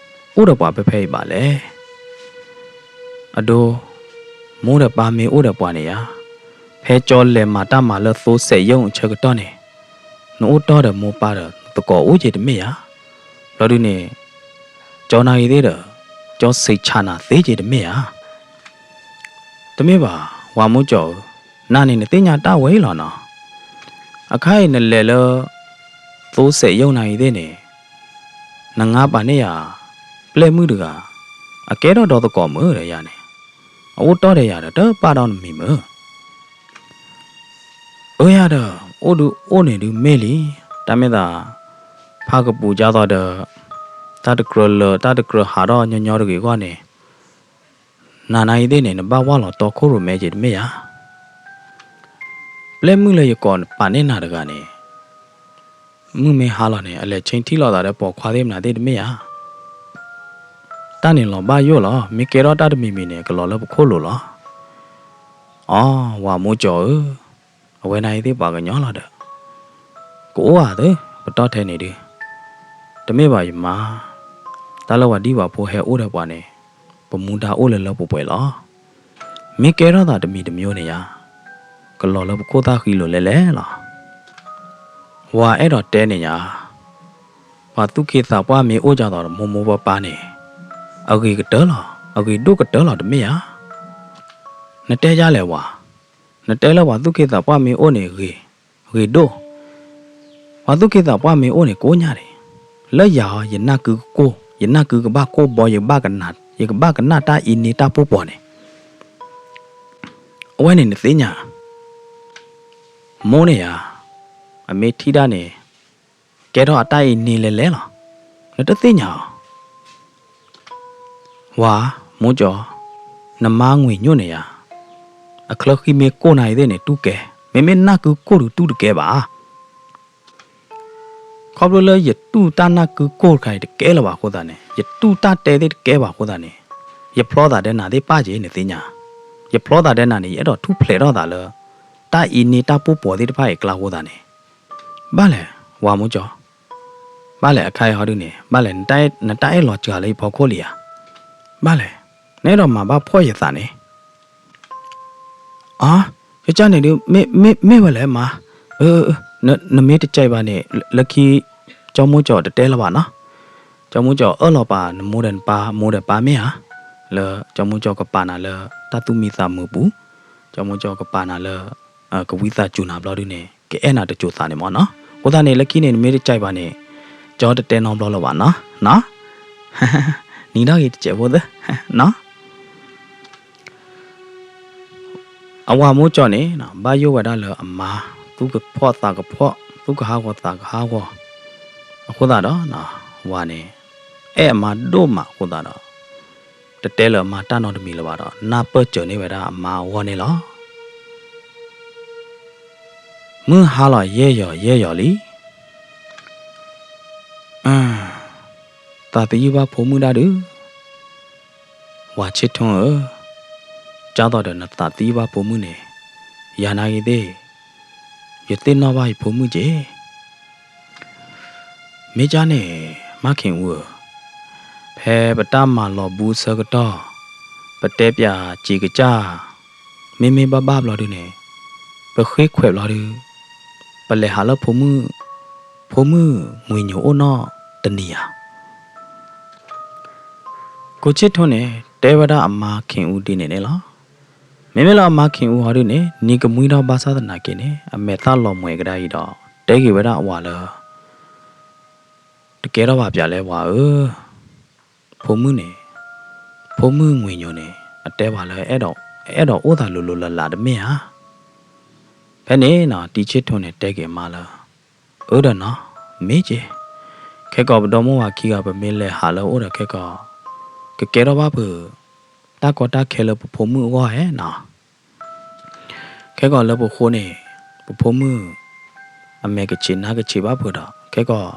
အိၣ်ဒီးပှၤဖဲဖဲအံၤဘၣ်လဲၣ်. အဒိ, မိၢ်ဒီးပၢ်မ့ၢ်အိၣ်ဒီးပှၤန့ၣ်ယၤ, ဖဲကၠီလဲၤမၤတၢ်မၤလၢသိစဲးယိၣ်အဆၢကတီၢ်န့ၣ်, နအိၣ်တီၢ်ဒီးမိၢ်ပၢ်ဒီးသကိးအိၣ်က့ၤတမ့ၢ်ဧါ. ဘျီဒုန့ၣ် ကၠီနာ်ဂ့ၤသ့ၣ်ဒီး ကၠီဆံးဆးနၤသ့က့ၤတမ့ၢ်ဧါ. တမ့ၢ်ဘၣ်, ဝၤမူကၠီဧၢ, နၤန့ၣ်နသ့ၣ်ညါတၢ်ဝဲအံၤလီၤနီၤ. အခါအံၤနလဲၤလၢ သိစဲးယိၣ်နာ်ဂ့ၤသ့ၣ်န့ၣ်, နငါပာ်န့ၢ်ယၤ ပျဲၢ်မုၣ်တဂၤ, အကဲထီၣ်ဒီးသကိးမုၣ်ဒီးယၤန့ၣ်, အအိၣ်တီၢ်ဒီးယၤဒီးတပာ်ဒီးနမံၤမုၢ် အၢယၤဒီး အိၣ်ဒုးအိၣ်န့ၣ်ဒုးမ့ၢ်လံ, တၢ်မ့ၢ်သး ဖးကပူၤကၢ်သိးဒီး တၢ်တကြၢးလၢာ် တၢ်တကြၢးဟးထီၣ်ညီညီတဂ့ၤအဂီၢ်န့ၣ်, နၤနာ်ဂ့ၤသ့ၣ်န့ၣ် နဘၣ်ဝၢ်လီၤတီခိၣ်ရိၣ်မဲက့ၤတမ့ၢ်ဧါ. ပျဲၢ်မုၣ်လၢယကိးပာ်န့ၢ်နၤတဂၤန့ၣ် မုၢ်မ့ၢ်ဟါလီၤန့ၣ် အလဲၤဆ့ထံၣ်လိာ်သးဒီးပိာ်ခွါသ့ၣ်မနုၤသ့ၣ်တမ့ၢ်ဧါ. တၢ်န့ၣ်လီၤဘၣ်ယိၣ်လီၤ, မ့ၢ်ကဲထီၣ်တၢ်တမံၤမံၤန့ၣ် ကလီၤလၢပခိၣ်လိၤလီၤ. အီ, ဝၤမူကၠီဧၢ, အဝဲနာ်ဂ့ၤသ့ၣ်ပှၤကညီလီၤဒီး ကအိၣ်ဧါသ့ ပတီၢ်ထဲန့ၣ်ဒုး, တမ့ၢ်ဘၣ်ယမါ, တၢ်လၢပှၤဒံၣ်ပှၤဖိဟဲအိၣ်ဒီးပှၤန့ၣ်, ပမူဒါအိၣ်လၢလၢပှဲၤပှဲၤလီၤ. မ့ၢ်ကဲထီၣ်သးတမံၤတမံၤန့ၣ်ယါ, ကလီၤလၢပခိၣ်သၣ်ဃံလိၤလဲၤလဲၤလီၤ. ဝၤအဲၣ်ဒိးတဲန့ၣ်ညါ, ပှၤသူၣ်က့သးပှၢ်မ့ၢ်အိၣ်ဒ်သိးဒီးမိၢ်မိၢ်ပၢ်ပၢ်န့ၣ်, အဂ့ၤကတၢၢ်လီၤ, အဂ့ၤဒိၣ်ကတၢၢ်လီၤတမ့ၢ်ဧါ. နတဲဒ်လဲၣ်ဝၤ, နတဲလၢပှၤသူၣ်က့သးပှၢ်မ့ၢ်အိၣ်န့ၣ်ဂ့ၤ, ဂ့ၤဒိၣ်, ပှၤသူၣ်က့သးပှၢ်မ့ၢ်အိၣ်န့ၣ်ကိးညါန့ၣ်, လၢယၤအီၤ ယနၢ်ကုကကိၢ်, ယနၢ်ကုကဘၣ်ကိၢ်ဘီ, ယကဘၣ်ကနၣ်, ယကဘၣ်ကနၣ်တၢ်အံၤန့ၢ်တၢ်ပူပှီၤန့ၣ်, အဝဲန့ၣ်နသ့ၣ်ညါ မိၢ်န့ၣ်ဧါ, အမ့ၢ်ထံၣ်ဒၣ်န့ၣ်, ကဲထီၣ်အတၢ်အံၤန့ၢ်လဲၤလဲၤလီၤ. နတသ့ၣ်ညါအီၤ, ဝၤ, မိၢ်ကၠီ, နမါငွေညိၣ်န့ၣ်ဧါ, အချၢဃံမ့ၢ်ကိၢ်နၤအံၤသ့ၣ်န့ၣ် တူၢ်ကဲ, မ့မ့ၢ်နၢ်ကုကိၢ်ဒုးတူၢ်တကဲဘၣ်. ခီဖျိလၢယတူၢ်တၢ်နၢ်ကုကိၢ်တခါအံၤတကဲလၢၤဘၣ်အဃိသတးန့ၣ်, ယတူၢ်တၢ်တဲသ့ၣ်တကဲဘၣ်အဃိသတးန့ၣ်, ယဖျီသးဒဲးနၤသ့ၣ်ပၢ်က့ၤနသ့ၣ်ညါ, ယဖျီသးဒဲးနၤန့ၣ် ယအဲၣ်ဒိးထူၣ်ဖျဲးထီၣ်သးလၢ တၢ်အံၤန့ၢ်တၢ်ပူပှီၤသ့ၣ်တဖၣ်အံၤအကျါအဃိသတးန့ၣ်, ဘၣ်လဲၣ်, ဝၤမိၢ်ကၠီ, ဘၣ်လဲၣ်အခါအံၤဟီဒုန့ၣ်, ဘၣ်လဲၣ်, နတၢ်အဲၣ်လီၤစှၤလၢယဖီခိၣ်လံဧါ, ဘၣ်လဲၣ်, နအဲၣ်ဒိးမၤဘၣ်ဖှီၣ်ယသးန့ၣ် အါ, ကကၢ်န့ၣ်ဒုး, မ့ၢ်ဝဲလဲၣ်မါ, နမ့ၢ်တကဲဘၣ်န့ၣ်, လၢခံ, ကၠီမိၢ်ကၠီတတဲလၢၤဘၣ်နီၤ, ကၠီမိၢ်ကၠီအၢၣ်လီၤပာ်နမိၢ်ဒီးနပၢ်, မိၢ်ဒီးပၢ်မ့ၢ်ဧါ, လၢကၠီမိၢ်ကၠီကပာ်နၤလၢ တၢ်သူၣ်မံသးမုာ်ပူၤ, ကၠီမိၢ်ကၠီကပာ်နၤလၢ ကဝံသးစူၤနၤဘျီဒုန့ၣ် ကအဲၣ်နၤတစိၤသးန့ၣ်မ့ၢ်နီၤ, အဃိသတးန့ၣ် လၢခံန့ၣ် နမ့ၢ်တကဲဘၣ်န့ၣ်, ကၠီတတဲနီတဘျီလၢၤဘၣ်နီၤ, နီၤ, နံၤဒီးဂ့ၤတစဲးဖိသၢ, နီၤ အဝၤမိၢ်ကၠီန့ၣ် ဘၣ်ယိၣ်ဝဲဒၣ်လၢအမါ, သူၣ်ကဖှီၣ်သးကဖှီၣ်, သူၣ်ကဟးဂီၤသးကဟးဂီၤ, အဃိသတးဒီး ဝၤန့ၣ် အဲၣ်အမါဒိၣ်မးအဃိသတးဒီး တတဲလၢၤအမါတၢ်နီတမံၤလၢၤဘၣ်ဒီး နၢ်ပၢၢ်စၢၤန့ၢ်ဝဲဒၣ်အမါအဂီၢ်န့ၣ်လီၤ. မုၢ်ဟါလီၤယဲၢ်ယီၤယဲၢ်ယီၤလံ. သးသယုၢ်ဘၣ်ဖိမုၣ်ဒၣ်ဒုး, ဝၤဆ့ထိဧၢ, ကၢ်သိးဒီးနသးသယုၢ်ဘၣ်ဖိမုၣ်န့ၣ်, ယၤနာ်ဂ့ၤသ့ၣ်, ယသ့ၣ်နီၣ်ဘၣ်ယဖိမုၣ်က့ၤ. မ့ၢ်ကၢ်န့ၣ် မါခ့ၣ်အူဧၢ, ဖဲပတၢ်မၤလီၤဘူအဆၢကတီၢ်, ပတဲပၠးစ့ၤကစၢ်, မ့မ့ၢ်ဘၣ်ဘၣ်ဘျီဒုန့ၣ်, ပဃ့ခွဲးဘျီဒု, ပလဲၤဟးလၢဖိမုၣ်, ဖိမုၣ်ငွေညိၣ်အိၣ်နီၢ်တနံၤဧါ. ကိးဆ့ထိန့ၣ် တဲဝဲဒၣ်အမါခ့ၣ်အူဒ်န့ၣ်န့ၣ်လီၤ. မ့မ့ၢ်လၢအမါခ့ၣ်အူဟီဒုန့ၣ် နံၤကမှံထီၣ်ဘၣ်ဆၣ်သနာ်က့န့ၣ် အမဲာ်သၣ်လီၤမှဲၤကဒါအံၤဒီး တဲက့ၤဝဲဒၣ်အဝၤလၢ တကဲထီၣ်ဘၣ်ပၠးလဲၣ်ဝၤဧၢ, ဖိမုၣ်န့ၣ်, ဖိမုၣ်ငွေညိၣ်န့ၣ် အတဲပှၤလၢ အဲၣ်ဒိးအိၣ်သးလိၤလိၤလးလးတမ့ၢ်ဧါ. ဖဲန့ၣ်နီၤ တံဆ့ထိန့ၣ်တဲက့ၤအမါလၢ အၢဒီးနီၤ, မ့ၢ်က့ၤ, ခဲကီးပဒီမိၢ်ဝၤခံဂၤ ပမ့ၢ်လဲၤဟးလၢအအိၣ်ဒီးခဲကီး ကကဲထီၣ်ဘၣ်ပ တၢ်ကီတၢ်ခဲလၢပဖိမုၣ်အဂီၢ်ဧါနီၤ. ခဲကီးလၢပဃိန့ၣ် ပဖိမုၣ် အမဲာ်ကဆံးနါကဆံးဘၣ်ပှၤဒီး ခဲကီး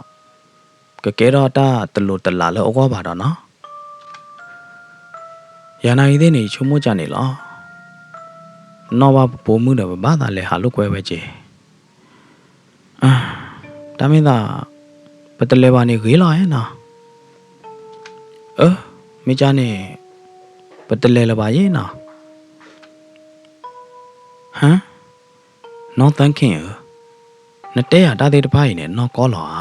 ကကဲထီၣ်တၢ်တလိၤတလးလၢအဂီၢ်ဘၣ်ဒီးနီၤ. ယၤနာ်ဂ့ၤသ့ၣ်န့ၣ် ယဆိကမိၣ်ကၢ်န့ၣ်လီၤ. နီၣ်ဘၣ်ပဖိမုၣ်ဒီး ပဘၣ်သးလဲၤဟးလိာ်ကွဲဝဲက့ၤ. တၢ်မ့ၢ်သး ပတလဲၤဘၣ်န့ၣ်ဂ့ၤလီၤဧါနီၤ. အၢ, မ့ၢ်ကၢ်န့ၣ် ပတလဲၤလၢၤဘၣ်ယဲနီၤ. ဟါ, နီၢ်သၢခ့ၣ်ဧၢ, နတဲယၤတၢ်သ့ၣ်တဖၣ်အံၤန့ၣ် နီၢ်ကီလီၤဧါ.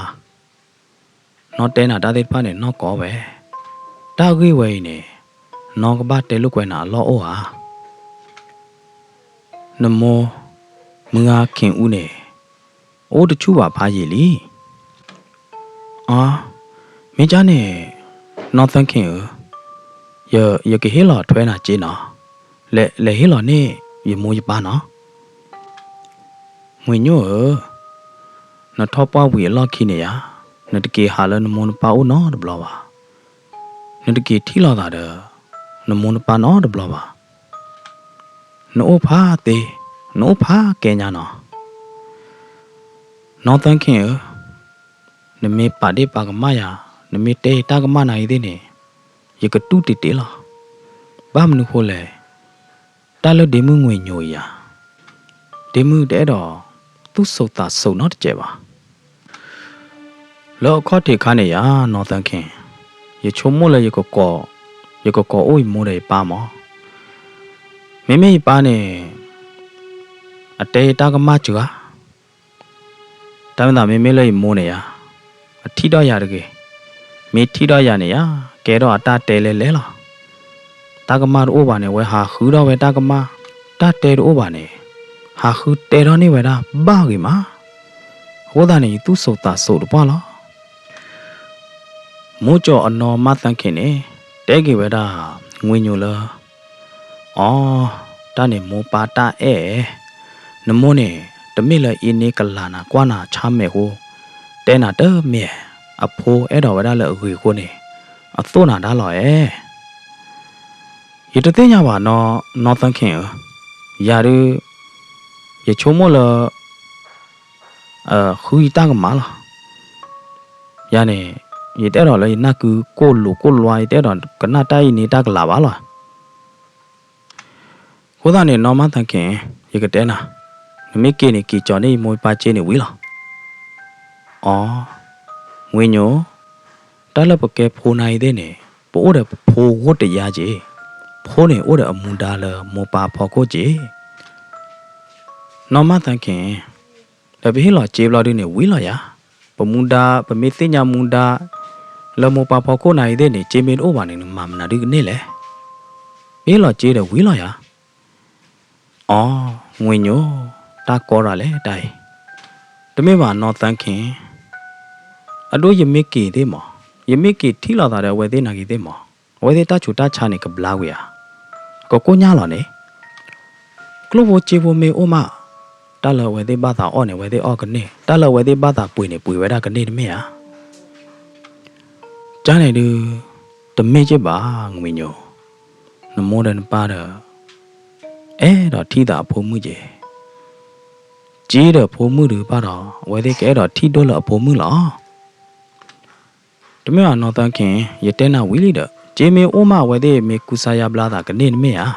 နီၢ်တဲနၤတၢ်သ့ၣ်တဖၣ်န့ၣ် နီၢ်ကီဝဲ. တၢ်ဂ့ၢ်ဝဲအံၤန့ၣ် နီၢ်ကဘၣ်တဲလိာ်ကွဲနၤအလီၢ်အိၣ်ဧါ. နမိၢ် မုၢ်ဂၤခ့ၣ်အူန့ၣ် အိၣ်တဆူၣ်ဘၣ်ဖးယံာ်လံ. အါ, မ့ၢ်ကၢ်န့ၣ် နီၢ်သၢခ့ၣ်ဧၢ, ယကဟ့ၣ်လီၤထွဲနၤက့နီၤ, လဲၤဟ့ၣ်လီၤန့ၢ်ယမိၢ်ယပၢ်နီၤ. ငွေညိၣ်ဧၢ, နထီၣ်ပှၢ်ဝံၤအလီၢ်ခံန့ၣ်ယါ, နတက့ၤဟးလၢနမိၢ်နပၢ်အိၣ်နီတဘျီဘၣ်. နတက့ၤထံၣ်လိာ်သးဒီး နမိၢ်နပၢ်နီတဘျီဘၣ်. နအိၣ်ဖးသ့, နအိၣ်ဖးကဲညါနီၤ. နီၢ်သၢခ့ၣ်ဧၢ, နမ့ၢ်ပာ်ဒ့ၣ်ပာ်ကမၣ်ယၤ, နမ့ၢ်တဲယတၢ်ကမၣ်နၤအံၤသ့ၣ်န့ၣ်, ယကတူၢ်တ့ၢ်တ့ၢ်လီၤ. ဘၣ်မနုၤဃိလဲၣ်, တၢ်လၢဒ့မုၣ်ငွေညိၣ်အံၤယါ, ဒ့မုၣ်တအဲၣ်ဒိးသူၣ်စိသးစိနီတစဲးဘၣ်. လၢအခီၣ်ထံးခါန့ၣ်ယါ နီၢ်သၢခ့ၣ်, ယဆိကမိၣ်လၢ ယကကိးအိၣ်ယမိၢ်ဒီးယပၢ်မး. မ့မ့ၢ်ယပၢ်န့ၣ် အတဲယတၢ်ကမၣ်စှၤ တၢ်မ့ၢ်သးမ့မ့ၢ်လၢယမိၢ်န့ၣ်ယါ, အထံၣ်ဒီးယၤတဂ့ၤ, မ့ၢ်ထံၣ်ဒီးယၤန့ၣ်ယါ, ကဲထီၣ်အတၢ်တဲလဲၤလဲၤလီၤ. တၢ်ကမၣ်တအိၣ်ဘၣ်န့ၣ် အဝဲဟးဃုထီၣ်ဝဲတၢ်ကမၣ်, တၢ်တဲတအိၣ်ဘၣ်န့ၣ် ဟးဃုတဲထီၣ်န့ၢ်ဝဲဒၣ်ဘၣ်ဂ့ၤမး. အဃိသတးန့ၣ် ယသူၣ်ဆိးသးဆိးတပှၢ်လီၤ. မိၢ်ကၠီၤအနီၢ်မၢ်သၣ်ခ့န့ၣ် တဲက့ၤဝဲဒၣ် ငွ့ညိၤလၢ အီ, တၢ်န့ၣ်မိၢ်ပၢ်တၢ်အဲၣ်, နမိၢ်န့ၣ် တမ့ၢ်လၢအ့န့ကလၤနၤကွၢ်နၤဆါမဲာ်ဃိ, တဲနၤတမ့ၢ်, အဖိအဲၣ်ဒိးဝဲဒၣ်လၢအဂ့ၤအဃိန့ၣ် အသိၣ်နၤဒၣ်လီၤအဲၣ်. ယတသ့ၣ်ညါဘၣ်နီၢ်, နီၢ်သၢခ့ဧၢ, ယၤဒုး ယဆိကမိၣ်လၢ ဃုယတၢ်ကမၣ်လီၤ. ယၤန့ၣ် ယတအဲၣ်ဒိးလၢယနၢ်ကုကိၢ်လိာ်ကိၢ်လွါ, ယတအဲၣ်ဒိးကနၣ်တၢ်အံၤန့ၢ်တၢ်ကလၤဘၣ်လီၤ. အဃိသတးန့ၣ် နီၢ်မၢ်သၢခ့, ယကတဲနၤ, နမ့ၢ်က့ၤန့ၣ် က့ၤကၠီၤန့ၢ်ယမိၢ်ယပၢ်စ့န့ၣ်ဝံၤလီၤ. အီ, ငွ့ညိၤ, တၢ်လၢပကဲဖိနၤအံၤသ့ၣ်န့ၣ် ပအိၣ်ဒီးပဖိဂိၢ်တယါက့ၤ, ဖိန့ၣ်အိၣ်ဒီးအမူဒါလၢမိၢ်ပၢ်ဖီခိၣ်က့ၤ. နီၢ်မၢ်သၢခ့, ဒီးပဟ့ၣ်လီၤစ့ဘျီဒုန့ၣ် ဝံၤလီၤယၤ. ပမူဒါ ပမ့ၢ်သ့ၣ်ညါမူဒါ လၢမိၢ်ပၢ်ဖီခိၣ်နၤအံၤသ့ၣ်န့ၣ် စ့မ့ၢ်တအိၣ်ဘၣ်န့ၣ် နမၤမနုၤဒုကန့ၢ်လဲၣ်. ပဟ့ၣ်လီၤစ့ဒီးဝံၤလီၤယၤ. အီ, ငွ့ညိၤ, တၢ်ကီတၢ်လဲၣ်တၢ်အံၤ, တမ့ၢ်ဘၣ်နီၢ်သၢခ့, အဒိယမ့ၢ်က့ၤသ့ၣ်မး, ယမ့ၢ်က့ၤထံၣ်လိာ်သးဒီးအဝဲသ့ၣ်နာ်က့ၤသ့ၣ်မး, အဝဲသ့ၣ်တၢ်ဆူးတၢ်ဆါန့ၣ်ကဘျါကွံာ်ဧါ. ကကိၢ်ညါလီၤန့ၣ် ကျိၣ်ဖိစ့ဖိမ့ၢ်အိၣ်မး, တၢ်လၢအဝဲသ့ၣ်ဘၣ်သးအီၣ်န့ၣ် အဝဲသ့ၣ်အီၣ်ကန့ၢ်, တၢ်လၢအဝဲသ့ၣ်ဘၣ်သးပှ့ၤန့ၣ် ပှ့ၤဝဲဒၣ်ကန့ၢ်တမ့ၢ်ဧါ. ကန့ၣ်ဒုး တမ့ၢ်က့ဘၣ် ငွ့ညိၤ, နမိၢ်ဒီးနပၢ်ဒီး အဲၣ်ဒိးထံၣ်သးအဖိမုၣ်က့ၤ, စ့ဒီးဖိမုၣ်ဒုးဘၣ်ဒီး အဝဲသ့ၣ်ကအဲၣ်ဒိးထံၣ်ဒိၣ်လၢအဖိမုၣ်လီၤ. တမ့ၢ်ဘၣ်နီၢ်သၢခ့, ယတဲနၤဝံၤလံဒီး စ့မ့ၢ်အိၣ်မး အဝဲသ့ၣ်မ့ၢ်ကူစါယါဘျါသးကန့ၢ်တမ့ၢ်ဧါ.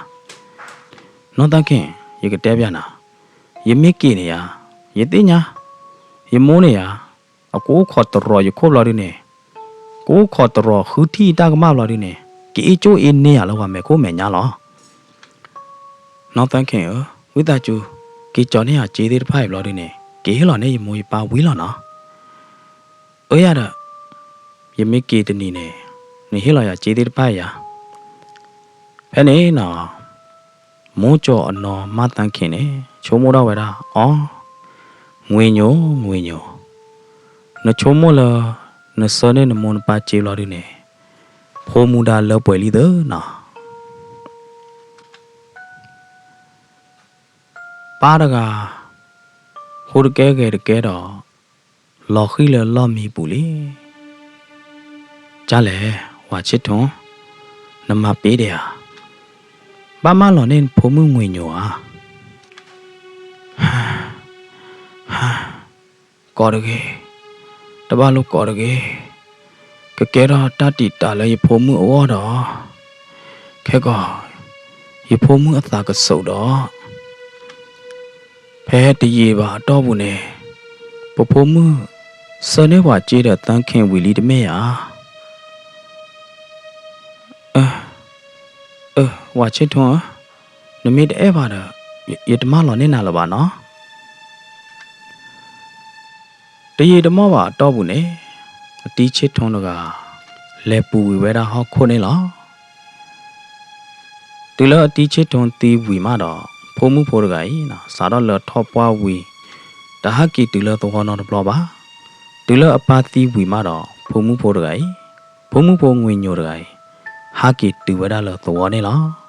နီၢ်သၢခ့, ယကတဲပျးနၤ, ယမ့ၢ်က့ၤန့ၣ်ယါ, ယသ့ၣ်ညါ, ယမိၢ်န့ၣ်ယါ, အကအိၣ်ခိးတရီၤယခိၣ်ဘျီဒုန့ၣ်, ကအိၣ်ခိးတရီၤဃုထံၣ်တၢ်ကမၣ်ဘျီဒုန့ၣ် ကအ့ၣ်ကၠိအ့န့ၢ်ယၤလၢပှၤမဲာ်ခိၣ်မဲာ်ညါလီၤ. နီၢ်သၢခ့ဧၢ, ဝံသးစူၤ က့ၤကၠီၤန့ၢ်ယၤစ့သ့ၣ်တဖၣ်အံၤဘျီဒုန့ၣ် က့ၤဟ့ၣ်လီၤန့ၢ်ယမိၢ်ယပၢ်ဝံၤလီၤနီၤ. အၢယၤဒီး, ယမ့ၢ်က့ၤတနံၤန့ၣ် နဟ့ၣ်လီၤယၤစ့သ့ၣ်တဖၣ်ယၤ. ဖဲန့ၣ်နီၤ, မိၢ်ကၠီၤအနီၢ်မၢ်သၢခ့န့ၣ် ဆိကမိၣ်ထီၣ်ဝဲဒၣ်, အီ, ငွ့ညိၤ, ငွ့ညိၤ, နဆိကမိၣ်လၢ နဆှၢန့ၢ်နမိၢ်နပၢ်စ့ဘျီဒုန့ၣ် ဖိမူဒါလၢပှဲၤလံသၢနီၤ. ပၢ်တဂၤ ဖိတကဲဂဲၤတကဲဒီး လီၤဃံၤလၢလီၢ်မံပူၤလံ. ကၢ်လဲၣ်, ဝၤဆ့ၣ်ထူ, နမၤပ့ၤဒံးဧါ. ဘၣ်မၢလီၤန့ၢ်နဖိမုၣ်ငွ့ညိၤဧါ. ကိးတဂ့ၤ, တဘၣ်လိၣ်ကိးတဂ့ၤ. ကကဲထီၣ်တၢ်တံာ်တာ်လၢယဖိမုၣ်အဂီၢ်ဒီး, ခဲကီး ယဖိမုၣ်အသးကဆူးဒီး ဖဲတယံာ်ဘၣ်အတီၢ်ပူၤန့ၣ် ပဖိမုၣ် ဆှၢန့ၢ်ပှၤစ့ဒီးသၢခ့ဝံၤလံတမ့ၢ်ဧါ. အၢ, အၢ, ဝၤဆ့ၣ်ထူဧၢ, နမ့ၢ်တအဲၣ်ဘၣ်ဒီး ယတမၢလီၤန့ၢ်နၤလၢၤဘၣ်နီၤ. တယံာ်တမီၢ်ဘၣ်အတီၢ်ပူၤန့ၣ် အတံဆ့ၣ်ထူတဂၤ လဲၤပူၤဝံၤဝဲဒၣ်ဟီၣ်ခိၣ်န့ၣ်လီၤ. တုၤလၢအတံဆ့ၣ်ထူသံဝံၤမးဒီး ဖိမုၣ်ဖိတဂၤအံၤ စးထီၣ်လၢထီၣ်ပှၢ်ဝံၤ တဟးက့ၤတုၤလၢသဝီနီတဘျီဘၣ်. တုၤလၢအပၢ်သံဝံၤမးဒီး ဖိမုၣ်ဖိတဂၤအံၤ, ဖိမုၣ်ဖိငွေညိၣ်တဂၤအံၤ ဟးက့ၤတုၤဝဲဒၣ်လၢသဝီန့ၣ်လီၤ.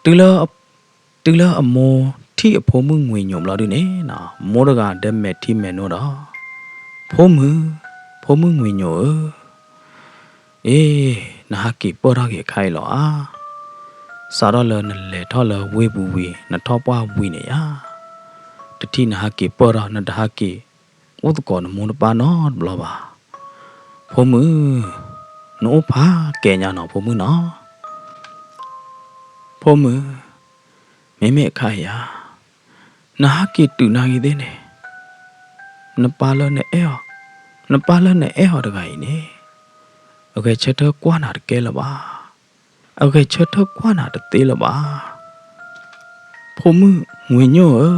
တုၤလၢ တုၤလၢအမိၢ်ထံၣ်အဖိမုၣ်ငွေညိၣ်ဘျီဒုန့ၣ် မိၢ်တဂၤဒဲမဲာ်ထံမဲာ်နိဒီး, ဖိမုၣ်, ဖိမုၣ်ငွေညိၣ်ဧၢ, အ့, နဟးက့ၤပၢၢ်ထီၣ်က့ၤအခါအံၤလီၤဧါ. စးထီၣ်လၢနလဲၤထီၣ်လၢဝ့ၢ်ပူၤဝံၤ နထီၣ်ပှၢ်ဝံၤန့ၣ်ယါ, တထံၣ်နဟးက့ၤပၢၢ်ထီၣ် နတဟးက့ၤအိၣ်သကိးနမိၢ်နပၢ်နီတဘျီဘၣ်. ဖိမုၣ်, နအိၣ်ဖးကဲညါနီၤ ဖိမုၣ်နီၤ. ဖိမုၣ်, မ့မ့ၢ်အခါအံၤဧါ, နဟးက့ၤတုၤနာ်ဂ့ၤသ့ၣ်န့ၣ်, နပၢ်လၢနအဲၣ်အီၤ, နပၢ်လၢနအဲၣ်အီၤတဂၤအံၤန့ၣ်, အဂဲၤဆၢထၢၣ်ကွၢ်နၤတကဲလၢၤဘၣ်. အဂဲၤဆၢထၢၣ်ကွၢ်နၤတသ့လၢၤဘၣ်. ဖိမုၣ်ငွေညိၣ်ဧ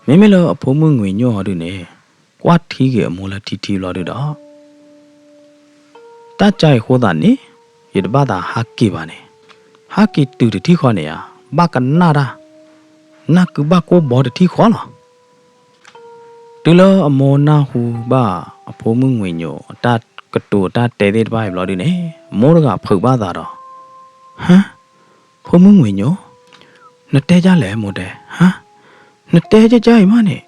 ၢ, မ့မ့ၢ်လၢအဖိမုၣ်ငွေညိၣ်အီၤဒုန့ၣ်, ကွၢ်ထံက့ၤအမိၢ်လၢထံထံဘျီဒုဒီး, တၢ်ကါအံၤဃိသးန့ၣ်, ယတဘၣ်သးဟးက့ၤဘၣ်န့ၣ်, ဟးက့ၤတုၤတထံၣ်ဃီန့ၣ်ဧါ, ဘၣ်ကနၣ်တၢ်, နၢ်ကုဘၣ်ကိၢ်ဘီတထံၣ်ဃီလီၤ. တုၤလၢအမိၢ်နၢ်ဟူဘၣ်အဖိမုၣ်ငွေညိၣ်အတၢ်ကတိၤအတၢ်တဲသ့ၣ်တဖၣ်အံၤဘျီဒုန့ၣ်, မိၢ်တဂၤဖုးဘၣ်သးဒီး, ဟါ, ဖိမုၣ်ငွေညိၣ်, နတဲဒ်လဲၣ်မိၢ်တဲ, ဟါ, နတဲကကါအံၤမးန့ၣ်,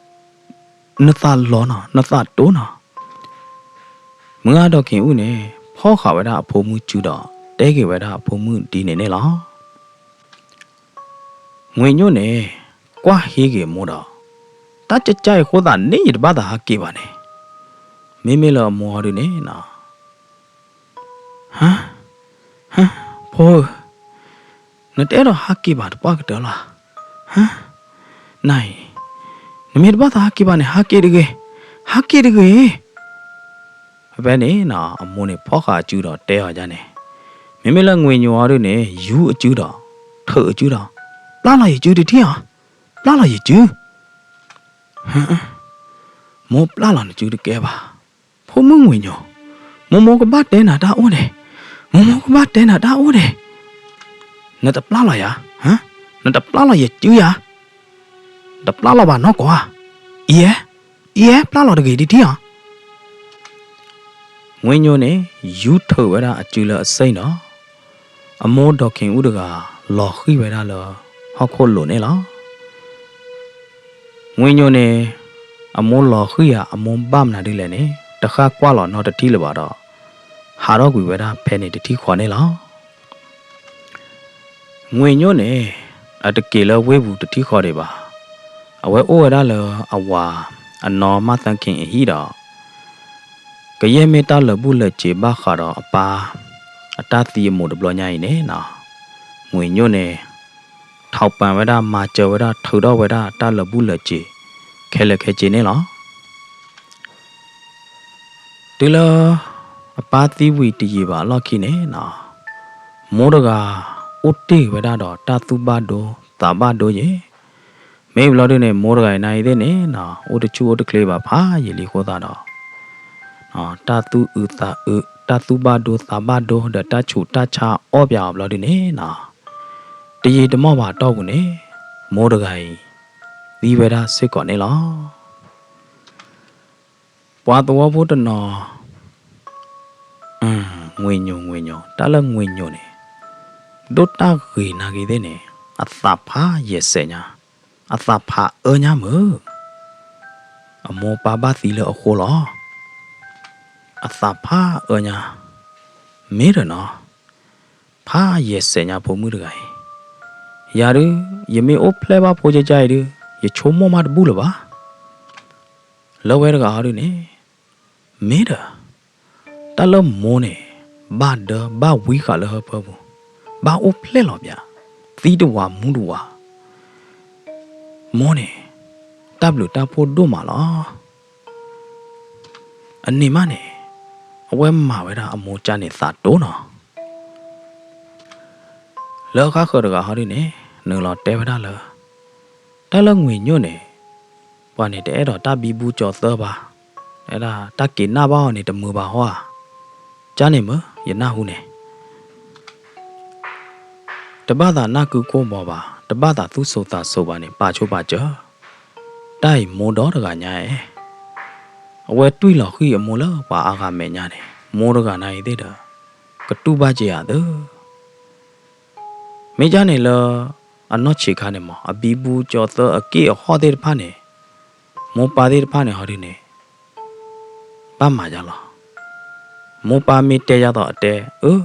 နသးလီၤနီၤ, နသးတိၢ်နီၤ. မုၢ်ဂၤဒီးက့ၤအူန့ၣ် ဖီၣ်ဃာ်ဝဲဒၣ်အဖိမုၣ်စုဒီး တဲက့ၤဝဲဒၣ်အဖိမုၣ်ဒ်န့ၣ်န့ၣ်လီၤ. ငွေညိၣ်န့ၣ် ကွၢ်ဟ့က့ၤအမိၢ်ဒီး, တၢ်ကကါအံၤဃိသးန့ၣ် ယတဘၣ်သးဟးက့ၤဘၣ်န့ၣ်, မ့မ့ၢ်လၢအမိၢ်အီၤဒုန့ၣ်နီၤ ဟါ, ဟါ, ဖိဧၢ, နတအဲၣ်ဒိးဟးက့ၤဘၣ်တပှၢ်ကတၢၢ်လီၤ. ဟါ, နၤအံၤ, နမ့ၢ်တဘၣ်သးဟးက့ၤဘၣ်န့ၣ် ဟးက့ၤတဂ့ၤ, ဟးက့ၤတဂ့ၤ. ဖဲန့ၣ်နီၤ အမိၢ်န့ၣ်ဖီၣ်ဃာ်အစုဒီးတဲအီၤဒ်န့ၣ်, မ့မ့ၢ်လၢငွေညိၣ်အီၤဒုန့ၣ် ယူၤအစုဒီး, ထုးအစုဒီး, ပျၢ်လီၤယစုတထံၣ်ဧါ, ပျၢ်လီၤယစု. မိၢ်ပျၢ်လီၤနစုတကဲဘၣ်. ဖိမုၣ်ငွေညိၣ်, မိၢ်မိၢ်ကဘၣ်တဲနၤတၢ်အိၣ်ဒဲး, မိၢ်မိၢ်ကဘၣ်တဲနၤတၢ်အိၣ်ဒဲး. နတပျၢ်လီၤယၤ, နတပျၢ်လီၤယစုယၤ, တပျၢ်လီၤဘၣ်နီၢ်ကီၢ်ဧါ. အံၤ, အံၤ ပျၢ်လီၤတဂ့ၤတထံၣ်ဧါ. ငွေညိၣ်န့ၣ် ယူၤထုးဝဲဒၣ်အစုလၢအစ့ၣ်ဒီး, အမိၢ်ဒီးက့ၤအူတဂၤ လီၤဃံၤဝဲဒၣ်လၢဟီၣ်ခိၣ်လိၤန့ၣ်လီၤ. ငွေညိၣ်န့ၣ် အမိၢ်လီၤဃံၤဧါ အမိၢ်ဘၣ်မနုၤဒ်လဲၣ်န့ၣ် တဃၣ်ကွၢ်လီၤနီတထံၣ်လၢၤဘၣ်ဒီး, ဟးထီၣ်ကွံာ်ဝဲဒၣ်ဖဲန့ၣ်တထံၣ်ဃီန့ၣ်လီၤ. ငွေညိၣ်န့ၣ် အတက့ၤလၢဝ့ၢ်ပူၤတထံၣ်ဃီဒံးဘၣ်. အဝဲအိၣ်ဝဲဒၣ်လၢအဝၤအနီၢ်မၢ်သၢခ့အဟံၣ်ဒီး ကယဲၢ်မ့ၢ်တၢ်လၢာ်ဘူၣ်လၢာ်စ့ၤဘၣ်ဃးဒီးအပၢ်အတၢ်သံအမူးတဘျီညါအံၤန့ၣ်နီၤ, ငွေညိၣ်န့ၣ် ထီၣ်ပၢၢ်ဝဲဒၣ် မၤစၢၤဝဲဒၣ် ထုးထီၣ်ဝဲဒၣ်တၢ်လၢာ်ဘူၣ်လၢာ်စ့ၤ ခဲလၢာ်ခဲဆ့န့ၣ်လီၤ. တုၤလၢအပၢ်သံဝံၤတယံာ်ဘၣ်အလီၢ်ခံန့ၣ်နီၤ, မိၢ်တဂၤအိၣ်တ့ၢ်ဝဲဒၣ်ဒီးတၢ်သူၣ်ဘၣ်ဒိသးဘၣ်ဒိယဲၢ်. မ့ၢ်ဘျီဒုန့ၣ် မိၢ်တဂၤအံၤနၤအံၤသ့ၣ်န့ၣ်နီၤ အိၣ်တဆူၣ်အိၣ်တချ့ဘၣ်ဖးယံာ်လံအဃိသတးဒီး တၢ်သူၣ်အုးသးအုး တၢ်သူၣ်ဘၣ်ဒိသးဘၣ်ဒိ ဒီးတၢ်ဆူးတၢ်ဆါအီၣ်ပၠးအီၤဘျီဒုန့ၣ်နီၤ, တယံာ်တမီၢ်ဘၣ်အတီၢ်ပူၤန့ၣ် မိၢ်တဂၤအံၤ သံဝဲဒၣ်စ့ၢ်ကီးန့ၣ်လီၤ. ပှၤသဝီဖိတနီၤ, ငွေညိၣ် ငွေညိၣ် တၢ်လၢငွေညိၣ်န့ၣ် ဒိၣ်တၢ်ဂ့ၤနာ်က့ၤသ့ၣ်န့ၣ် အသးဖးယဲၢ်စဲးညါ, အသးဖးအၢညါမုၢ်, အမိၢ်ပၢ်ဘၣ်သံလၢအဃိလီၤ. အသးဖးအၢညါ, မ့ၢ်တနီၤ, ဖးယဲၢ်စဲးညါဖိမုၣ်တဂၤအံၤ, ယၤဒုး ယမ့ၢ်အိၣ်ဖျဲၣ်ဘၣ်ဖိကၠၢကၠၢအံၤဒုး ယဆိကမိၣ်မးတဘူၣ်လၢၤဘၣ်. လၢဝဲတဂၤဟီဒုန့ၣ်, မ့ၢ်ဒီး တၢ်လၢမိၢ်န့ၣ် ဘၣ်ဒၢဘၣ်ဝံဃာ်လၢဟၢဖၢပူၤ, ဘၣ်အိၣ်ဖျဲၣ်လီၤပၠး, သံတဝးမူတဝး, မိၢ်န့ၣ် တၢ်ဘျုးတၢ်ဖှိၣ်ဒိၣ်မးလီၤ. အန့ၣ်မးန့ၣ် အဝဲမၤဝဲဒၣ်အမိၢ်ကၢ်န့ၣ်သးတိၢ်နီၤ. လၢဃၣ်ဃၢၤတဂၤဟီဒုန့ၣ် နုာ်လီၤတဲဝဲဒၣ်လၢ တၢ်လၢငွေညိၣ်န့ၣ် ပှၤန့ၣ်တအဲၣ်ဒိးတၢ်ဘံဘူကၠီသၢဘၣ်, ဝဲဒၣ်တၢ်က့ၤနၢ်ဘၣ်အီၤန့ၣ်တမုာ်ဘၣ်ဟီဧါ. ကၢ်န့ၣ်မ့ၢ် ယနၢ်ဟူန့ၣ် တဘၣ်သးနၢ်ကုကိၢ်ဘီဘၣ်, တဘၣ်သးသူၣ်စိၤသးစိၤဘၣ်န့ၣ် ပာ်ဆိပာ်စၢၤ, တၢ်အံၤမိၢ်ဒီတဂၤညါအဲၣ်, အဝဲတွံၢ်လီၤဃံၤအမိၢ်လၢပှၤအါဂၤမဲာ်ညါန့ၣ် မိၢ်တဂၤနၤအံၤသ့ၣ်ဒီး ကတူၢ်ဘၣ်က့ၤယၤသၢ မ့ၢ်ကၢ်န့ၣ်လၢ အနီၢ်ဆံးခါန့ၣ်မ့ၢ် အဘံဘူကၠီသၢအက့ၢ်အဟီၣ်သ့ၣ်တဖၣ်န့ၣ် မိၢ်ပၢ်သ့ၣ်တဖၣ်န့ၣ်ဟီဒုန့ၣ် ဘၣ်မၤယါလီၤ. မိၢ်ပၢ်မ့ၢ်တဲယါသိးအတဲ အၢ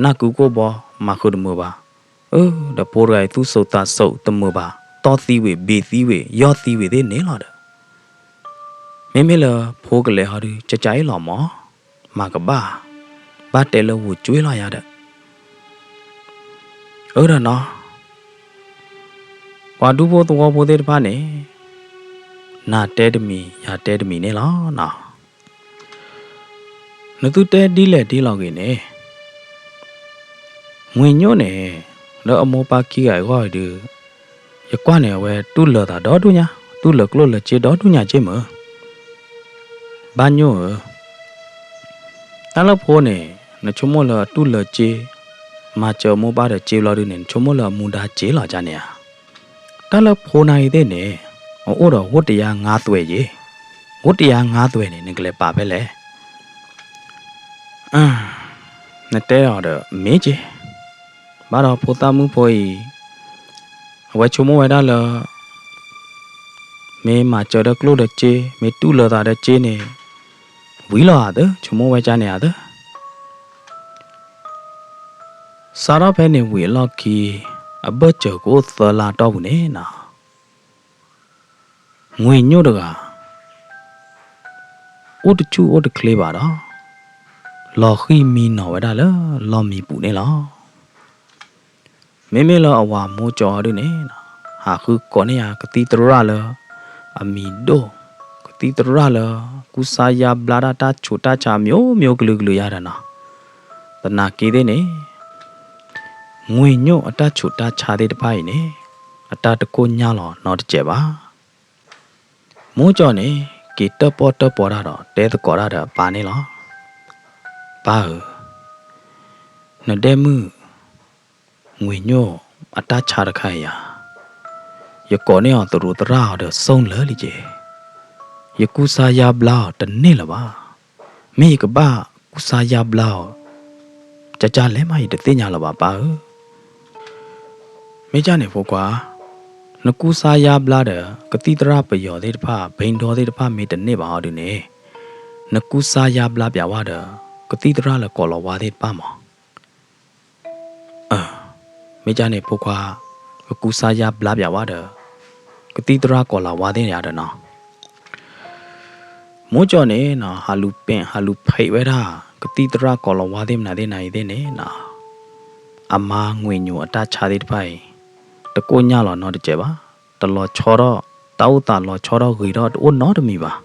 နၢ်ကုကိၢ်ဘီ မၤဃုာ်တမုာ်ဘၣ်, အၢ ဒီးဖိတဂၤအံၤသူၣ်စိၤသးစိၤတမုာ်ဘၣ်, တီၢ်သံဝံၤ ဘ့ၣ်သံဝံၤ ယီၢ်သံဝံၤသ့ၣ်န့ၣ်လီၤဒီး မ့မ့ၢ်လၢဖိကလဲၤဟီဒု ကၢ်ကၢ်အံၤလီၤမ့ၢ် မၤကဘၣ်, ဘၣ်တဲလၢဝူၤကွ့လီၤယၤဒီး အၢဒီးနီၤ, ပှၤဒူဖိသဝီဖိသ့ၣ်တဖၣ်န့ၣ် နၤတဲတမံၤ ယၤတဲတမံၤန့ၣ်လီၤနီၤ. နသုတဲဒ်လဲၣ်ဒ်လဲၣ်ဂ့ၤန့ၣ် ငွေညိၣ်န့ၣ် လၢအမိၢ်ပၢ်ခံဂၤအဂီၢ်အံၤဒုး ယကွၢ်န့ၣ် အဝဲတူၢ်လၢာ်သးဒီဒိၣ်ညါ, တ တူၢ်လၢာ်ကျိၣ်လၢာ်စ့ဒီဒူၣ်ညါက့မ့ၢ်, ဘၣ်ညိၣ်ဧၢ, တၢ်လၢဖိန့ၣ် နဆိကမိၣ်လၢအတူၢ်လၢာ်စ့, မၤစၢၤအမိၢ်ပၢ်ဒီးစ့ဘျီဒုန့ၣ် နဆိကမိၣ်လၢအမူဒါစ့လီၤကန့ၣ်ဧါ. တၢ်လၢဖိနၤအံၤသ့ၣ်န့ၣ် အအိၣ်ဒီး ဝတ်တရားငါးသွဲ ယ့ၢ်, ဝတ်တရားငါးသွဲ န့ၣ် နကလဲၤပာ်ဖဲလဲၣ်. နတဲအီၤဒီးမ့ၢ်က့, ဘၣ်ဒီးဖိသၣ်မုၣ်ဖိအံၤ အဝဲဆိကမိၣ်ဝဲဒၣ်လၢ မ့ၢ်မၤစၢၤဒီးကျိၣ်ဒီးစ့, မ့ၢ်တူၢ်လၢာ်သးဒီးစ့န့ၣ် ဝံၤလီၤဧါသၢ, ဆိကမိၣ်ဝဲကန့ၣ်ဧါသၢ. စးထီၣ်ဖဲန့ၣ်ဝံၤအလီၢ်ခံ အဘၢၣ်စၢၤကအိၣ်သၢလါအတီၢ်ပူၤန့ၣ်နီၤ, ငွေညိၣ်တဂၤ အိၣ်တဆူၣ်အိၣ်တချ့ဘၣ်ဒီး လီၤဃံၢ်မံနီၤဝဲဒၣ်လၢလီၢ်မံပူၤန့ၣ်လီၤ. မ့မ့ၢ်လၢအဝၤမိၢ်ကၠီဒုန့ၣ် ဟးဃုကိးန့ၢ်ယၤကသံၣ်သရၣ်လၢအမံၤဒိၣ်, ကသံၣ်သရၣ်လၢ ကူစါယါဘျါတၢ်တၢ်ဆူးတၢ်ဆါ မျိုးမျိုးကလုာ်ကလုာ်ယါဒီးနီၤ, သနာ်က့သ့ၣ်န့ၣ် ငွေညိၣ်အတၢ်ဆူးတၢ်ဆါသ့ၣ်တဖၣ်အံၤန့ၣ် အတၢ်တကိၢ်ညါလီၤနီတစဲးဘၣ်. မိၢ်ကၠီန့ၣ် က့ၤတၢၣ်ပီၣ်တၢၣ်ပီတၢ်ဒီး တဲသကိးတၢ်ဒီးအပၢ်န့ၣ်လီၤ. ပၢ်ဧၢ, နဒဲမုၣ် ငွေညိၣ်အတၢ်ဆါတခါအံၤဧါ, ယကိးန့ၢ်အီၤသရူးသရၣ်အီၤဒီး စိၢ်လၢာ်လံက့ၤ, ယကူစါယါဘျါအီၤတန့ၢ်လၢၤဘၣ်. မ့ၢ်ယကဘၣ်ကူစါယါဘျါအီၤ ကကလဲၣ်မး ယတသ့ၣ်ညါလၢၤဘၣ် ပၢ်ဧၢ. မ့ၢ်ကန့ၣ်ဖိခွါ, နကူစါယါဘျါဒီး ကသံၣ်သရၣ်ပယီၤသ့ၣ်တဖၣ် ဘိန်းတောသ့ၣ်တဖၣ်မ့ၢ်တန့ၢ်ဘၣ်အီၤဒုန့ၣ်, နကူစါယါဘျါပၠးဝဲဒီး ကသံၣ်သရၣ်လၢကိးလီၤဝါသ့ၣ်တဖၣ်မး. မ့ၢ်ကန့ၣ်ဖိခွါ, ကကူစါယါဘျါပၠးဝဲဒီး ကသံၣ်သရၣ်ကိးလီၤဝါသ့ၣ်ယါဒီးနီၤ. မိၢ်ကၠီန့ၣ်နီၤ ဟးလူၤပဲာ်ဟးလူၤဖံးဝဲဒၣ် ကသံၣ်သရၣ်ကိးလီၤဝါသ့ၣ်မနုၤသ့ၣ်နၤအံၤသ့ၣ်န့ၣ်နီၤ, အမါငွေညိၣ်အတၢ်ဆါသ့ၣ်တဖၣ်အံၤ တကိၢ်ညါလီၤနီတစဲးဘၣ်, တလီၤဆီထီၣ်, တၢ်အိၣ်သးလီၤဆီထီၣ်ဂ့ၤထီၣ်တအိၣ်နီတမံၤဘၣ်.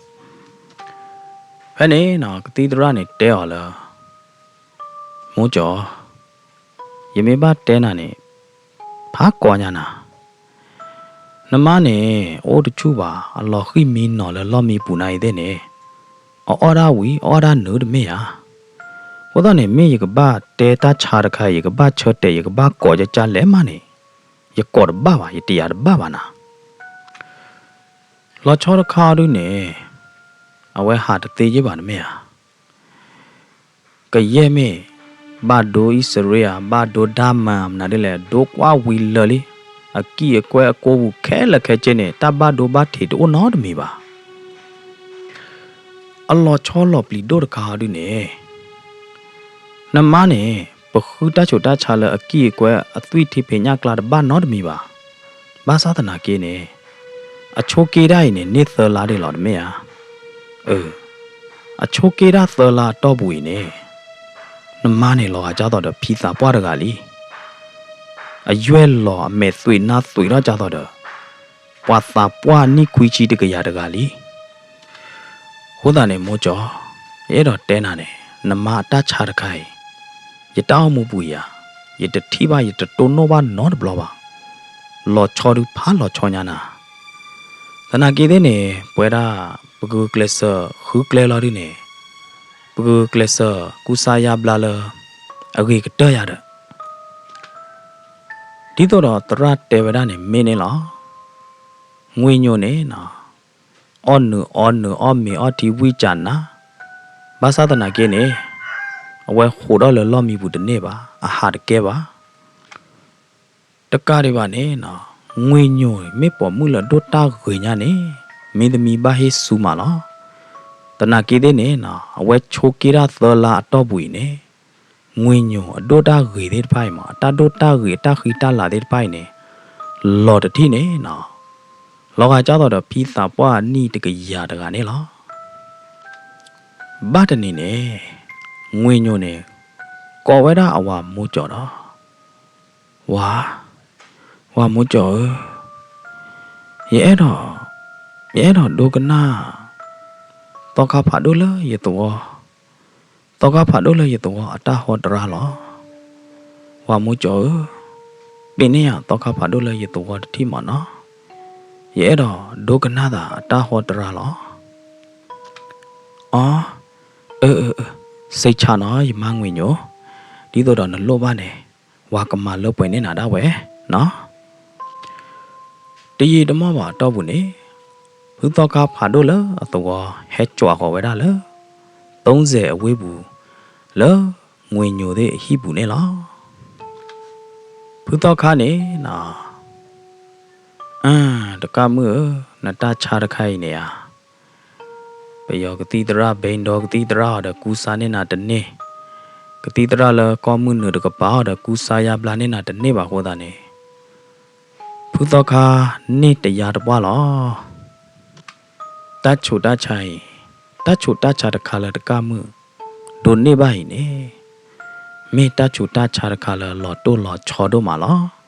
ဖဲန့ၣ်နီၤ ကသံၣ်သရၣ်န့ၣ်တဲအီၤလၢ မိၢ်ကၠီ, ယမ့ၢ်ဘၣ်တဲနၤန့ၣ် ဖးကီညါနၤ, နမါန့ၣ် အိၣ်တဆူၣ်ဘၣ် အလီၤဃံၢ်မံနီၤလၢလီၢ်မံပူၤနၤအံၤသ့ၣ်န့ၣ်, အအီၣ်ဒၣ်ဝံၤ အအီၣ်ဒၣ်နုာ်တမ့ၢ်ဧါ. အဃိသတးန့ၣ် မ့ၢ်ယကဘၣ်တဲတၢ်ဆါတခါအံၤ ယကဘၣ်ဆၢတဲာ် ယကဘၣ်ကိးကကလဲၣ်မးန့ၣ်, ယကိးတဘၣ်ဘၣ် ယတယာ်တဘၣ်ဘၣ်နၤ. လီၤဆီတခါအီၤဒုန့ၣ် အဝဲဟးတသ့ယ့ၢ်ဘၣ်တမ့ၢ်ဧါ. ကယဲၢ်မ့ၢ် ဘၣ်ဒိအံၣ်စရ့ဧါ ဘၣ်ဒိဒါမၢ်မနုၤဒ်လဲၣ် ဒိကွၢ်ဝံၤလၢာ်လံ, အကံၢ်အကွဲအကိပူၤခဲလၢာ်ခဲဆ့န့ၣ် တၢ်ဘၣ်ဒိဘၣ်ထံးတအိၣ်နီတမံၤဘၣ်. အလီၤဆီလီၤပျံၤဒိၣ်တခါအီၤဒုန့ၣ် နမါန့ၣ် ပဃုတၢ်ဆူးတၢ်ဆါလၢအကံၢ်အကွဲအသွံၣ်ထံဖံးညၣ်ကျါတဘၣ်နီတမံၤဘၣ်. ဘၣ်ဆၣ်သနာ်က့န့ၣ် အဆိးက့တၢ်အံၤန့ၣ် န့ၢ်သၢလါဒၣ်လီၤတမ့ၢ်ဧါ. အ အဆိးက့တၢ်သၢလါအတီၢ်ပူၤအံၤန့ၣ် နမါန့ၣ်လီၤဂာ်ဒ်သိးဒီးဖံသးပှၢ်တဂၤလံ. အယွဲၢ်လီၤအမဲာ်သွံးနါသွံးထီၣ်ဒ်သိးဒီး ပှၤသးပှၢ်နံၣ်ခွံဆံတကယၤတဂၤလံ. အဃိသတးန့ၣ် မိၢ်ကၠီ, ယအဲၣ်ဒိးတဲနၤန့ၣ် နမါအတၢ်ဆါတခါအံၤ ယတၢ်အိၣ်မူပူၤယၤ ယတထံၣ်ဘၣ် ယတတိၢ်နီၣ်ဘၣ်နီတဘျီဘၣ်. လီၤဆီဒုဖးလီၤဆီညါနၤ. သနာ်က့သ့ၣ်န့ၣ် ပဝဲဒၣ် ပဂုာ်ကျဲးစၢးဃုကျဲလီၤဒုန့ၣ် ပဂုာ်ကျဲးစၢးကူစါယါဘျါလၢ အဂ့ၤကတၢၢ်ယၤဒီး ဒ်သိးဒီးသရၣ်တဲဝဲဒၣ်န့ၣ် မ့ၢ်န့ၣ်လီၤ. ငွေညိၣ်န့ၣ်နီၤ အီၣ်နုာ်အီနုာ် အီၣ်မ့ၤအီထံဝံၣ်ကၢ်နၤ, ဘၣ်ဆၣ်သနာ်က့န့ၣ် အဝဲဃိးထီၣ်လၢလီၢ်မံပူၤတန့ၢ်ဘၣ်, အဟးတကဲဘၣ်. တကးဒံးဘၣ်န့ၣ်နီၤ ငွေညိၣ်မ့ၢ်ပိာ်မုၣ်လၢအဒိၣ်တၢ်ဂ့ၤညါန့ၣ် မင်းသမီးဘၣ်ဟ့ၣ်စူမးလီၤ. သနာ်က့သ့ၣ်န့ၣ်နီၤ အဝဲဆိးက့တၢ်သၢလါအတီၢ်ပူၤအံၤန့ၣ် ငွေညိၣ်အဒိၣ်တၢ်ဂ့ၤသ့ၣ်တဖၣ်အံၤမး အတၢ်ဒိၣ်တၢ်ဂ့ၤအတၢ်ဃံတၢ်လၤသ့ၣ်တဖၣ်အံၤန့ၣ် လီၤတထံၣ်န့ၣ်နီၤ လီၤဂာ်ဒ်သိးဒီးဖံသးပှၢ်နံၣ်တကယၤတဂၤန့ၣ်လီၤ. ဘၣ်တနံၤန့ၣ် ငွေညိၣ်န့ၣ် ကိးဝဲဒၣ်အဝၤမိၢ်ကၠီဒီး ဝၤ, ဝၤမိၢ်ကၠီဧၢ, ယအဲၣ်ဒိး, ယအဲၣ်ဒိးဒိကနၣ် သီခါဖးဒိၣ်လၢယသဝီ, သီခါဖးဒိၣ်လၢယသဝီအတၢ်ဟီတရါလီၤ. ဝၤမိၢ်ကၠီဧၢ, ပ့ၤန့ၢ်ယၤသီခါဖးဒိၣ်လၢယသဝီတထံၣ်မးနီၤ. ယအဲၣ်ဒိးဒိကနၣ်သးအတၢ်ဟီတရါလီၤ. အီ, အၢ, အၢ, အၢ, စိတ်ချနော် ယမါငွေညို, ဒ်သိးဒီးနလိၣ်ဘၣ်န့ၣ် ဝၤကမၤလၢပှဲၤန့ၢ်နၤဒၣ်ဝဲနီၤ. တယံာ်တမီၢ်ဘၣ်အတီၢ်ပူၤန့ၣ် ဖုသီခါဖးဒိၣ်လၢအသဝီ ဟဲကွၢ်ဃီၤဝဲဒၣ်လၢ သုံးဆယ် အဝ့ၢ်ပူၤ လၢငွေညိုသ့ၣ်အဟံၣ်ပူၤန့ၣ်လီၤ. ဖုသီခါန့ၣ်နီၤ, အၢ, တကၢ်မုၣ်ဧၢ, နတၢ်ဆါတခါအံၤန့ၣ်ဧါ, ပယီၤကသံၣ်သရၣ် ဘီဒီကသံၣ်သရၣ်အီၤဒီးကူစါန့ၢ်နၤတန့ၢ်, ကသံၣ်သရၣ်လၢကီၢ်မုၢ်နုာ်တကပၤအီၤဒီးကူစါယါဘျါန့ၢ်နၤတန့ၢ်ဘၣ်အဃိသတးန့ၣ် ဖုသီခါန့ၢ်တယါတပှၢ်လီၤ. တၢ်ဆိးတၢ်ဆါအံၤ, တၢ်ဆိးတၢ်ဆါတခါလၢတကၢ်မုၣ် ဒိးန့ၢ်ဘၣ်အံၤန့ၣ် မ့ၢ်တၢ်ဆိးတၢ်ဆါတခါလၢလီၤတိၢ်လီၤဆီဒိၣ်မးလီၤ.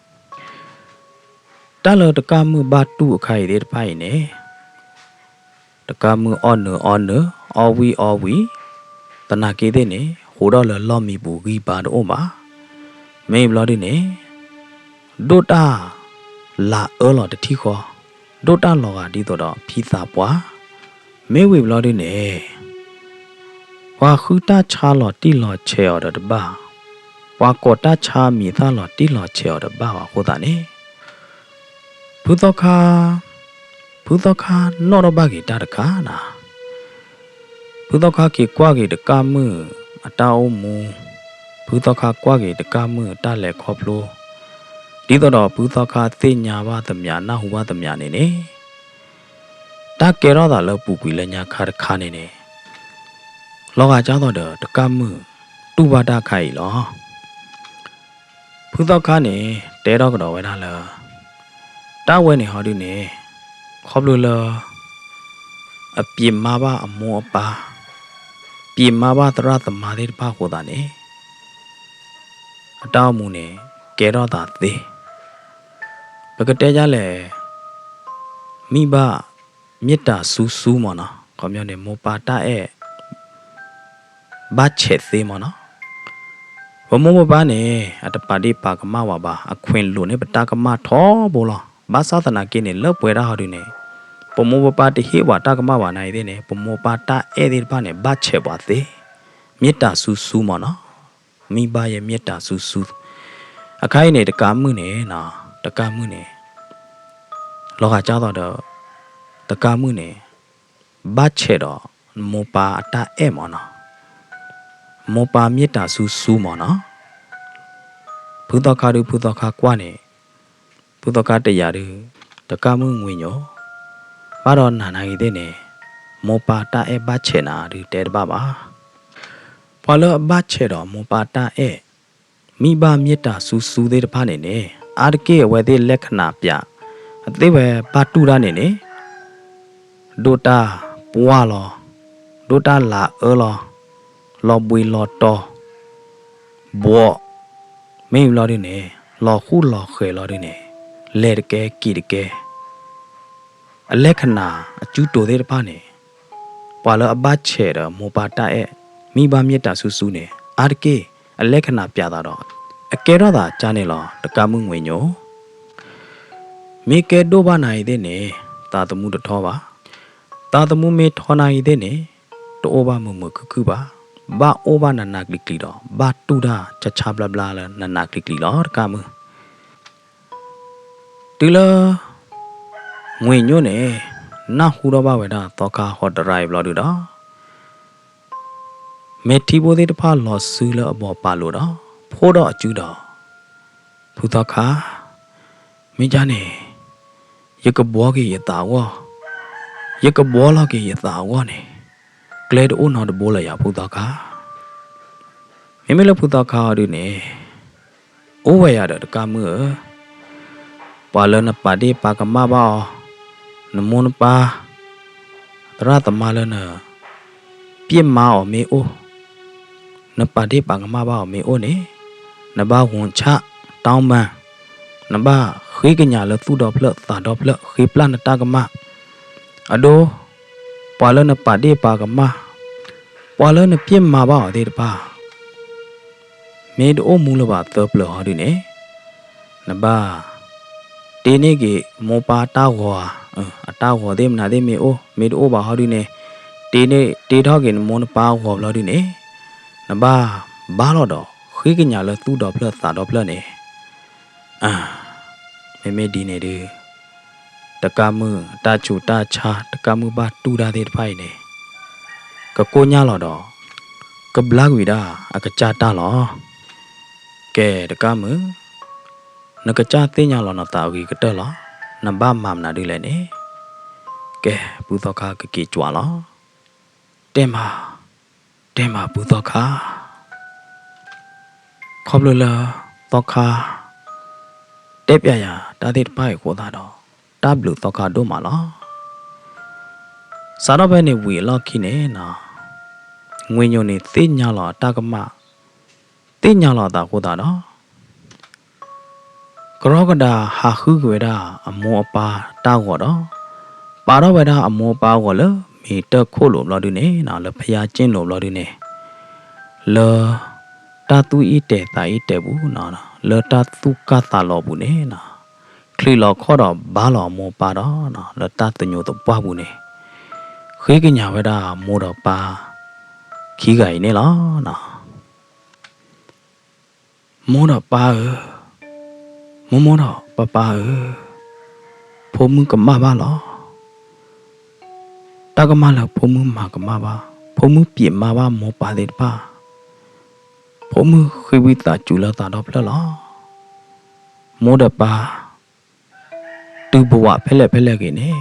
တၢ်လၢတကၢ်မုၣ်ဘၣ်တူၢ်အခါအံၤသ့ၣ်တဖၣ်အံၤန့ၣ် တကၢ်မုၣ်အီၣ်နုာ်အီနုာ် အီဝံၣ်အီဝံၣ်, သနာ်က့သ့ၣ်န့ၣ် ဃိးထီၣ်လၢလီၢ်မံပူၤဂံၢ်ဘါတအိၣ်ဘၣ်. မ့ၢ်ဘျီဒုန့ၣ် ဒိၣ်တၢ်လၤအၢလီၤတထံၣ်ဃီ, ဒိၣ်တၢ်လီၤဂာ်ဒ်သိးဒီးဖံသးပှၢ်, မ့ၢ်ဝံၤဘျီဒုန့ၣ် ပှၤဃုတၢ်ဆါလီၤတံၢ်လီၤဆဲးအီၤဒီးတဘၣ်, ပှၤကိးတၢ်ဆါမံၤသၣ်လီၤတံၢ်လီၤဆဲးအီၤဒီးတဘၣ်ဘၣ်အဃိသတးန့ၣ် ဖုသီခါ, ဖုသီခါနီၣ်ထီၣ်ဘၣ်က့ၤတၢ်တခါနၤ. ဖုသီခါက့ၤကွၢ်က့ၤတကၢ်မုၣ်အတၢ်အိၣ်မူ, ဖုသီခါကွၢ်က့ၤတကၢ်မုၣ်အတၢ်လဲၤခီဖျိ, ဒ်သိးဒီးဖုသီခါသ့ၣ်ညါဘၣ်သမျး နၢ်ဟူဘၣ်သမျးန့ၣ်န့ၣ် တၢ်ကဲထီၣ်သးလၢပူၤကွံာ်လၢညါခါတခါန့ၣ်န့ၣ် လီၤဂာ်ကၢ်သိးဒီးတကၢ်မုၣ်တူၢ်ဘၣ်တၢ်ခါအံၤလီၤ. ဖုသီခါန့ၣ် တဲထီၣ်ကဒီးဝဲဒၣ်လၢ တၢ်ဝဲန့ၣ်ဟီဒုန့ၣ် ခီဖျိလၢ အပျံၤမါဘၣ်အမိၢ်အပၢ်, ပျံၤမါဘၣ်သရၣ်သမါသ့ၣ်တဖၣ်အဃိသတးန့ၣ် အတၢ်အိၣ်မူန့ၣ် ကဲထီၣ်သးသ့, ပကတဲဒ်လဲၣ်, မံဘၣ်မ့ၢ်တၢ်စူၤစူၤမ့ၢ်နီၤ, ခီပညီန့ၣ် မိၢ်ပၢ်တၢ်အဲၣ် ဘၣ်ဆဲးသ့မ့ၢ်နီၤ. ပမိၢ်ပပၢ်န့ၣ် အတပာ်ဒ့ၣ်ပာ်ကမၣ်ဝဲဘၣ်, အခွဲးလိာ်န့ၢ်ပတၢ်ကမၣ်ထီဘိလီၤ. ဘၣ်ဆၣ်သနာ်က့န့ၣ် လၢပှဲၤဒၣ်ဟီဒုန့ၣ် ပမိၢ်ပပၢ်တဟ့ၣ်ပှၤတၢ်ကမၣ်ဘၣ်နာ်အံၤသ့ၣ်န့ၣ် ပမိၢ်ပၢ်တၢ်အဲၣ်သ့ၣ်တဖၣ်န့ၣ် ဘၣ်ဆဲးပှၤသ့, မ့ၢ်တၢ်စူၤစူၤမ့ၢ်နီၤ. မံဘၣ်ယဲမ့ၢ်တၢ်စူၤစူၤ, အခါအံၤန့ၣ် တကၢ်မုၣ်န့ၣ်, တကၢ်မုၣ်န့ၣ် လီၤဂာ်ကၢ်သိးဒီး တကၢ်မုၣ်န့ၣ် ဘၣ်ဆဲးဒီး မိၢ်ပၢ်အတၢ်အဲၣ်မ့ၢ်နီၤ, မိၢ်ပၢ်မ့ၢ်တၢ်စူၤစူၤမ့ၢ်နီၤ. ဖုသီခါဒု ဖုသီခါကွၢ်န့ၣ်, ဖုသီခါတယာ်ဒု တကၢ်မုၣ်ငွေညိၣ်, ဘၣ်ဒီးနၤနာ်ဂ့ၤသ့ၣ်န့ၣ် မိၢ်ပၢ်တၢ်အဲၣ်ဘၣ်ဆဲးနၤဒုတဲတဘၣ်ဘၣ်. ပှၤလၢအဘၣ်ဆဲးဒီးမိၢ်ပၢ်တၢ်အဲၣ် မံဘၣ်မ့ၢ်တၢ်စူၤစူၤသ့ၣ်တဖၣ်န့ၣ်န့ၣ် အါတက့ၢ်အဝဲသ့ၣ်လက္ခဏာပြ, အသ့ၣ်ဝဲဘၣ်တူၢ်တၢ်န့ၣ်န့ၣ် ဒိၣ်တၢ်ပှၢ်လီၤ, ဒိၣ်တၢ်လၤအၢလီၤ, လီၤဘှံးလီၤတီၤ, ဘှီး, မ့ၢ်ဘျီဒုန့ၣ် လီၤဃူလီၤဃဲၤလီၤဒုန့ၣ် လဲၤတကဲက့ၤတကဲ အလက္ခဏာအကၠူတိၤသ့ၣ်တဖၣ်န့ၣ် ပှၤလၢအဘၣ်ဆဲးဒီးမိၢ်ပၢ်တၢ်အဲၣ် မံဘၣ်မ့ၢ်တၢ်စူၤစူၤန့ၣ် အါတက့ၢ်အလက္ခဏာပြသးဒီး အကဲထီၣ်သးကၢ်န့ၣ်လီၤ တကၢ်မုၣ်ငွေညိၣ်. မ့ၢ်ကဲဒိၣ်ဘၣ်နာ်ဂ့ၤသ့ၣ်န့ၣ် သးသမူတထီဘၣ်. သးသမူမ့ၢ်ထီနာ်ဂ့ၤသ့ၣ်န့ၣ် တအိၣ်ဘၣ်မုာ်မုာ်ခုၣ်ခုၣ်ဘၣ်. ဘၣ်အိၣ်ဘၣ်နးနးကျံၤကျံၤဒီး ဘၣ်တူၢ်တၢ်ဆါဆါဘျါဘျါလၢနးနးကျံၤကျံၤလီၤ တကၢ်မုၣ်. တုၤလၢ ငွေညိၣ်န့ၣ် နၢ်ဟူထီၣ်ဘၣ်ဝဲဒၣ်သီခါဟီတရါအံၤဘျီဒုဒီး မဲာ်ထံဖိသ့ၣ်တဖၣ်လီၤစုလၢအဘီၣ်ပာ်လိၤဒီး ဖိးဒီးအစုဒီး ဖုသီခါ, မ့ၢ်ကၢ်န့ၣ် ယကဘှီက့ၤယသးအဂီၢ်, ယကဘှီလီၤက့ၤယသးအဂီၢ်န့ၣ် ကျဲတအိၣ်နီတဘိလၢၤယၤဖုသီခါ. မ့မ့ၢ်လၢဖုသီခါအီၤဒုန့ၣ် အိၣ်ဝဲယၤဒီးတကၢ်မုၣ်ဧၢ, ပှၤလၢနပာ်ဒ့ၣ်ပာ်ကမၣ်ဘၣ်အီၤ, နမိၢ်နပၢ် သရၣ်သမါလၢန ပျဲၢ်မါအီၤမ့ၢ်အိၣ်, နပာ်ဒ့ၣ်ပာ်ကမၣ်ဘၣ်အီၤမ့ၢ်အိၣ်န့ၣ်, နဘၣ်ဂုာ်ဆၣ်တီမၢ်, နဘၣ်ဃ့ကညးလၢသူၣ်ဒီဖျၢၣ်သးဒီဖျၢၣ် ဃ့ပျၢ်နတၢ်ကမၣ်. အဒိ, ပှၤလၢနပာ်ဒ့ၣ်ပာ်ကမၣ်, ပှၤလၢနပျဲၢ်မါဘၣ်အီၤသ့ၣ်တဖၣ် မ့ၢ်တအိၣ်မူလၢၤဘၣ်သၢပျၢၤဟီဒုန့ၣ်, နဘၣ်တ့န့ၢ်က့ၤမိၢ်ပၢ်တၢ်ဂီၤဧါ, အတၢ်ဂီၤသ့ၣ်မနုၤသ့ၣ်မ့ၢ်အိၣ် မ့ၢ်တအိၣ်ဘၣ်ဟီဒုန့ၣ်, တ့န့ၣ် တ့ထီၣ်က့ၤနမိၢ်နပၢ်အဂီၤဘျီဒုန့ၣ်, နဘၣ်ဘါလီၤဒီး ဃ့ကညးလၢသူၣ်ဒီဖျၢၣ်သးဒီဖျၢၣ်န့ၣ်, မ့မ့ၢ်ဒ်န့ၣ်ဒု တကးမုၢ်တၢ်ဆူးတၢ်ဆါ တကးမုၢ်ဘၣ်တူၢ်တၢ်သ့ၣ်တဖၣ်အံၤန့ၣ်, ကကိညၢ်လီၤဒီး ကဘျါကွံာ်ဒၣ်အကစၢ်တၢ်လီၤ. ကဲတကးမုၢ်, နကစၢ်သ့ၣ်ညါလီၤနသးအဂ့ၤကတၢၢ်လီၤ. နဘၣ်မၤမနုၤဒ်လဲၣ်န့ၣ်, ကဲ ပုၢ်သီခါကက့ၤကွၢ်လီၤ. တဲမၤ, တဲမၤပုၢ်သီခါ, ခီဖျိလၢ သီခါ တဲပျးယၤတၢ်သ့ၣ်တဖၣ်အံၤအဃိသတးဒီး တၢ်ဘျုးသီခါဒိၣ်မးလီၤ. စးထီၣ်ဖဲန့ၣ်ဝံၤအလီၢ်ခံန့ၣ်နီၤ, ငွ့ညိၣ်န့ၣ်သ့ၣ်ညါလီၤအတၢ်ကမၣ်, သ့ၣ်ညါလီၤအသးအဃိသတးဒီး ကရီကဒၤဟးဃုက့ၤဝဲဒၣ်အမိၢ်အပၢ်တၢ်ဂီၤဒီး ပာ်ထီၣ်ဝဲဒၣ်အမိၢ်အပၢ်အဂီၤလၢမ့ၤတၢၢ်ခိၣ်လိၤဘျီဒုန့ၣ်နီၤ, လၢဖယါကၠ့ၣ်လိၤဘျီဒုန့ၣ်, လၢ တၢ်သူၣ်အံၣ်တဲာ်သးအံၣ်တဲာ်ပူၤ, လၢတၢ်သူၣ်ကၢ်သးလီၤပူၤန့ၣ်နီၤ, ချံးလီၤခီၣ်ဒီးဘါလီၤအမိၢ်အပၢ်ဒီး လၢတၢ်သညိးသပှၢ်ပူၤန့ၣ်, ဃ့ကညးဝဲဒၣ်မိၢ်ဒီးပၢ် ခံဂၤအံၤန့ၣ်လီၤ. မိၢ်ဒီးပၢ်ဧၢ, မိၢ်မိၢ်ဒီးပၢ်ပၢ်ဧၢ, ဖိမုၣ်ကမၣ်ဘၣ်လီၤ. တၢ်ကမၣ်လၢဖိမုၣ်မၤကမၣ်ဘၣ်, ဖိမုၣ်ပျံၤမၤဘၣ်မိၢ်ပၢ်သ့ၣ်တဖၣ်, ဖိမုၣ်ဃ့ဝံသးစူၤလၢသးဒီဖျၢၣ်လီၤ. မိၢ်ဒီးပၢ် တုၤဘဝဖဲလဲၣ်ဖဲလဲၣ်ဂ့ၤန့ၣ်,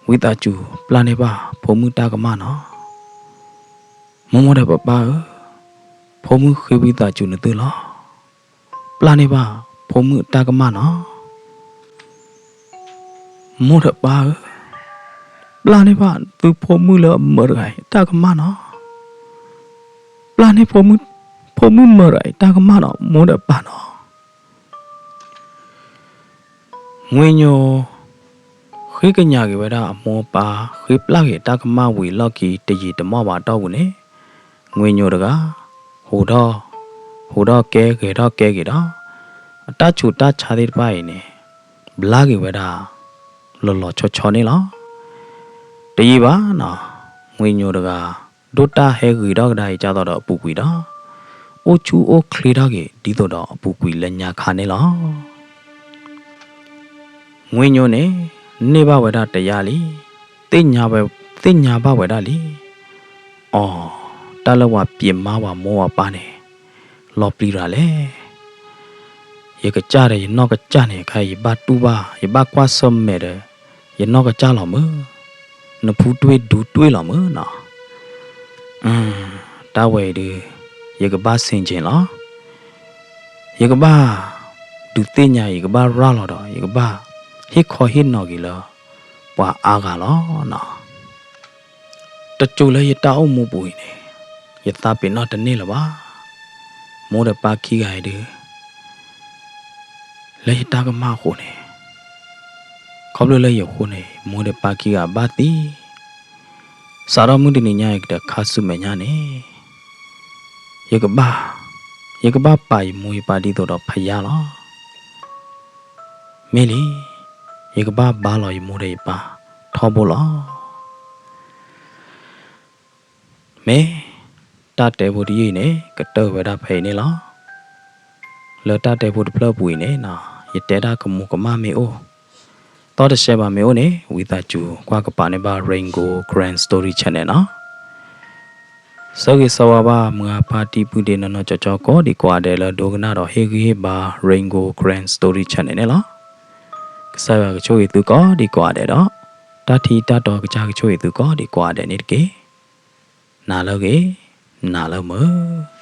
ဝံသးစူၤပျၢ်န့ၢ်ဘၣ်ဖိမုၣ်တၢ်ကမၣ်နီၤ. မိၢ်မိၢ်ဒီးပၢ်ပၢ်ဧၢ, ဖိမုၣ်ဃ့ဝံသးစူၤနသုလီၤ. ပျၢ်န့ၢ်ဘၣ်ဖိမုၣ်တၢ်ကမၣ်နီၤ. မိၢ်ဒီးပၢ်ဧၢ, ပျၢ်န့ၢ်ဘၣ်သုဖိမုၣ်လၢအမၢတဂၤအံၤတၢ်ကမၣ်နီၤ. ပျၢ်န့ၢ်ဖိမုၣ်, ဖိမုၣ်မၢတဂၤအံၤတၢ်ကမၣ်နီၤ မိၢ်ဒီးပၢ်နီၤ. ငွ့ညိၣ် ဃ့ကညးက့ၤဝဲဒၣ်အမိၢ်အပၢ် ဃ့ပျၢ်က့ၤတၢ်ကမၣ်ဝံၤလီၢ်ခံ တယံာ်တမီၢ်ဘၣ်အတီၢ်ပူၤန့ၣ်, ငွ့ညိၣ်တဂၤ ဟူးထီၣ်, ဟူးထီၣ်ကဲဂဲၤထီၣ်ကဲက့ၤဒီး အတၢ်ဆူးတၢ်ဆါသ့ၣ်တဖၣ်အံၤန့ၣ် ဘျါက့ၤဝဲဒၣ် လီၤလီၤဆီဆီန့ၣ်လီၤ. တယံာ်ဘၣ်နီၤ, ငွ့ညိၣ်တဂၤ ဒိၣ်တၢ်ဟဲဂ့ၤထီၣ်ကဒါအံၤ ကၢ်သိးဒီးအပူၤကွံာ်ဒီး အိၣ်ဆူၣ်အိၣ်ချ့ထီၣ်က့ၤ ဒ်သိးဒီးအပူၤကွံာ်လၢညါခါန့ၣ်လီၤ. ငွ့ညိၣ်န့ၣ် န့ၢ်ဘၣ်ဝဲဒၣ်တယါလံ, သ့ၣ်ညါဝဲ, သ့ၣ်ညါဘၣ်ဝဲဒၣ်လံ, အိ, တၢ်လၢပှၤပျံၤမါပှၤမိၢ်ပှၤပၢ်န့ၣ် လီၤပျံၤတၢ်လဲၣ်. ယကစၢ်ဒီးယနီၢ်ကစၢ်န့ၣ် ခဲအံၤယဘၣ်တူၢ်ဘၣ် ယဘၣ်ကွၢ်ဆၢၣ်မဲာ်ဒီး ယနီၢ်ကစၢ်လီၤမုၢ်, နဖူတွ့ဒူတွ့လီၤမုၢ်နီၤ. တၢ်ဝဲအံၤဒုး ယကဘၣ်ဆင်ခြင်လီၤ. ယကဘၣ်ဒုးသ့ၣ်ညါ, ယကဘၣ်ရၤလီၤဒီး ယကဘၣ်ဟ့ၣ်ခီဟ့ၣ်နီၤက့ၤလၢ ပှၤအါဂၤလီၤနီၤ. တစိၤလၢယတၢ်အိၣ်မူပူၤအံၤန့ၣ် ယသးပ့ၤနီၣ်တန့ၢ်လၢၤဘၣ်. မိၢ်ဒီးပၢ်ခံဂၤအံၤဒုး လၢယတၢ်ကမၣ်အဃိန့ၣ်, ခီဖျိလၢယဃိန့ၣ် မိၢ်ဒီးပၢ်ခံဂၤဘၣ်သံ, စးထီၣ်မုၢ်တနံၤညါအံၤကတၢၢ်ခါဆူမဲာ်ညါန့ၣ်, ယကဘၣ်, ယကဘၣ်ပာ်ယမိၢ်ယပၢ်ဒ်သိးဒီးဖယါလီၤ. မ့ၢ်လံ, ယကဘၣ်ဘါလီၤယမိၢ်ဒီးယပၢ်ထီဘိလီၤ. မ့ၢ်, တၢ်တဲဖိတယုၢ်အံၤန့ၣ် ကတၢၢ်ဝဲဒၣ်ဖဲအံၤန့ၣ်လီၤ. လၢတၢ်တဲဖိတဖျၢၣ်ပူၤအံၤန့ၣ်နီၤ, ယတဲတၢ်ကမူၤကမၣ်မ့ၢ်အိၣ်, သီတစဲးဘၣ်မ့ၢ်အိၣ်န့ၣ် ဝံသးစူၤကွၢ်ကပၤန့ၢ်ဘၣ် Rain Gold Karen Story Channel နီၤ. ဆၢဂ့ၤဆၢဝါဘၣ်မုၢ်ဂၤဖါတံၢ်ပုၢ်ဒ့နီၢ်နီၢ်ကၠီကၠီ ကိးဒံကိးဂၤဒဲးလၢဒိကနၣ်ဒီးဟ့ၣ်ဂံၢ်ဟ့ၣ်ဘါ Rain Gold Karen Story Channel န့ၣ်လီၤ. ကစၢ်ယွၤကဆိၣ်ဂ့ၤသုကိးဒံကိးဂၤဒဲးဒီး တၢ်ထံတၢ်တီကစၢ်ကဆိၣ်ဂ့ၤသုကိးဒံကိးဂၤဒဲးန့ၣ်တက့ၢ်. နၤလၢအဂ့ၤ, နၤလၢမုာ်.